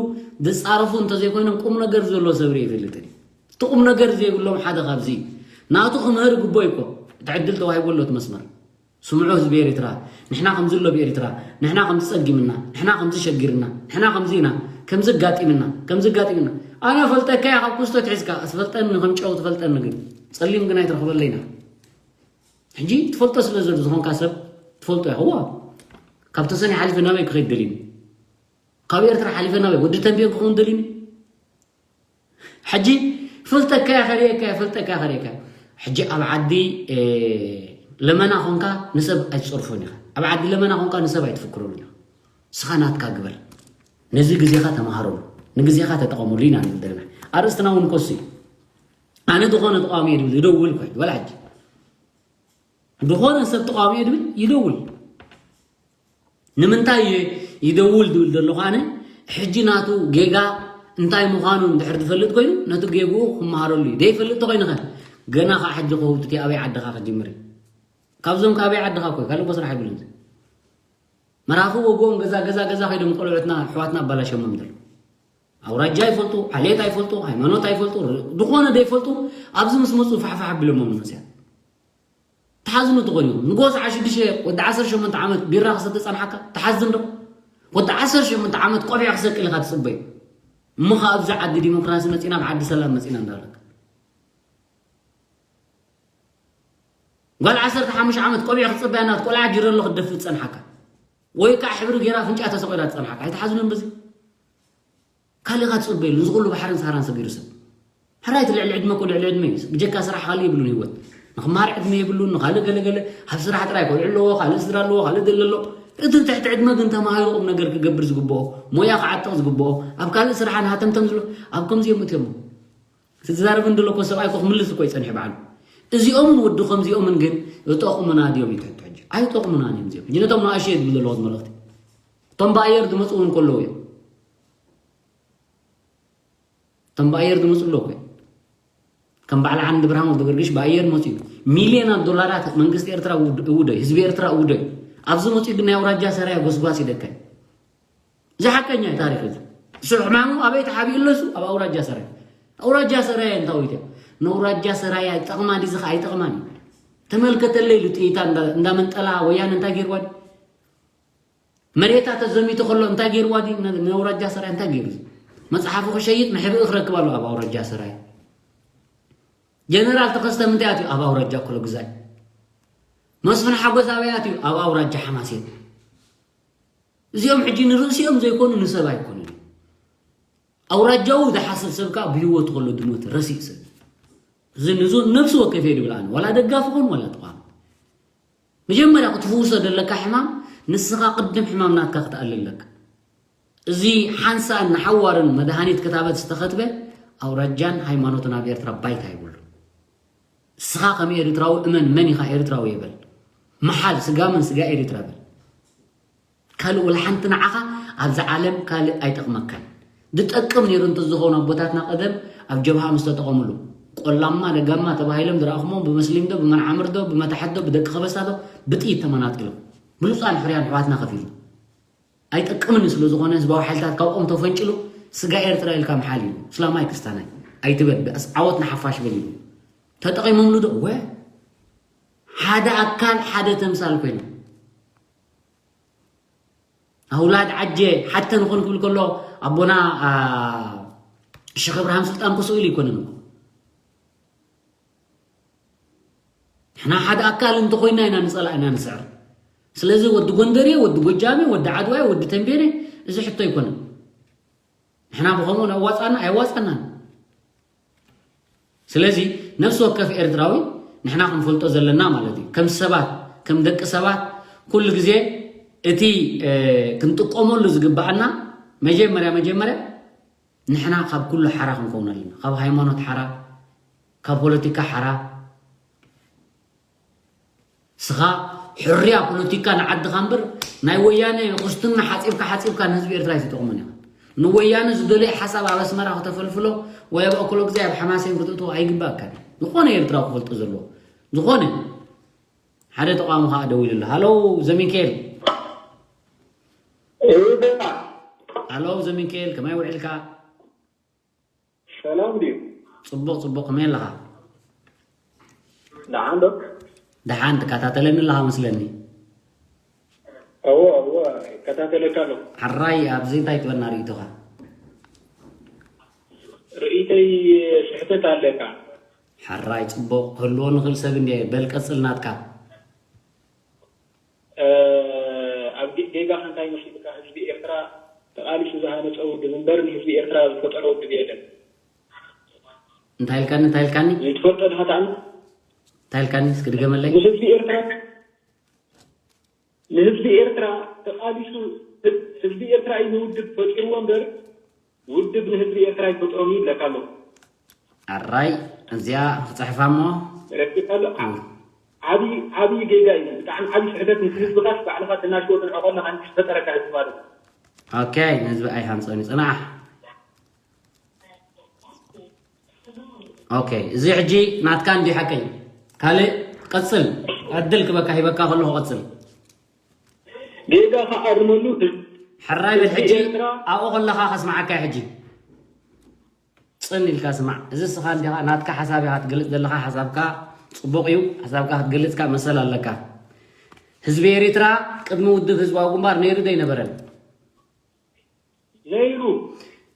ዝጻረፉ እንተዘይኮይኖም ቁም ነገር ዘሎ ሰብ ርኢ ይፈልጥን እዩ። እቲ ቁም ነገር ዘይብሎም ሓደ ካብዚ እዩ። ናቱ ክምህር ይግብኦ እዩ እኮ። እቲ ዕድል ተዋሂቦ ኣሎ እቲ መስመር። ስምዑ ህዝቢ ኤሪትራ፣ ንሕና ከምዚ ኣሎ ብኤሪትራ፣ ንሕና ከምዚ ጸጊምና፣ ንሕና ከምዚ ሸጊርና፣ ንሕና ከምዚ ኢና፣ ከምዚ ኣጋጢምና፣ ከምዚ ኣጋጢምና። ኣነ ፈልጠካ እየ ካብ ኩስቶት ሒዝካ፣ ኣስፈልጠኒ ከም ጨው ትፈልጠኒ ግን፣ ጸሊም ግን ኣይትረኽበለይና። ሕጂ ትፈልጦ ስለ ዘሎ ዝኾንካ ሰብ ትፈልጦ ኢኻ። እዋ፣ ካብ ተሰኒ ሓሊፈ ናበይ ክኸይድ ደሊኒ? ካብ ኤርትራ ሓሊፈ ናበይ? ወዲ ተንቤን ክኸውን ደሊኒ? ሕጂ ፈልጠካ እየ፣ ከርእየካ እየ፣ ፈልጠካ እየ፣ ከርእየካ እየ። ሕጂ ኣብ ዓዲ፣ እ፣ ለመና ኾንካ ንሰብ ኣይትጸርፎን ኢኻ። ኣብ ዓዲ ለመና ኾንካ ንሰብ ኣይትፍክረሉን ኢኻ። ንስኻ ናትካ ግበር። ነዚ ግዜኻ ተማሃረሉ፣ ንግዜኻ ተጠቐመሉ ኢና ንብል ዘለና። ኣርእስትና እውን ኮሱ እዩ። ኣነ ዝኾነ ተቃዋሚ እየ ድብል፣ ይደውል እኮ እዩ፣ ወላ ሕጂ። ዝኾነ ሰብ ተቃዋሚ እየ ድብል፣ ይደውል። ንምንታይ እየ ይደውል ድብል ዘለኹ ኣነ? ሕጂ ናቱ ጌጋ እንታይ ምዃኑ እንድሕር ዝፈልጥ ኮይኑ፣ ነቲ ጌግኡ ክመሃረሉ እዩ። ዘይፈልጥ ተኾይኑ ኸ? ገና ኸዓ ሕጂ ክህውትት እዩ፣ ኣበይ ዓድኻ ክጅምር እዩ? ካብዞም ከ ኣበይ ዓድኻ እኮ እዩ፣ ካልእ እኮ ስራሕ ኣይብሉን። መራኽብ ወግኦም ገዛ፣ ገዛ፣ ገዛ ከይዶም ቆልዑትና፣ ኣሕዋትና ኣባላሸሞም ዘለዉ። ኣውራጃ ኣይፈልጡ፣ ዓሌት ኣይፈልጡ፣ ሃይማኖት ኣይፈልጡ፣ ር-፣ ዝኾነ ዘይፈልጡ፣ ኣብዚ ምስ መጹ ፋሕፋሕ ኣቢሎሞም ንመንእሰያት። ትሓዝኑ ትኾኑ ኢኹም። ንጎ ሰዓት ሽዱሽተ ወዲ ዓሰርተ ሸሞንተ ዓመት ቢራ ክሰቲ ጸንሓካ፣ ትሓዝን ዶ? ወዲ ዓሰርተ ሸሞንተ ዓመት ቆቢዕ ክሰቅል ኢኻ ትጽበዩ። እሞ ኸኣ ኣብዚ ዓዲ ዲሞክራሲ መጺና፣ ኣብ ዓዲ ሰላም መጺና እንዳበለካ። ጓል ዓሰርተ ሓሙሽተ ዓመት ቆቢዕ ክትጽበያ እናት ቆልዓ ጊረሎ ክትደፍእ ትጸንሓካ። ወይ ከዓ ሕብሪ ጌራ ኣፍንጫ ተሰቒላ ትጸንሓካ። ኣይትሓዝኑን በዚ? ካልእ ኢኻ ትጽበየሉ፣ እዚ ኩሉ ባሕርን ሰሃራን ሰጊሩ ሰብ። ሕራይ እቲ ልዕሊ ዕድመ እኮ ልዕሊ ዕድመ እዩ። ብጀካ ስራሕ ካልእ የብሉን ህይወት። ንኽመሃር ዕድመ የብሉን፣ ንኻልእ ገለገለ፣ ኣብ ስራሕ ጥራይ ቆልዑ ኣለዎ፣ ካልእ ስድራ ኣለዎ፣ ካልእ ገለ ኣሎ። እቲ ትሕቲ ዕድመ ግን ተማሂሩ ቁም ነገር ክገብር ዝግብኦ፣ ሞያ ክዓጥቕ ዝግብኦ፣ ኣብ ካልእ ስራሓን ሃተምተም ዝብሎ፣ ኣብ ከምዚኦም እትዮሞ። እቲ ዝዛረብ እንደሎ እኮ ሰብኣይ እኮ ክምልስ እኮ ይጸንሕ በዓሉ። እዚኦምን ወዲ ከምዚኦምን ግን ይጠቕሙና ድዮም እዩ ትሕቲ ሕጂ? ኣይጠቕሙናን እዮም እዚኦም። ሕጂ ነቶም ንኣሽቱ እየ ዝብል ዘለኹ መልእኽቲ። እቶም ብኣየር ዝመጹ እውን ከለዉ እዮም። እቶም ብኣየር ዝመጹ ኣለዉ እኮ እዮም። ከም በዓል ዓንዲ ብርሃን ወልደገርግሽ ብኣየር መጺኡ። ሚልዮናት ዶላራት መንግስቲ ኤርትራ እውድ-፣ እውደዩ፣ ህዝቢ ኤርትራ እውደዩ። ኣብዚ መጺኡ ግን ናይ ኣውራጃ ሰራየ ጎስጓስ ይደካይ። እዚ ሓቀኛ እዩ ታሪኽ እዚ። እሱ ሕማሙ ኣበይ ተሓቢኡ ኣሎ እሱ? ኣብ ኣውራጃ ሰራየ። ኣውራጃ ሰራየ እንታዊት እያ? ንኣውራጃ ሰራየ ይጠቕማ ድዩ? እዚ ኸኣ ኣይጠቕማን እዩ። ተመልከተለይ ኢሉ ጥይታ እንዳ-፣ እንዳመንጠላ ወያነ እንታይ ገይርዋ ድዩ? መሬታ ተዘሚቱ ከሎ እንታይ ገይርዋ ድዩ? ነ-፣ ንኣውራጃ ሰራየ እንታይ ገይሩ? መጽሓፉ ክሸይጥ መሕብኢ ክረክብ ኣሎ ኣብ ኣውራጃ ሰራየ። ጀነራል ተኸስተ ምንታይ ኣትዩ? ኣብ ኣውራጃ ኩሎ ግዛይ። መስፍን ሓጎስ ኣበይ ኣትዩ? ኣብ ኣውራጃ ሓማሴን። እዚኦም ሕጂ ንርእሲኦም ዘይኮኑ ንሰብ ኣይኮኑን። ኣውራጃዊ ዝሓስብ ሰብ ከኣ ብህይወቱ ከሎ ድሞት ረሲእ ሰብ። እዚ ንዙ ነብሲ ወከፍ እየ ድብል ኣነ። ዋላ ደጋፊ ኮን ዋላ ተቃዋሚ። መጀመርያ ክትፍውሶ ዘለካ ሕማም ንስኻ ቅድም ሕማም ናትካ ክትኣሊ ኣለካ። እዚ ሓንሳእን ንሓዋርን መድሃኒት ክታበት ዝተኸትበ ኣውራጃን ሃይማኖትን ኣብ ኤርትራ ባይታ ይብሉ። ንስኻ ከም ኤርትራዊ እመን፣ መን ኢኻ ኤርትራዊ ይበል። መሓል ስጋ መን ስጋ ኤርትራ በል። ካልእ ወላ ሓንቲ ንዓኻ ኣብዚ ዓለም ካልእ ኣይጠቕመካን። ዝጠቅም ነይሩ እንተዝኸውን ኣቦታትና ቀደም ኣብ ጀብሃ ምስ ተጠቐምሉ፣ ቆላማ ደጋማ ተባሂሎም ዝረኣኹሞም ብመስሊም ዶ፣ ብመንዓምር ዶ፣ ብመታሕት ዶ፣ ብደቂ ከበሳ ዶ፣ ብጥይት ተመናጢሎም። ብሉጻን ሕሩያን ኣሕዋትና ከፊሉ። ኣይጠቅምን እዩ ስለ ዝኾነ ህዝባዊ ሓይልታት ካብኦም ተፈንጭሉ ስጋ ኤርትራ ኢልካ ምሓል እዩ። እስላማይ ክስታናይ። ኣይትበል ብኣስ ዓወት ንሓፋሽ በል ይብሉ። ተጠቒሞምሉ ዶ? ወ ሓደ ኣካል ሓደ ተምሳል ኮይኖም ኣውላድ ዓጀ ሓተ ንኾን ክብል ከሎ ኣቦና ሸኽ እብርሃም ስልጣን ክስኡ ኢሉ ኣይኮነን። ንሕና ሓደ ኣካል እንተኾይና ኢና ንፀላእና ንስዕር። ስለዚ ወዲ ጎንደርየ ወዲ ጎጃሜ ወዲ ዓድዋይ ወዲ ተንቤነ እዚ ሕቶ ኣይኮነን። ንሕና ብኸምኡ ነዋፃና ኣይዋፃናን። ስለዚ ነፍሲ ወከፍ ኤርትራዊ ንሕና ክንፈልጦ ዘለና ማለት እዩ። ከም ሰባት ከም ደቂ ሰባት ኩሉ ግዜ እቲ ክንጥቀመሉ ዝግባኣና መጀመርያ መጀመርያ ንሕና ካብ ኩሉ ሓራ ክንከውን ኣለና። ካብ ሃይማኖት ሓራ፣ ካብ ፖለቲካ ሓራ፣ ስኻ ሕርያ ፖለቲካ ንዓድኻ እምበር ናይ ወያነ ኩስትና ሓፂብካ ሓፂብካ ንህዝቢ ኤርትራ ኣይትጠቕሙን ኢኻ። ንወያነ ዝደለየ ሓሳብ ኣብ ኣስመራ ክተፈልፍሎ ወይ ኣብ ኣኮሎ ግዜ ኣብ ሓማሴን ክትእትዎ ኣይግባእካን። ዝኾነ ኤርትራዊ ክፈልጦ ዘለዎ ዝኾነ ሓደ ተቃዋሚ ከዓ ደዊሉ ኣሎ። ሃሎ ዘሚካኤል። ሃሎ ዘሚካኤል ከመይ ውዒልካ? ሰላም ድዩ? ፅቡቕ ፅቡቕ፣ ከመይ ኣለኻ? ደሓን ዶ? ደሓን ትከታተለኒ ኣለኻ መስለኒ። እወ እወ ይከታተለካ ኣለኹ። ሓራይ ኣብዚ እንታይ ትበና ርእይቶኻ? ርእይተይ ስሕተት ኣለካ። ሓራይ ፅቡቕ ክህልዎ ንኽእል ሰብ እንድየ። በል ቀፅል ናትካ። ኣብ ጌጋ እንታይ መሲልካ ህዝቢ ኤርትራ ተቃሊሱ ዝሃነፀ ውድብ እምበር ንህዝቢ ኤርትራ ዝፈጠረ ውድብ የለን። እንታይ ኢልካኒ እንታይ ኢልካኒ ትፈልጦ ድካ ተኣምር እንታይ ኢልካኒ እስኪ ድገመለይ ንህዝቢ ኤርትራ ንህዝቢ ኤርትራ ተቃሊሱ ህዝቢ ኤርትራ እዩ ንውድብ ፈጢርዎ እምበር ውድብ ንህዝቢ ኤርትራ ይፈጥሮም እዩ ይብለካ ኣለኹ። ኣራይ እዚኣ ክፅሕፋ እሞ ረኪብካ ኣሎ ዓብዪ ዓብዪ ጌጋ እዩ። ብጣዕሚ ዓብዪ ስሕተት ምስ ህዝብኻስ ባዕልኻ ተናሽዎ ትንዕቆ ኣለኻ እንጂ ዝፈጠረካ ህዝቢ ማለት እዩ። ኦኬ ንህዝቢ ኣይሃንፀን እዩ ፅናሕ ኦኬ እዚ ሕጂ ናትካ እንዲ ሓቀይ ካልእ ቀፅል ዕድል ክበካ ሂበካ ከለኹ ቀፅል ጌጋ ከኣርመሉ ሕራይ በል ሕጂ ኣብኡ ከለኻ ከስማዓካ ሕጂ ፅን ኢልካ ስማዕ እዚ ስኻ እንዲኻ ናትካ ሓሳብ ኢኻ ትገልፅ ዘለኻ ሓሳብካ ፅቡቕ እዩ ሓሳብካ ክትገልፅካ መሰል ኣለካ ህዝቢ ኤሪትራ ቅድሚ ውድብ ህዝባዊ ግንባር ነይሩ ዶ ኣይነበረን ነይሩ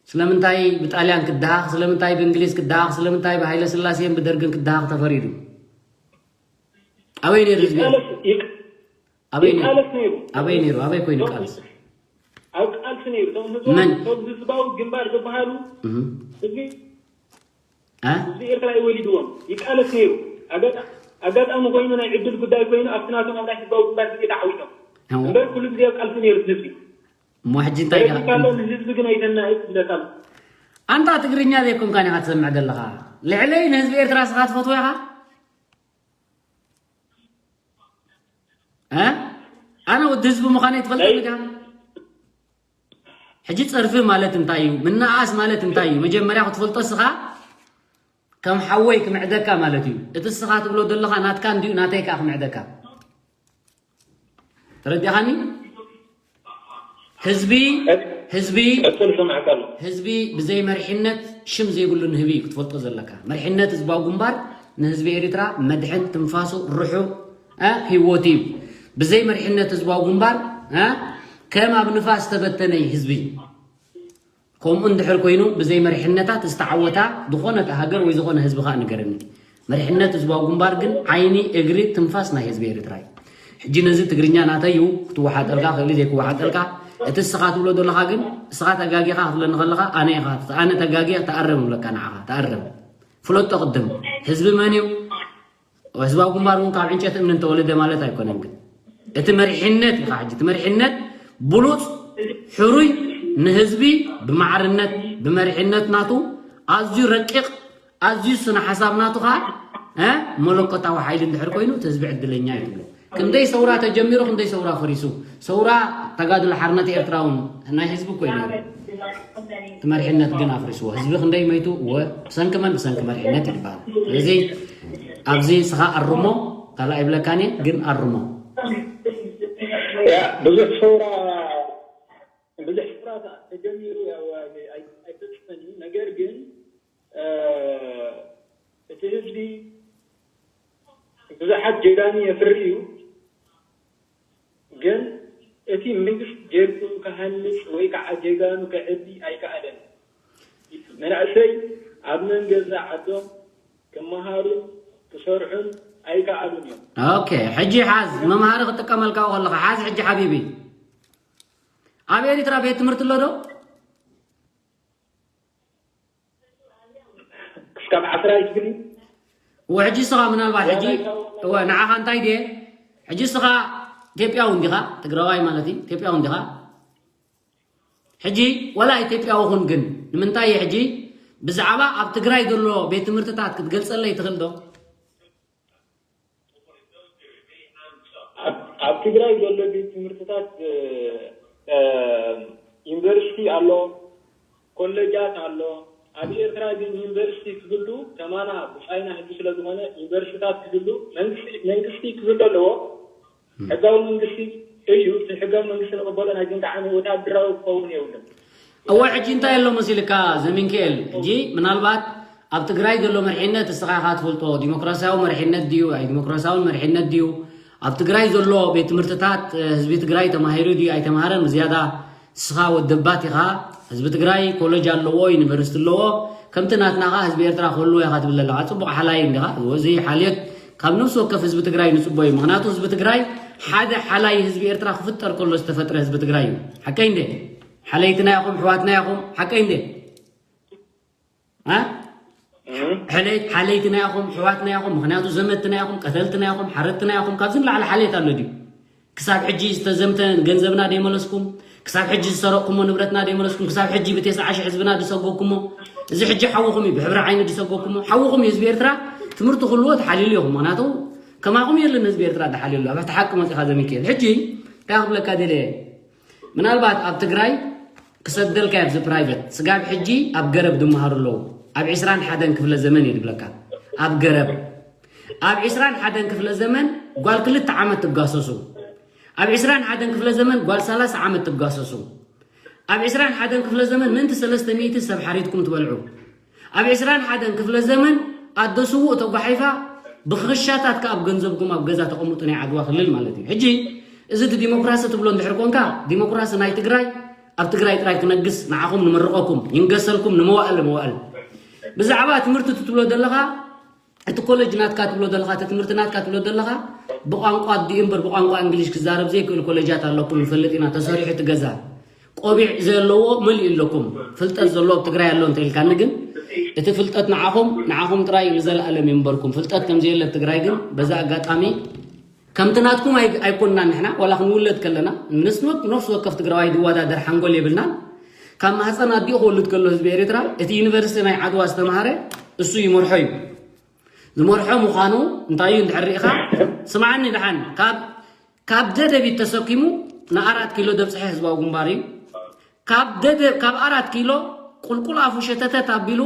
ስለምንታይ ብጣልያን ክደሃኽ ስለምንታይ ብእንግሊዝ ክደሃኽ ስለምንታይ ብሃይለ ስላሴን ብደርግን ክደሃኽ ተፈሪዱ ኣበይ ነይሩ ህዝቢ ኣበይ ነይሩ ኣበይ ኮይኑ ቃልስ ኣብ ቃልሲ ነይሩ እቶም ህዝባዊ እቶም ህዝባዊ ግንባር ዝበሃሉ ህዝቢ ህዝቢ ኤርትራ ይወሊድዎም ይቃለስ ነይሩ ኣጋጣሚ ኮይኑ ናይ ዕድል ጉዳይ ኮይኑ ኣብቲ ናቶም ኣብ ናይ ህዝባዊ ግንባር ግዜ ተዓዊቶም እምበር ኩሉ ግዜ ኣብ ቃልሲ ነይሩ ህዝቢ እሞ ሕጂ እንታይ ኢኻ ካሎ ንህዝቢ ግን ኣይተናእስ ይብለካ ኣሎ ኣንታ ትግርኛ ዘይኮንካ ዲኻ ትሰምዕ ዘለኻ ልዕለይ ንህዝቢ ኤርትራ ስኻ ትፈትዎ ኢኻ ኣነ ወዲ ህዝቢ ምዃነይ ትፈልጠኒ ዲኻ ሕጂ ፀርፊ ማለት እንታይ እዩ ምንኣኣስ ማለት እንታይ እዩ መጀመርያ ክትፈልጦ ስኻ ከም ሓወይ ክምዕደካ ማለት እዩ እቲ ስኻ ትብሎ ዘለኻ ናትካ እንዲዩ ናተይ ከዓ ክምዕደካ ተረዲኻኒ ህዝቢ ህዝቢ ህዝቢ ብዘይ መሪሕነት ሽም ዘይብሉ ንህቢ እዩ ክትፈልጦ ዘለካ መሪሕነት ህዝባዊ ግንባር ንህዝቢ ኤሪትራ መድሕን ትንፋሱ ርሑ ህይወት እዩ ብዘይ መሪሕነት ህዝባዊ ግንባር ከም ኣብ ንፋስ ተበተነ ህዝቢ ከምኡ እንድሕር ኮይኑ ብዘይ መሪሕነታት ዝተዓወታ ዝኾነት ሃገር ወይ ዝኾነ ህዝቢ ከዓ ንገርኒ መሪሕነት ህዝባዊ ግንባር ግን ዓይኒ እግሪ ትንፋስ ናይ ህዝቢ ኤርትራ እዩ ሕጂ ነዚ ትግርኛ ናተይ እዩ ክትወሓጠልካ ክእሊ ዘይክወሓጠልካ እቲ እስኻ ትብሎ ዘለኻ ግን እስኻ ተጋጊኻ ክትብለኒ ከለኻ ኣነ ኢኻ ኣነ ተጋጊ ተኣረም እብለካ ንዓኻ ተኣረም ፍለጦ ቅድም ህዝቢ መን እዩ ህዝባዊ ግንባር እውን ካብ ዕንጨት እምኒ እንተወለደ ማለት ኣይኮነን ግን እቲ መሪሕነት ኢኻ ሕጂ እቲ መሪሕነት ብሉፅ ሕሩይ ንህዝቢ ብማዕርነት ብመሪሕነት ናቱ ኣዝዩ ረቂቕ ኣዝዩ ስነ ሓሳብ ናቱ ከዓ መለኮታዊ ሓይሊ እንድሕር ኮይኑ እቲ ህዝቢ ዕድለኛ እዩ ትብሎ ክንደይ ሰውራ ተጀሚሩ ክንደይ ሰውራ ፈሪሱ ሰውራ ተጋድሎ ሓርነት ኤርትራ እውን ናይ ህዝቢ እኮ እዩ ነይሩ እቲ መሪሕነት ግን ኣፍሪስዎ ህዝቢ ክንደይ መይቱ እወ ብሰንኪ መን ብሰንኪ መሪሕነት ይበሃል ስለዚ ኣብዚ ስኻ ኣርሞ ካልእ ኣይብለካን እየ ግን ኣርሞ ብዙሕ ሰውራ ብዙሕ ስፍራ ተጀሚሩ ኣይፈፅመን እዩ ነገር ግን እቲ ህዝቢ ብዙሓት ጀጋኑ የፍሪ እዩ፣ ግን እቲ መንግስቲ ጀብኡ ክሃንፅ ወይ ከዓ ጀጋኑ ከዕቢ ኣይከኣለን። መናእሰይ ኣብ መንገዛ ዓዶም ክመሃሩን ክሰርሑን ኣይከኣሉን እዮም። ኦኬ፣ ሕጂ ሓዝ፣ መምሃሪ ክጥቀመልካ ከለኻ ሓዝ። ሕጂ ሓቢቢ፣ ኣብ ኤሪትራ ቤት ትምህርቲ ኣሎ ዶ? ክስካብ ዓስራ ይትብል እዩ። እወ፣ ሕጂ እስኻ ምናልባት ሕጂ፣ እወ፣ ንዓኻ እንታይ ድየ? ሕጂ እስኻ ኢትዮጵያዊ እንዲኻ፣ ትግራዋይ ማለት እዩ፣ ኢትዮጵያዊ እንዲኻ። ሕጂ ወላ ኢትዮጵያዊ ኹን፣ ግን ንምንታይ እዩ ሕጂ ብዛዕባ ኣብ ትግራይ ዘሎ ቤት ትምህርትታት ክትገልጸለይ ትኽእል ዶ? ኣብ ትግራይ ዘሎ ቤት ትምህርትታት፣ ዩኒቨርሲቲ ኣሎ፣ ኮሌጃት ኣሎ። ኣብ ኤርትራ ግን ዩኒቨርሲቲ ክህሉ ከማና ብጻይና ህዝቢ ስለ ዝኾነ ዩኒቨርሲቲታት ክህሉ መንግስቲ ክህሉ ኣለዎ። ሕጋዊ መንግስቲ እዩ። እቲ ሕጋዊ መንግስቲ ንቕበሎ ናይ ግንጣዓሚ ወታደራዊ ክኸውን የብሉን። እወ፣ ሕጂ እንታይ ኣሎ መሲልካ ዘሚንክኤል? ሕጂ ምናልባት ኣብ ትግራይ ዘሎ መሪሕነት እስኻ ኢኻ ትፈልጦ፣ ዲሞክራሲያዊ መሪሕነት ድዩ ኣይ ዲሞክራሲያውን መሪሕነት ድዩ? ኣብ ትግራይ ዘሎ ቤት ትምህርትታት ህዝቢ ትግራይ ተማሂሩ ድዩ ኣይተማሃረን ብዝያዳ እስኻ ወደባት ኢኻ። ህዝቢ ትግራይ ኮለጅ ኣለዎ፣ ዩኒቨርሲቲ ኣለዎ። ከምቲ ናትናኻ ህዝቢ ኤርትራ ክህልዎ ኢኻ ትብል ዘለኻ። ጽቡቕ ሓላይ እንዲኻ። እዚ ሓልዮት ካብ ነፍሲ ወከፍ ህዝቢ ትግራይ ንጽቦ እዩ። ምኽንያቱ ህዝቢ ትግራይ ሓደ ሓላይ ህዝቢ ኤርትራ ክፍጠር ከሎ ዝተፈጥረ ህዝቢ ትግራይ እዩ። ሓቀይ እንዴ? ሓለይትና ኢኹም፣ ኣሕዋትና ኢኹም። ሓቀይ እንዴ? ሓለይትና ኢኹም፣ ኣሕዋትና ኢኹም። ምኽንያቱ ዘመድትና ኢኹም፣ ቀተልትና ኢኹም፣ ሓረድትና ኢኹም። ካብዚ ንላዕሊ ሓልየት ኣሎ ድዩ? ክሳብ ሕጂ ዝተዘምተ ገንዘብና ደይመለስኩም፣ ክሳብ ሕጂ ዝሰረቕኩሞ ንብረትና ደይመለስኩም፣ ክሳብ ሕጂ ብቴስዓ ሽሕ ህዝብና ዝሰጎግኩሞ፣ እዚ ሕጂ ሓውኹም እዩ። ብሕብሪ ዓይኒ ዝሰጎግኩሞ ሓውኹም እዩ። ህዝቢ ኤርትራ ትምህርቲ ክህልዎ ተሓልይሉ ኢኹም። ምኽንያቱ ከማኹም የለን ህዝቢ ኤርትራ ተሓልይሉ። ኣብ ትሓቂ መፂኻ ዘሚክኤል። ሕጂ እንታይ ክብለካ ደልየ? ምናልባት ኣብ ትግራይ ክሰደልካ ኣብዚ ፕራይቨት ስጋብ ሕጂ ኣብ ገረብ ድመሃሩ ኣለዉ። ኣብ ዕስራን ሓደን ክፍለ ዘመን እዩ ድብለካ። ኣብ ገረብ ኣብ ዕስራን ሓደን ክፍለ ዘመን ጓል ክልተ ዓመት ትጋሰሱ። ኣብ ዕስራን ሓደን ክፍለ ዘመን ጓል ሰላሳ ዓመት ትጋሰሱ። ኣብ ዕስራን ሓደን ክፍለ ዘመን ምእንቲ ሰለስተ ሚእቲ ሰብ ሓሪድኩም ትበልዑ። ኣብ ዕስራን ሓደን ክፍለ ዘመን ኣዶ ስዉእ ተጓሒፋ ብኽሻታት ከኣ ኣብ ገንዘብኩም ኣብ ገዛ ተቐምጡ ናይ ዓድዋ ክልል ማለት እዩ። ሕጂ እዚ እቲ ዲሞክራሲ ትብሎ እንድሕር ኮንካ ዲሞክራሲ ናይ ትግራይ ኣብ ትግራይ ጥራይ ክነግስ ንዓኹም ንመርቐኩም ይንገሰልኩም ንመዋእል መዋእል። ብዛዕባ ትምህርቲ ትብሎ ዘለኻ እቲ ኮለጅ ናትካ ትብሎ ዘለኻ እቲ ትምህርቲ ናትካ ትብሎ ዘለኻ ብቋንቋ ኣዲኡ እምበር ብቋንቋ እንግሊሽ ክዛረብ ዘይክእል ኮለጃት ኣለኩም ንፈልጥ ኢና። ተሰሪሑ እቲ ገዛ ቆቢዕ ዘለዎ መሊኡ ኣለኩም። ፍልጠት ዘለዎ ኣብ ትግራይ ኣሎ እንተ ኢልካኒ ግን እቲ ፍልጠት ንዓኹም ንዓኹም ጥራይ እዩ ንዘለኣለም ይንበርኩም። ፍልጠት ከም ዘየለ ኣብ ትግራይ ግን በዛ ኣጋጣሚ ከምቲ ናትኩም ኣይ- ኣይኮንና ንሕና ዋላ ክንውለድ ከለና ምስ ነፍሲ ወከፍ ትግራዋይ ዝወዳደር ሓንጎል የብልናን። ካብ ማህፀን ኣዲኡ ክወልድ ከሎ ህዝቢ ኤርትራ እቲ ዩኒቨርሲቲ ናይ ዓድዋ ዝተምሃረ እሱ ይመርሖ እዩ። ዝመርሖ ምዃኑ እንታይ እዩ እንድሕር ርኢኻ ስምዓኒ ደሓን ካብ ካብ ደደቢት ተሰኪሙ ንኣራት ኪሎ ዘብፅሐ ህዝባዊ ግንባር እዩ። ካብ ደደ ካብ ኣራት ኪሎ ቁልቁል ኣፉ ሸተተት ኣቢሉ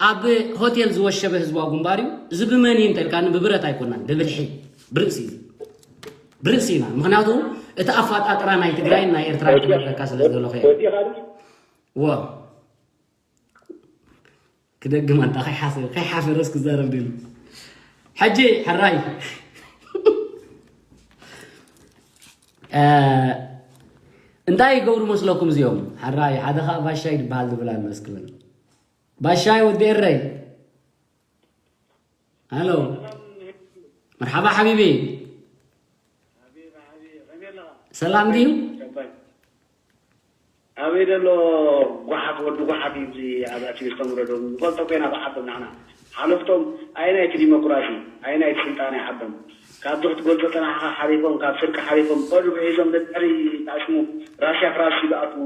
ኣብ ሆቴል ዝወሸበ ህዝባዊ ግንባር እዩ። እዚ ብመን እዩ እንተልካኒ ብብረት ኣይኮናን ብብልሒ ብርእሲ እዩ። ብርእሲ ኢና ምክንያቱ እቲ ኣፋጣጥራ ናይ ትግራይን ናይ ኤርትራ ክነግረካ ስለ ዝደለኹ እየ። ወ ክደግም ኣንታ ከይሓፈረስ ክዛረብ ደሊ ሕጂ ሕራይ እንታይ ይገብሩ መስለኩም እዚኦም? ሕራይ ሓደ ከዓ ባሻይ ዝበሃል ዝብል ኣሎ እስክብል ባሻይ ወዲ ኤረይ ሃሎ መርሓባ ሓቢቢ ሰላም ድዩ? ኣበይ ዘሎ ጓሓፍ ወዲ ጓሓፍ እዩ እዚ ኣብ ኣትዩ ዝተምረዶም ንፈልጦ ኮይና ብዓዶም ንሕና ሓለፍቶም ኣየናይቲ ዲሞክራሲ ኣየናይቲ ስልጣን ይዓዶም ካብ ዱሕት ጎልቶ ተናሓ ሓሊፎም ካብ ስርቂ ሓሊፎም ቆልዑ ሒዞም ደድሕሪ ታሽሙ ራሽያ ክራሲ ዝኣትዉ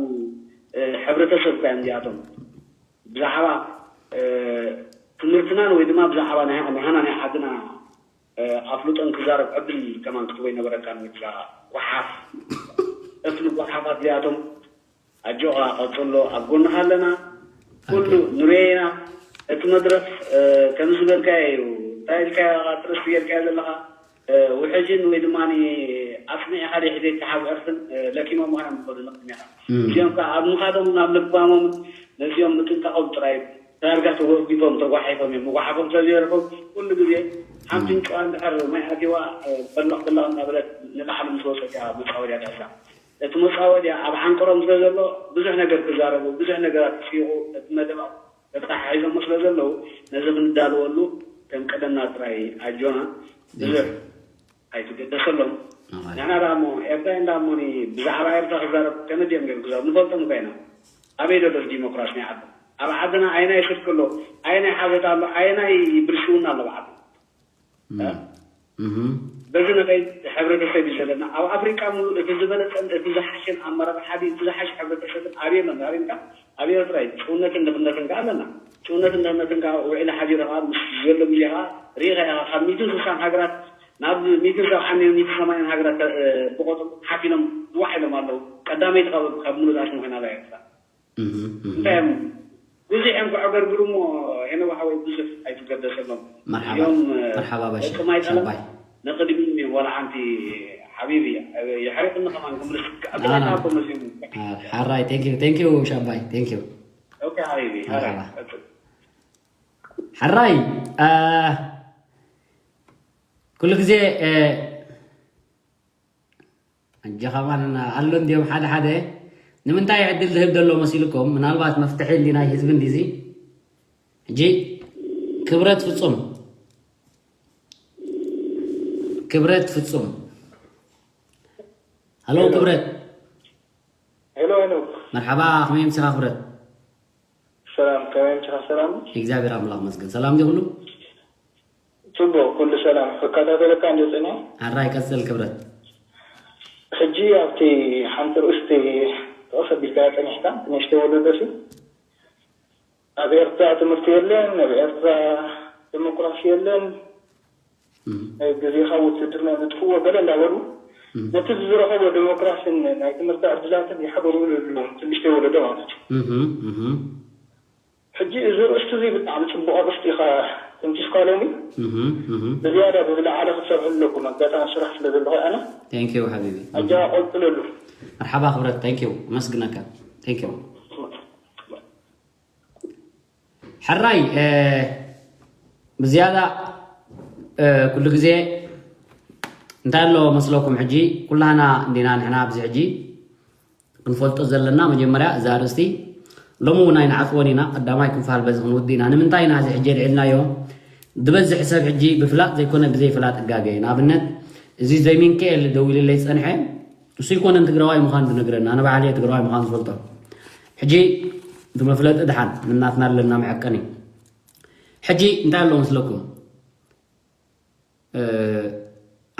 ሕብረተሰብ እኳ እዮም እዚኣቶም ብዛዕባ ትምህርትናን ወይ ድማ ብዛዕባ ናሃና ናይ ዓድና ኣፍልጦን ክዛረብ ዕድል ከማን ክትቦ ይነበረካን ወድዛ ጓሓፍ እፍሊ ጓሓፋት እዚኣቶም ኣጆኻ ቀፅሎ ኣብ ጎንኻ ኣለና ኩሉ ንርኤና እቲ መድረኽ ከም ዝበልካዮ እዩ እንታይ ኢልካ ጥርስ ጌርካዮ ዘለኻ ውሕጅን ወይ ድማ ኣፅኒዕኻ ደይ ሕደይ ተሓዝ ዕርፍን ለኪሞም ምዃኖም ዝኸዱ ንቕድሚኻ እዚኦም ከዓ ኣብ ምኻዶም ናብ ልባሞም ነዚኦም ምጥንቀቖም ጥራይ ዳርጋ ተጎቢጦም ተጓሒፎም እዮም። መጓሓፎም ስለ ዘይረኸቡ ኩሉ ግዜ ሓንቲ እንጭዋ እንድሕር ማይ ኣትይዋ በሎቕ በሎቕ እናበለት ንላዕሊ ምስ ወፀት እያ መፃወድያ ትሕዛ። እቲ መፃወድያ ኣብ ዓንቀሮም ስለ ዘሎ ብዙሕ ነገር ክዛረቡ፣ ብዙሕ ነገራት ክስይቑ፣ እቲ መደባት ተተሓሒዞሞ ስለ ዘለዉ ነዚ ክንዳለወሉ ከም ቀደምና ጥራይ ኣጆና ብዙሕ ኣይትገደሰሎም። ንሕና ደኣ እሞ ኤርትራ እንዳ እሞኒ ብዛዕባ ኤርትራ ክዛረብ ከመይ ድዮም ገይሩ ክዛረብ ንፈልጦም እኮ ኢና። ኣበይ ደሎ ዲሞክራሲ ናይ ዓድና? ኣብ ዓድና ኣየናይ ስርቂ ኣሎ? ኣየናይ ሓተታ ኣሎ? ኣየናይ ብልሽውና ኣሎ ኣብ ዓድና? በዚ ንኸይድ ሕብረተሰብ እዩ ዘለና። ኣብ ኣፍሪቃ ሙሉእ እቲ ዝበለጸን እቲ ዝሓሸን ኣመራርሓ ድዩ? እቲ ዝሓሸ ሕብረተሰብን ኣበይ ኣሎ? ኣበይ ኢልካ? ኣብ ኤርትራ እዩ። ብሽውነትን ድኽነትን ከኣ ኣለና። ብሽውነትን ድኽነትን ከኣ ውዒለ ሓዲረ ከኣ ምስ ዘሎ ግዜ ከኣ ርኢኻ ኢኻ። ካብ ሚእትን ስሳን ሃገራት ናብ ሚእትን ሰብዓን ሚእትን ሰማንያን ሃገራት ብቆጽሩ ሓፊኖም ዝዋሕ ኢሎም ኣለዉ። ቀዳመይቲ ካብ ሙሉእ ዓለም ኮይና ኣላ ኤርትራ። እንታይ እዮም ብዙሕ እዮም ክዕገርግሩ እሞ ሄነ ዋሓወይ ብዙሕ ኣይትገደሰሎም። እዚኦም መርሓባ ባሻ ደቂ ማይ ጠለም ሻምባይ። ንቕድሚ ዋላ ሓንቲ ሓቢቢ የሕሪቕኒ ከማን ክምልስ ኣና ኣቦ መሲሉ ሓራይ thank you thank you ሻምባይ thank you ኦኬ ሓቢቢ ሓራይ መርሓባ። ቀጽል። ሓራይ አ፣ ኩሉ ግዜ እ፣ ኣጀኻ ማን ኣሎ እንዲዮም ሓደ ሓደ ንምንታይ ዕድል ዝህብ ዘሎ መሲልኩም? ምናልባት መፍትሒ እንዲ ናይ ህዝቢ እንዲዚ ሕጂ ክብረት ፍጹም ክብረት ፍጹም ሃሎ ክብረት ሄሎ ሄኖክ መርሓባ ከመይ ምሲኻ ክብረት ሰላም ከመይ ምሲኻ ሰላም እግዚኣብሔር ኣምላኽ መስገን ሰላም ዲ ኩሉ ጽቡቕ ኩሉ ሰላም ክከታተለካ እንደ ጽነ ኣራይ ቀጽል ክብረት ሕጂ ኣብቲ ሓንቲ ርእስቲ ተቐሰቢልካ ጸኒሕካ ንእሽተይ ወለዶሲ ኣብ ኤርትራ ትምህርቲ የለን፣ ኣብ ኤርትራ ዲሞክራሲ የለን፣ ግዜኻ ውትድርና ንጥፍዎ ገለ እንዳበሉ ነቲ ዝረኸቦ ዲሞክራሲን ናይ ትምህርቲ ዕድላትን ይሕበርብሉ ኣለዉ ትንሽተይ ወለዶ ማለት እዩ። ሕጂ እዚ ርእስቲ እዚ ብጣዕሚ ፅቡቕ ኣርእስቲ ኢኻ ተንኪፍካ ሎሚ። ብዝያዳ ብዝለዓለ ክትሰርሑ ኣለኩም ኣጋጣሚ ስራሕ ስለ ዘለኹ ኣነ። Thank you ሓቢቢ። ኣጃ ቀፅለሉ። መርሓባ ክብረት thank you ኣመስግነካ thank you። ሕራይ ብዝያዳ ኩሉ ግዜ እንታይ ኣሎ መስለኩም ሕጂ ኩላህና እንዲና ንሕና ኣብዚ ሕጂ ክንፈልጦ ዘለና መጀመርያ እዛ ኣርእስቲ ሎሚ እውን ኣይንዓፅወን ኢና ቀዳማይ ክንፋል በዚ ክንውዲ ኢና ንምንታይ ኢና እዚ ሕጂ ኣልዒልናዮ ዝበዝሕ ሰብ ሕጂ ብፍላጥ ዘይኮነ ብዘይፍላጥ እጋገ እዩ ንኣብነት እዚ ዘይሚንክኤል ደዊልለይ ዝፀንሐ ንሱ ይኮነን ትግራዋይ ምዃኑ ዝነግረና ኣነ ባዕለየ ትግራዋይ ምዃኑ ዝፈልጦ ሕጂ እቲ መፍለጢ ድሓን ንናትና ኣለና መዐቀኒ ሕጂ እንታይ ኣሎ መስለኩም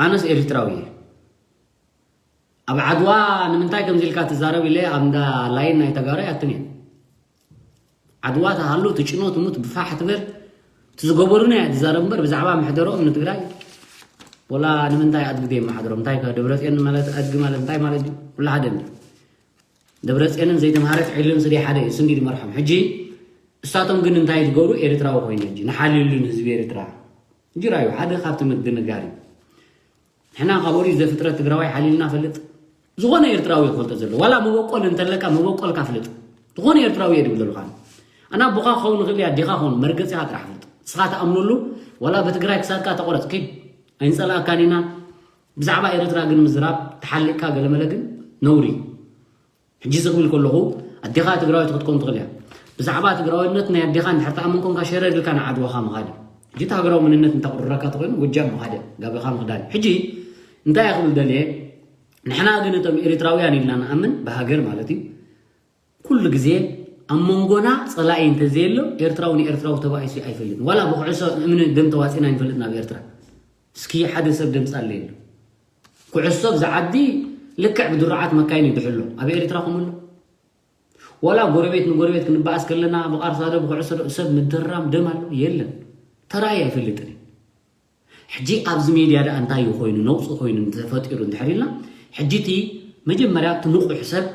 ኣነስ ኤሪትራዊ እየ ኣብ ዓድዋ ንምንታይ ከምዚ ኢልካ ትዛረብ ኢለ ኣብ እንዳ ላይን ናይ ተጋሩ ኣይኣትን እየ ዓድዋ ተሃሉ ትጭኖ ትሙት ብፋሕ ትበል እቲ ዝገበሩና እያ ትዛረብ እምበር ብዛዕባ ምሕደሮም ንትግራይ ወላ ንምንታይ ኣድጊ ዘይመሓድሮም እንታይ ከ ደብረፅዮን ማለት ኣድጊ ማለት እንታይ ማለት እዩ ኩሉ ሓደ እንዲ ደብረፅዮንን ዘይተምሃረት ዒልን ስደይ ሓደ እዩ ስንዲ ዝመርሖም ሕጂ እሳቶም ግን እንታይ ዝገብሩ ኤርትራዊ ኮይኑ ሕጂ ንሓልዩሉ ንህዝቢ ኤርትራ ሕጂ ራዩ ሓደ ካብቲ ምድንጋር እዩ ንሕና ካብ ኦሪት ዘፍጥረት ትግራዋይ ሓሊልና ፈልጥ ዝኾነ ኤርትራዊ ይፈልጦ ዘሎ ዋላ መበቆል እንተለካ መበቆልካ ፍልጥ ዝኾነ ኤርትራዊ እየ ድብል ዘለኹ ኣነ ኣነ ኣቦኻ ክኸውን ይኽእል እየ ኣዴኻ ክኸውን መርገፂኻ ጥራሕ ፍልጥ ንስኻ ትኣምነሉ ዋላ ብትግራይ ክሳድካ ተቆረፅ ኪድ ኣይንፀላእካን ኢና ብዛዕባ ኤርትራ ግን ምዝራብ ተሓሊቕካ ገለመለ ግን ነውሪ እዩ ሕጂ እዚ ክብል ከለኹ ኣዴኻ ትግራዊት ክትኮን ትኽእል እያ ብዛዕባ ትግራዊነት ናይ ኣዴኻ እንድሕር ተኣምን ኮንካ ሸረር ኢልካ ንዓድዋኻ ምኻድ እዩ ሕጂ እቲ ሃገራዊ መንነት እንተቕርረካ ተኾይኑ ጎጃም ምኻደ ጋብኻ ምኽዳን እዩ ሕጂ እንታይ እየ ክብል ደልየ ንሕና ግን እቶም ኤሪትራውያን ኢልና ንኣምን ብሃገር ማለት እዩ ኩሉ ግዜ ኣብ መንጎና ጸላኢ እንተዘየሎ ኤርትራዊ ንኤርትራዊ ተባኢሱ ኣይፈልጥን ዋላ ብኩዕሶ እምኒ ደም ተዋጺና ኣይንፈልጥን ኣብ ኤርትራ እስኪ ሓደ ሰብ ደምጻለይ ኣሎ ኩዕሶ ብዛ ዓዲ ልክዕ ብድሩዓት መካይን ይድሕሎ ኣብ ኤርትራ ከምሎ ዋላ ጎረቤት ንጎረቤት ክንበኣስ ከለና ብቃርሳ ዶ ብኩዕሶ ዶ ሰብ ምድራም ደም ኣሎ የለን ተራእየ ኣይፈልጥን ሕጂ ኣብዚ ሜድያ ደኣ እንታይ እዩ ኮይኑ ነውፂ ኮይኑ ተፈጢሩ እንድሕር ኢልና ሕጂ እቲ መጀመርያ እቲ ንቑሕ ሰብ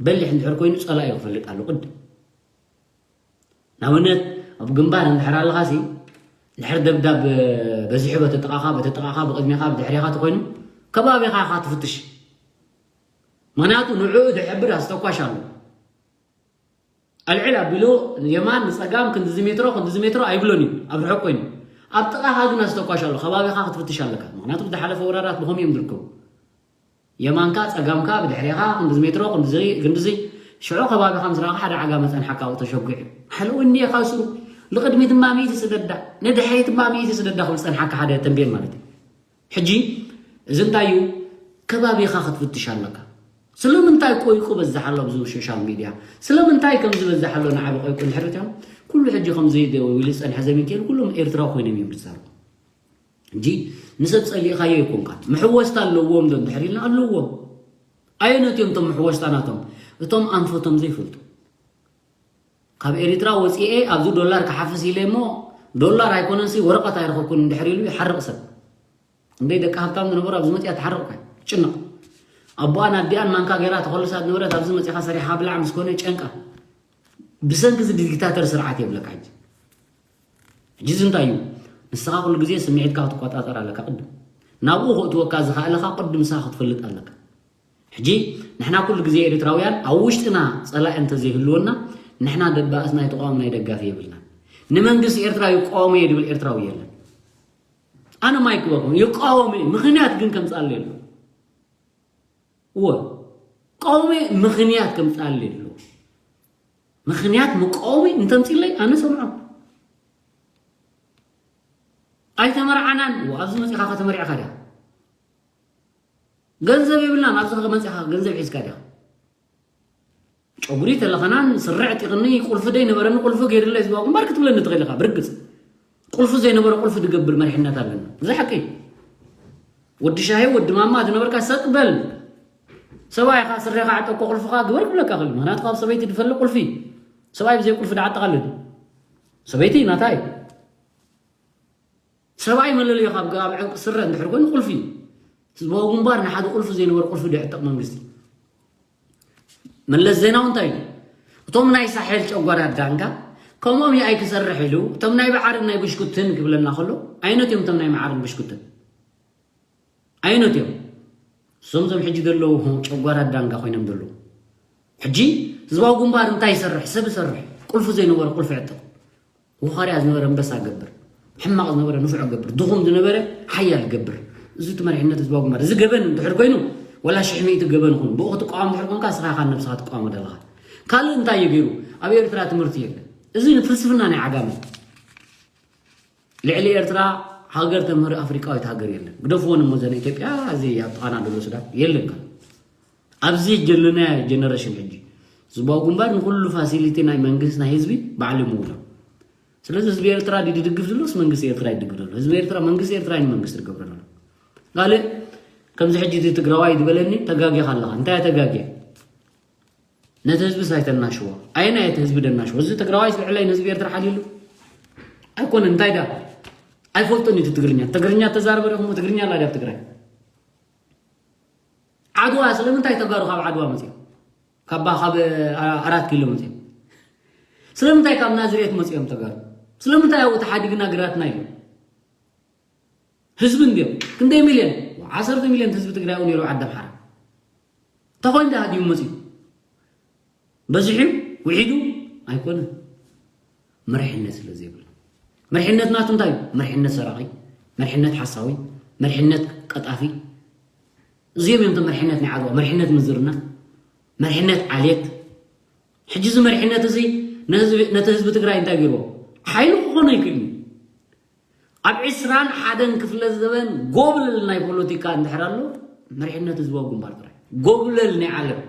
በሊሕ እንድሕር ኮይኑ ፀላኢ ክፈልጥ ኣሎ ቅድም ንኣብነት ኣብ ግንባር እንድሕር ኣለኻሲ እንድሕር ደብዳብ በዚሑ በቲ ጥቓኻ በቲ ጥቓኻ ብቕድሜኻ ብድሕሬኻ ተኮይኑ ከባቢኻ ኢኻ ትፍትሽ ምክንያቱ ንዕኡ ዝሕብር ኣስተኳሽ ኣሎ ኣልዕል ኣቢሉ የማን ንጸጋም ክንድዚ ሜትሮ ክንድዚ ሜትሮ ኣይብሎን እዩ። ኣብ ርሑቕ ኮይኑ ኣብ ጥቓኻ ግን ኣስተኳሽ ኣሎ። ከባቢኻ ክትፍትሽ ኣለካ። ምክንያቱ ዝሓለፈ ወራራት ብኸም እዮም ዝርከቡ። የማንካ ጸጋምካ ብድሕሬኻ ክንድዚ ሜትሮ ክንድዚ ክንድዚ ሽዑ ከባቢኻ ምስ ረኣኻ ሓደ ዓጋ መጸንሓካ ኣብኡ ተሸጒዑ። ሓለኡ እንዲኻ ስሩ ንቕድሚት ድማ ሚእቲ ስደዳ ንድሕሪት ድማ ሚእቲ ስደዳ ክብል ጸንሓካ ሓደ ተንቤን ማለት እዩ። ሕጂ እዚ እንታይ እዩ? ከባቢኻ ክትፍትሽ ኣለካ። ስለምንታይ ቆይቁ በዝሕ ኣሎ ኣብዚ ሶሻል ሚድያ? ስለምንታይ ከምዚ በዝሕ ኣሎ ንዓቢ ቆይቁ እንድሕር እትዮም? ኩሉ ሕጂ ከምዚ ኢሉ ዝጸንሐ ዘሚን ከይሉ ኩሎም ኤርትራዊ ኮይኖም እዮም ዝዛረቡ። እንጂ ንሰብ ጸሊእኻዮ ኣይኮንካን። መሕወስታ ኣለዎም ዶ እንድሕር ኢልና ኣለዎም። ኣየኖት እዮም እቶም መሕወስታ ናቶም? እቶም ኣንፈቶም ዘይፈልጡ። ካብ ኤሪትራ ወጺኤ ኣብዚ ዶላር ክሓፍስ ኢለ እሞ ዶላር ኣይኮነንሲ ወረቐት ኣይረኸብኩን እንድሕር ኢሉ ይሓርቕ ሰብ። እንደይ ደቂ ሃብታም ዝነበሩ ኣብዚ መጽያ ትሓርቕ እኳ ትጭነቕ። ኣቦኣን ኣዲኣን ማንካ ገይራ ተኸልሳ ዝነበረት ኣብዚ መጽኻ ሰሪሓ ብላዕ ምስ ኮነ ጨንቃ። ብሰንኪ እዚ ዲክታተር ስርዓት የብለካ ሕጂ። ሕጂ እዚ እንታይ እዩ? ንስኻ ኩሉ ግዜ ስምዒትካ ክትቆጻጸር ኣለካ ቅድም። ናብኡ ከእትወካ ዝኽእለኻ ቅድም ንስኻ ክትፈልጥ ኣለካ። ሕጂ ንሕና ኩሉ ግዜ ኤርትራውያን ኣብ ውሽጥና ጸላኢ እንተዘይህልወና ንሕና ደባእስ ናይ ተቃዋሚ ናይ ደጋፊ የብልናን። ንመንግስቲ ኤርትራ ይቃወሞ እየ ድብል ኤርትራዊ የለን። ኣነ ማይክ በኩም ይቃወም እየ፣ ምኽንያት ግን ከምጻለ የሎ። እወ፣ ቃወመ ምኽንያት ከምጻለ የሎ። ምኽንያት መቃወሚ እንተምጽለይ ኣነ ሰምዖ። ኣይተመርዓናን። እወ፣ ኣብዚ መጺኻ ከተመሪዕካ ድያ? ገንዘብ የብልናን። ኣብዚ ከመጺኻ ገንዘብ ሒዝካ ድያ? ጨጉሪ ተለኸናን ስርዕ ጢቕኒ ቁልፊ ዘይነበረኒ ቁልፊ ገይርለይ ዝባ ግንባር ክትብለኒ ትኽእል ኢኻ። ብርግጽ ቁልፊ ዘይነበረ ቁልፊ ዝገብር መሪሕነት ኣለና። እዚ ሓቂ እዩ። ወዲ ሻሂ ወዲ ማማ ዝነበርካ ሰጥ በል። ሰብኣይ ኢኻ ስረኻ ዕጠቆ ቁልፍኻ ግበር ክብለካ ክእል። ምኽንያቱ ካብ ሰበይቲ ዝፈለ ቁልፊ ሰብኣይ ብዘይ ቁልፊ ድዓጠቕ ኣሎ ድዩ? ሰበይቲ ናታ እዩ። ሰብኣይ መለለዮ ካብ ኣብ ዕንቂ ስረ እንድሕር ኮይኑ ቁልፊ እዩ። ህዝባዊ ግንባር ንሓደ ቁልፊ ዘይነበረ ቁልፊ ድዕጠቕ መንግስቲ። መለስ ዜናዊ እንታይ ኢሉ? እቶም ናይ ሳሕል ጨጓራ ዳንጋ ከምኦም ይኣይ ክሰርሕ ኢሉ እቶም ናይ በዓርን ናይ ብሽኩትን ክብለና ከሎ ኣይነት እዮም እቶም ናይ መዓርን ብሽኩትን? ኣይነት እዮም? እዞም ዞም ሕጂ ዘለዉ ጨጓራ ዳንጋ ኮይኖም ዘለዉ። ሕጂ ህዝባዊ ግንባር እንታይ ይሰርሕ? ሰብ ይሰርሕ። ቁልፊ ዘይነበረ ቁልፊ ዕጥቕ። ወኻርያ ዝነበረ ኣንበሳ ገብር። ሕማቕ ዝነበረ ንፉዕ ገብር። ድኹም ዝነበረ ሓያል ገብር። እዚ እቲ መሪሕነት ህዝባዊ ግንባር። እዚ ገበን እንድሕር ኮይኑ ወላ ሽሕ ሚእቲ ገበን ይኹን ብኡ ክትቃወም እንድሕር ኮንካ እስኻ ኢኻ ነብስኻ ትቃወሞ ዘለኻ። ካልእ እንታይ እዩ ገይሩ? ኣብ ኤርትራ ትምህርቲ የለን። እዚ ንፍልስፍና ናይ ዓጋመ። ልዕሊ ኤርትራ ሃገር ተምህር ኣፍሪቃዊት ሃገር የለን። ግደፍዎን እሞ ዘን ኢትዮጵያ እዚ ኣብ ጥቓና ዘሎ ሱዳን የለን። ካብ ኣብዚ ጀለናያ ጀነሬሽን ሕጂ ህዝባዊ ግንባር ንኩሉ ፋሲሊቲ ናይ መንግስቲ ናይ ህዝቢ ባዕሉ ይምውሎ። ስለዚ ህዝቢ ኤርትራ ድዩ ድድግፍ ዝብሎስ መንግስቲ ኤርትራ ይድግፍ ዘሎ? ህዝቢ ኤርትራ መንግስቲ ኤርትራ እዩ መንግስቲ ዝገብሮ ዘሎ። ካልእ ከምዚ ሕጂ እዚ ትግራዋይ ዝበለኒ ተጋጊኻ ኣለኻ። እንታይ ተጋጊ? ነቲ ህዝቢ ሳይተናሽዎ። ኣየናይ እቲ ህዝቢ ደናሽዎ? እዚ ትግራዋይ ስልዕለይ ንህዝቢ ኤርትራ ሓልዩሉ ኣይኮነ። እንታይ ዳ ኣይፈልጦን እዩ እቲ ትግርኛ። ትግርኛ ተዛረበ ዲኹም? ትግርኛ ኣላ ድያ ኣብ ትግራይ? ዓድዋ ስለምንታይ ተጋሩ ካብ ዓድዋ መፅኦም? ካባ ካብ ኣራት ኪሎ መፅኦም? ስለምንታይ ካብ ናዝሬት መፅኦም ተጋሩ? ስለምንታይ ኣብኡ ተሓዲግና ግራትና ኢሎም? ህዝቢ እንድዮም ክንደይ ሚልዮን? ዓሰርተ ሚልዮን ህዝቢ ትግራይ እውን ነይሩ ዓዲ ኣምሓራ። ተኾይን ዳ ሃዲሙ መፅኡ? በዚሑ ውሒዱ ኣይኮነን። መሪሕነት ስለ ዘይብሉ። መሪሕነት ናቱ እንታይ እዩ? መሪሕነት ሰራቒ፣ መሪሕነት ሓሳዊ፣ መሪሕነት ቀጣፊ። እዚኦም እዮም እቶም መሪሕነት ናይ ዓድዋ። መሪሕነት ምዝርና፣ መሪሕነት ዓልየት። ሕጂ እዚ መሪሕነት እዚ ነዚ- ነቲ ህዝቢ ትግራይ እንታይ ገይርዎ? ሓይሉ ክኾኖ ይክእል እዩ። ኣብ ዕስራን ሓደን ክፍለ ዘበን ጎብለል ናይ ፖለቲካ እንድሕር ኣሎ መሪሕነት ህዝባዊ ግንባር ጥራይ። ጎብለል ናይ ዓለም፣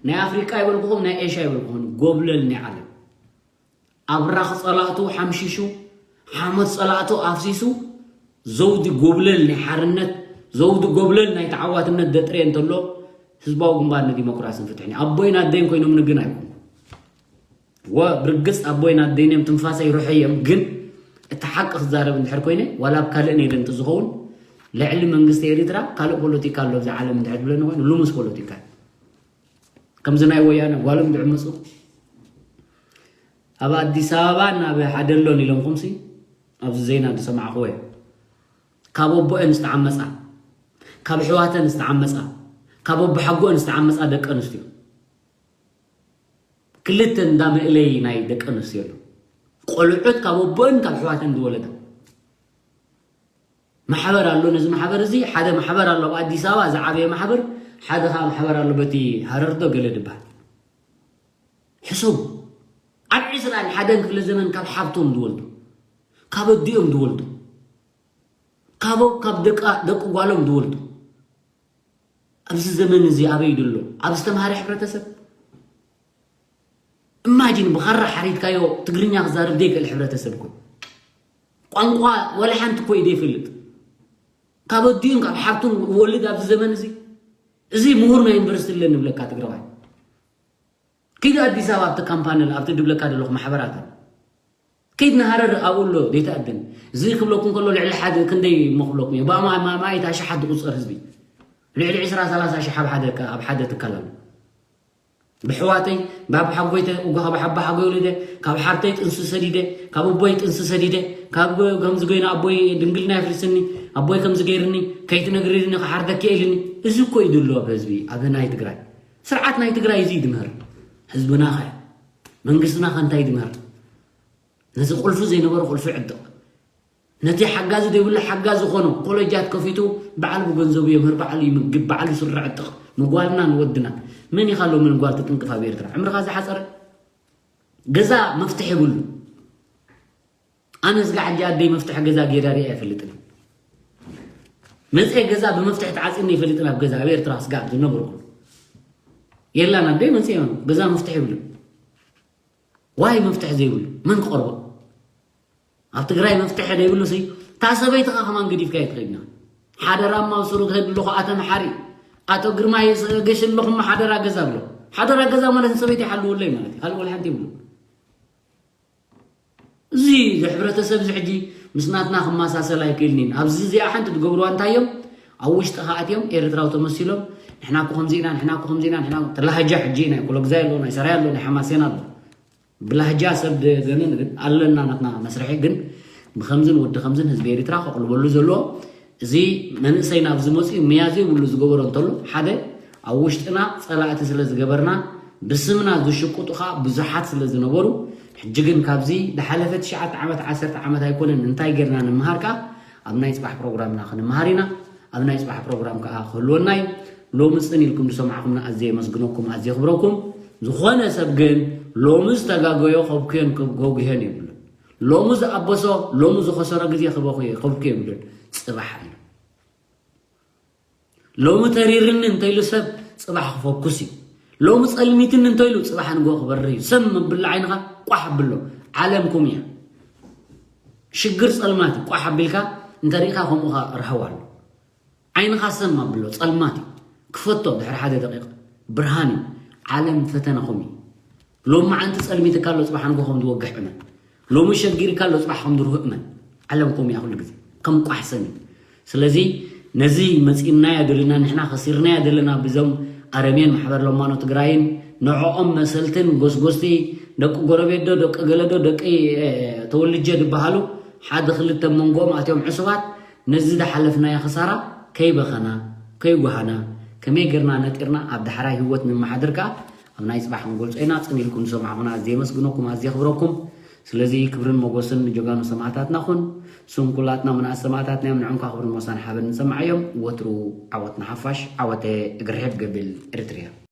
ናይ ኣፍሪቃ ይበልኩኹም ናይ ኤሽያ ይበልኩኹም ጎብለል ናይ ዓለም። ኣብራኽ ጸላእቱ ሓምሺሹ፣ ሓሞት ጸላእቱ ኣፍሲሱ፣ ዘውዲ ጎብለል ናይ ሓርነት፣ ዘውዲ ጎብለል ናይ ተዓዋትነት ደጥርየ እንተሎ ህዝባዊ ግንባር ንዲሞክራስን ፍትሕን እዩ። ኣቦይን ኣደይን ኮይኖም ንግን ኣይኮንኩ። ወ ብርግጽ ኣቦይን ኣደይን እዮም ትንፋሰይ ሩሐይ እዮም። ግን እቲ ሓቂ ክዛረብ እንድሕር ኮይነ ዋላ ኣብ ካልእ ነይደ እንተዝኸውን ልዕሊ መንግስቲ ኤሪትራ ካልእ ፖለቲካ ኣሎ ኣብዚ ዓለም እንድሕር ትብለኒ ኮይኑ ልሙስ ፖለቲካ እዩ። ከምዚ ናይ ወያነ ጓሎም ድዕምፁ ኣብ ኣዲስ ኣበባን ኣብ ሓደሎን ኢሎምኹምሲ ኣብዚ ዜና ዝሰማዕኽዎ እዩ። ካብ ኣቦአን ዝተዓመፃ፣ ካብ ኣሕዋተን ዝተዓመፃ፣ ካብ ኣቦሓጎአን ዝተዓመፃ ደቂ ኣንስትዮ ክልተ እንዳ መእለይ ናይ ደቂ ኣንስትዮ ኣሎ። ቆልዑት ካብ ኣቦን ካብ ኣሕዋትን ዝወለዳ ማሕበር ኣሎ። ነዚ ማሕበር እዚ ሓደ ማሕበር ኣሎ ኣብ ኣዲስ ኣበባ ዝዓበየ ማሕበር፣ ሓደ ከዓ ማሕበር ኣሎ በቲ ሃረርዶ ገለ ድበሃል። ሕሰቡ፣ ኣብ ዕስራን ሓደን ክፍለ ዘመን ካብ ሓብቶም ዝወልዱ፣ ካብ ኣዲኦም ዝወልዱ፣ ካብ ካብ ደቂ ደቂ ጓሎም ዝወልዱ ኣብዚ ዘመን እዚ ኣበይ ድሎ? ኣብ ዝተምሃረ ሕብረተሰብ? እማጂን ብኻራ ሓሪድካዮ ትግርኛ ክዛረብ ዘይክእል ሕብረተሰብ እኮ። ቋንቋ ወላ ሓንቲ እኮ እዩ ዘይፈልጥ። ካብ ኣዲኡን ካብ ሓብቱን ወልድ ኣብዚ ዘመን እዚ። እዚ ምሁር ናይ ዩኒቨርሲቲ ኣለኒ ብለካ ትግራዋይ። ኪድ ኣዲስ ኣበባ ኣብቲ ካምፓነል ኣብቲ ድብለካ ዘለኹ ማሕበራት። ከይድ ንሃረር ኣብኡ ኣሎ ዘይተኣደን። እዚ ክብለኩም ከሎ ልዕሊ ሓደ ክንደይ እሞ ክብለኩም እየ። ብኣማማይት ኣሽሓት ዝቑፀር ህዝቢ። ልዕሊ ዕስራ ሰላሳ ሽሕ ኣብ ሓደ ካ-፣ ኣብ ሓደ ትካል ኣሎ። ብሕዋተይ፣ ባብ ሓጎይተ፣ እጓ ካብ ሓባ ሓጎይ ወሊደ፣ ካብ ሓርተይ ጥንሲ ሰዲደ፣ ካብ ኣቦይ ጥንሲ ሰዲደ፣ ካብ ጎ-፣ ከምዚ ጎይና ኣቦይ ድንግልና ይፍልስኒ፣ ኣቦይ ከምዚ ገይርኒ፣ ከይትነግርኒ ክሓርደኪ ኢልኒ። እዚ እኮ እዩ ድሎ ኣብ ህዝቢ፣ ኣብ ናይ ትግራይ። ስርዓት ናይ ትግራይ እዚ እዩ ድምህር። ህዝብና ኸ? መንግስትና ኸ እንታይ ድምህር? ነዚ ቁልፊ ዘይነበሮ ቁልፊ ዕጥቕ። ነቲ ሓጋዚ ዘይብሉ ሓጋዚ ዝኾኖ ኮለጃት ከፊቱ በዓል ብገንዘቡ የምህር፣ በዓሉ ይምግብ፣ በዓሉ ይስርዕ ዕጥቕ። ንጓልና ንወድና። መን ኢኻ ሎሚ ንጓል ትጥንቅፍ ኣብ ኤርትራ? ዕምርኻ ዝሓጸረ? ገዛ መፍትሒ የብሉ። ኣነ ስጋ ሕጂ ኣደይ መፍትሒ ገዛ ገይራ ሪኣ ኣይፈልጥን። መፅአ ገዛ ብመፍትሒ ተዓፂኒ ይፈልጥን ኣብ ገዛ ኣብ ኤርትራ ስጋ ዝነበርኩ። የላን ኣደይ መፅአ ገዛ መፍትሒ ይብሉ። ዋይ መፍትሒ ዘይብሉ? መን ክቐርቦ? ኣብ ትግራይ መፍትሒ ዘይብሉ ሲ፣ እታ ሰበይትኻ ከማን ገዲፍካ ይትኸድና። ሓደራ እማ ኣብ ስሩ ክህድ ኣለኹ፣ ኣቶ መሓሪ፣ ኣቶ ግርማ የሰገሽ ኣለኹም፣ ሓደራ ገዛ ብሎ። ሓደራ ገዛ ማለት ንሰበይቲ ይሓልወለይ ማለት እዩ። ካልእ ወላ ሓንቲ ይብሉ። እዚ፣ እዚ ሕብረተሰብ እዚ ሕጂ ምስ ናትና ክመሳሰል ኣይክእልኒን። ኣብዚ እዚኣ ሓንቲ ትገብርዋ እንታይ እዮም? ኣብ ውሽጢ ከኣትዮም ኤርትራዊ ተመሲሎም፣ ንሕና እኮ ከምዚ ኢና፣ ንሕና እኮ ከምዚ ኢና፣ ንሕና ተላሃጃ ሕጂ ናይ ኮለግዛይ ኣሎ፣ ናይ ሰራይ ኣሎ፣ ናይ ሓማሴን ኣሎ። ብላህጃ ሰብ ደ-፣ ገንን ግን ኣለና ናትና መስርሒ፣ ግን ብኸምዝን ወዲ ኸምዝን ህዝቢ ኤርትራ ከቕልበሉ ዘለዎ፣ እዚ መንእሰይ ናብ ዝመጽኡ ምያ ዘይብሉ ዝገበሮ እንተሎ፣ ሓደ ኣብ ውሽጥና ጸላእቲ ስለ ዝገበርና ብስምና ዝሽቅጡ ኸኣ ብዙሓት ስለ ዝነበሩ፣ ሕጂ ግን ካብዚ ዝሓለፈ ትሽዓተ ዓመት፣ ዓሰርተ ዓመት ኣይኮነን እንታይ ጌርና ንምሃር ከኣ ኣብ ናይ ጽባሕ ፕሮግራምና ክንምሃር ኢና። ኣብ ናይ ጽባሕ ፕሮግራም ከኣ ክህልወና እዩ። ሎሚ ጽን ኢልኩም ዝሰማዕኩምና ኣዝየ የመስግነኩም፣ ኣዝየ የኽብረኩም። ዝኾነ ሰብ ግን ሎሚ ዝተጋገዮ ከብክዮን ከብ-፣ ከጉህዮን የብሉን። ሎሚ ዝኣበሶ፣ ሎሚ ዝኸሰሮ ግዜ ክበኽዮ፣ ከብክዮ የብሉን። ጽባሕ ኣሎ። ሎሚ ተሪርኒ እንተኢሉ ሰብ ጽባሕ ክፈኩስ እዩ። ሎሚ ጸልሚትኒ እንተኢሉ ጽባሕ ንግሆ ክበርህ እዩ። ሰብ መብላ ዓይንኻ ቋሕ ኣብሎ። ዓለምኩም እያ። ሽግር ጸልማት እዩ። ቋሕ ኣቢልካ እንተሪእኻ ከምኡኻ ርህዋ ኣሎ። ዓይንኻ ሰም ኣብሎ፣ ጸልማት እዩ። ክፈቶ ድሕሪ ሓደ ደቂቕ። ብርሃን እዩ። ዓለም ፈተነኹም እዩ። ሎሚ መዓንቲ ጸልሚትካ ኣሎ፣ ጽባሕ ንግሆ ከም ዝወግሕ እመን። ሎሚ ሸጊርካ ኣሎ፣ ጽባሕ ከም ዝርህእ እመን። ዓለም ከምኡ እያ ኩሉ ግዜ። ከም ቋሕ ሰም እዩ። ስለዚ ነዚ መጺእናዮ ዘለና ንሕና፣ ከሲርናዮ ዘለና ብዞም ኣረሜን ማሕበር ለማኖ ትግራይን ንዕኦም መሰልትን ጎስጎስቲ ደቂ ጎረቤት ዶ፣ ደቂ ገለ ዶ፣ ደቂ፣ እ፣ ተወልጀ ዝበሃሉ ሓደ ክልተ መንጎኦም ኣትዮም ዕሱባት ነዚ ዝሓለፍናዮ ክሳራ ከይበኸና፣ ከይጓሃና፣ ከመይ ጌርና ነጢርና ኣብ ዳሕራይ ህይወት ንመሓድር ከኣ ኣብ ናይ ጽባሕ ክንገልጾ ኢና። ጽን ኢልኩም ዝሰማዕኹና ኣዝየ የመስግነኩም፣ ኣዝየ የኽብረኩም። ስለዚ ክብርን ሞገስን ንጀጋኑ ሰማእታትና ኹን። ስንኩላትና ምንኣስ ሰማእታትና እዮም፣ ንዕም ከኣ ክብርን ሞሳን ሓበን ንሰማዓዮም። ወትሩ ዓወት ንሓፋሽ፣ ዓወተ እግሪ ሕድ ገብል ኤርትርያ።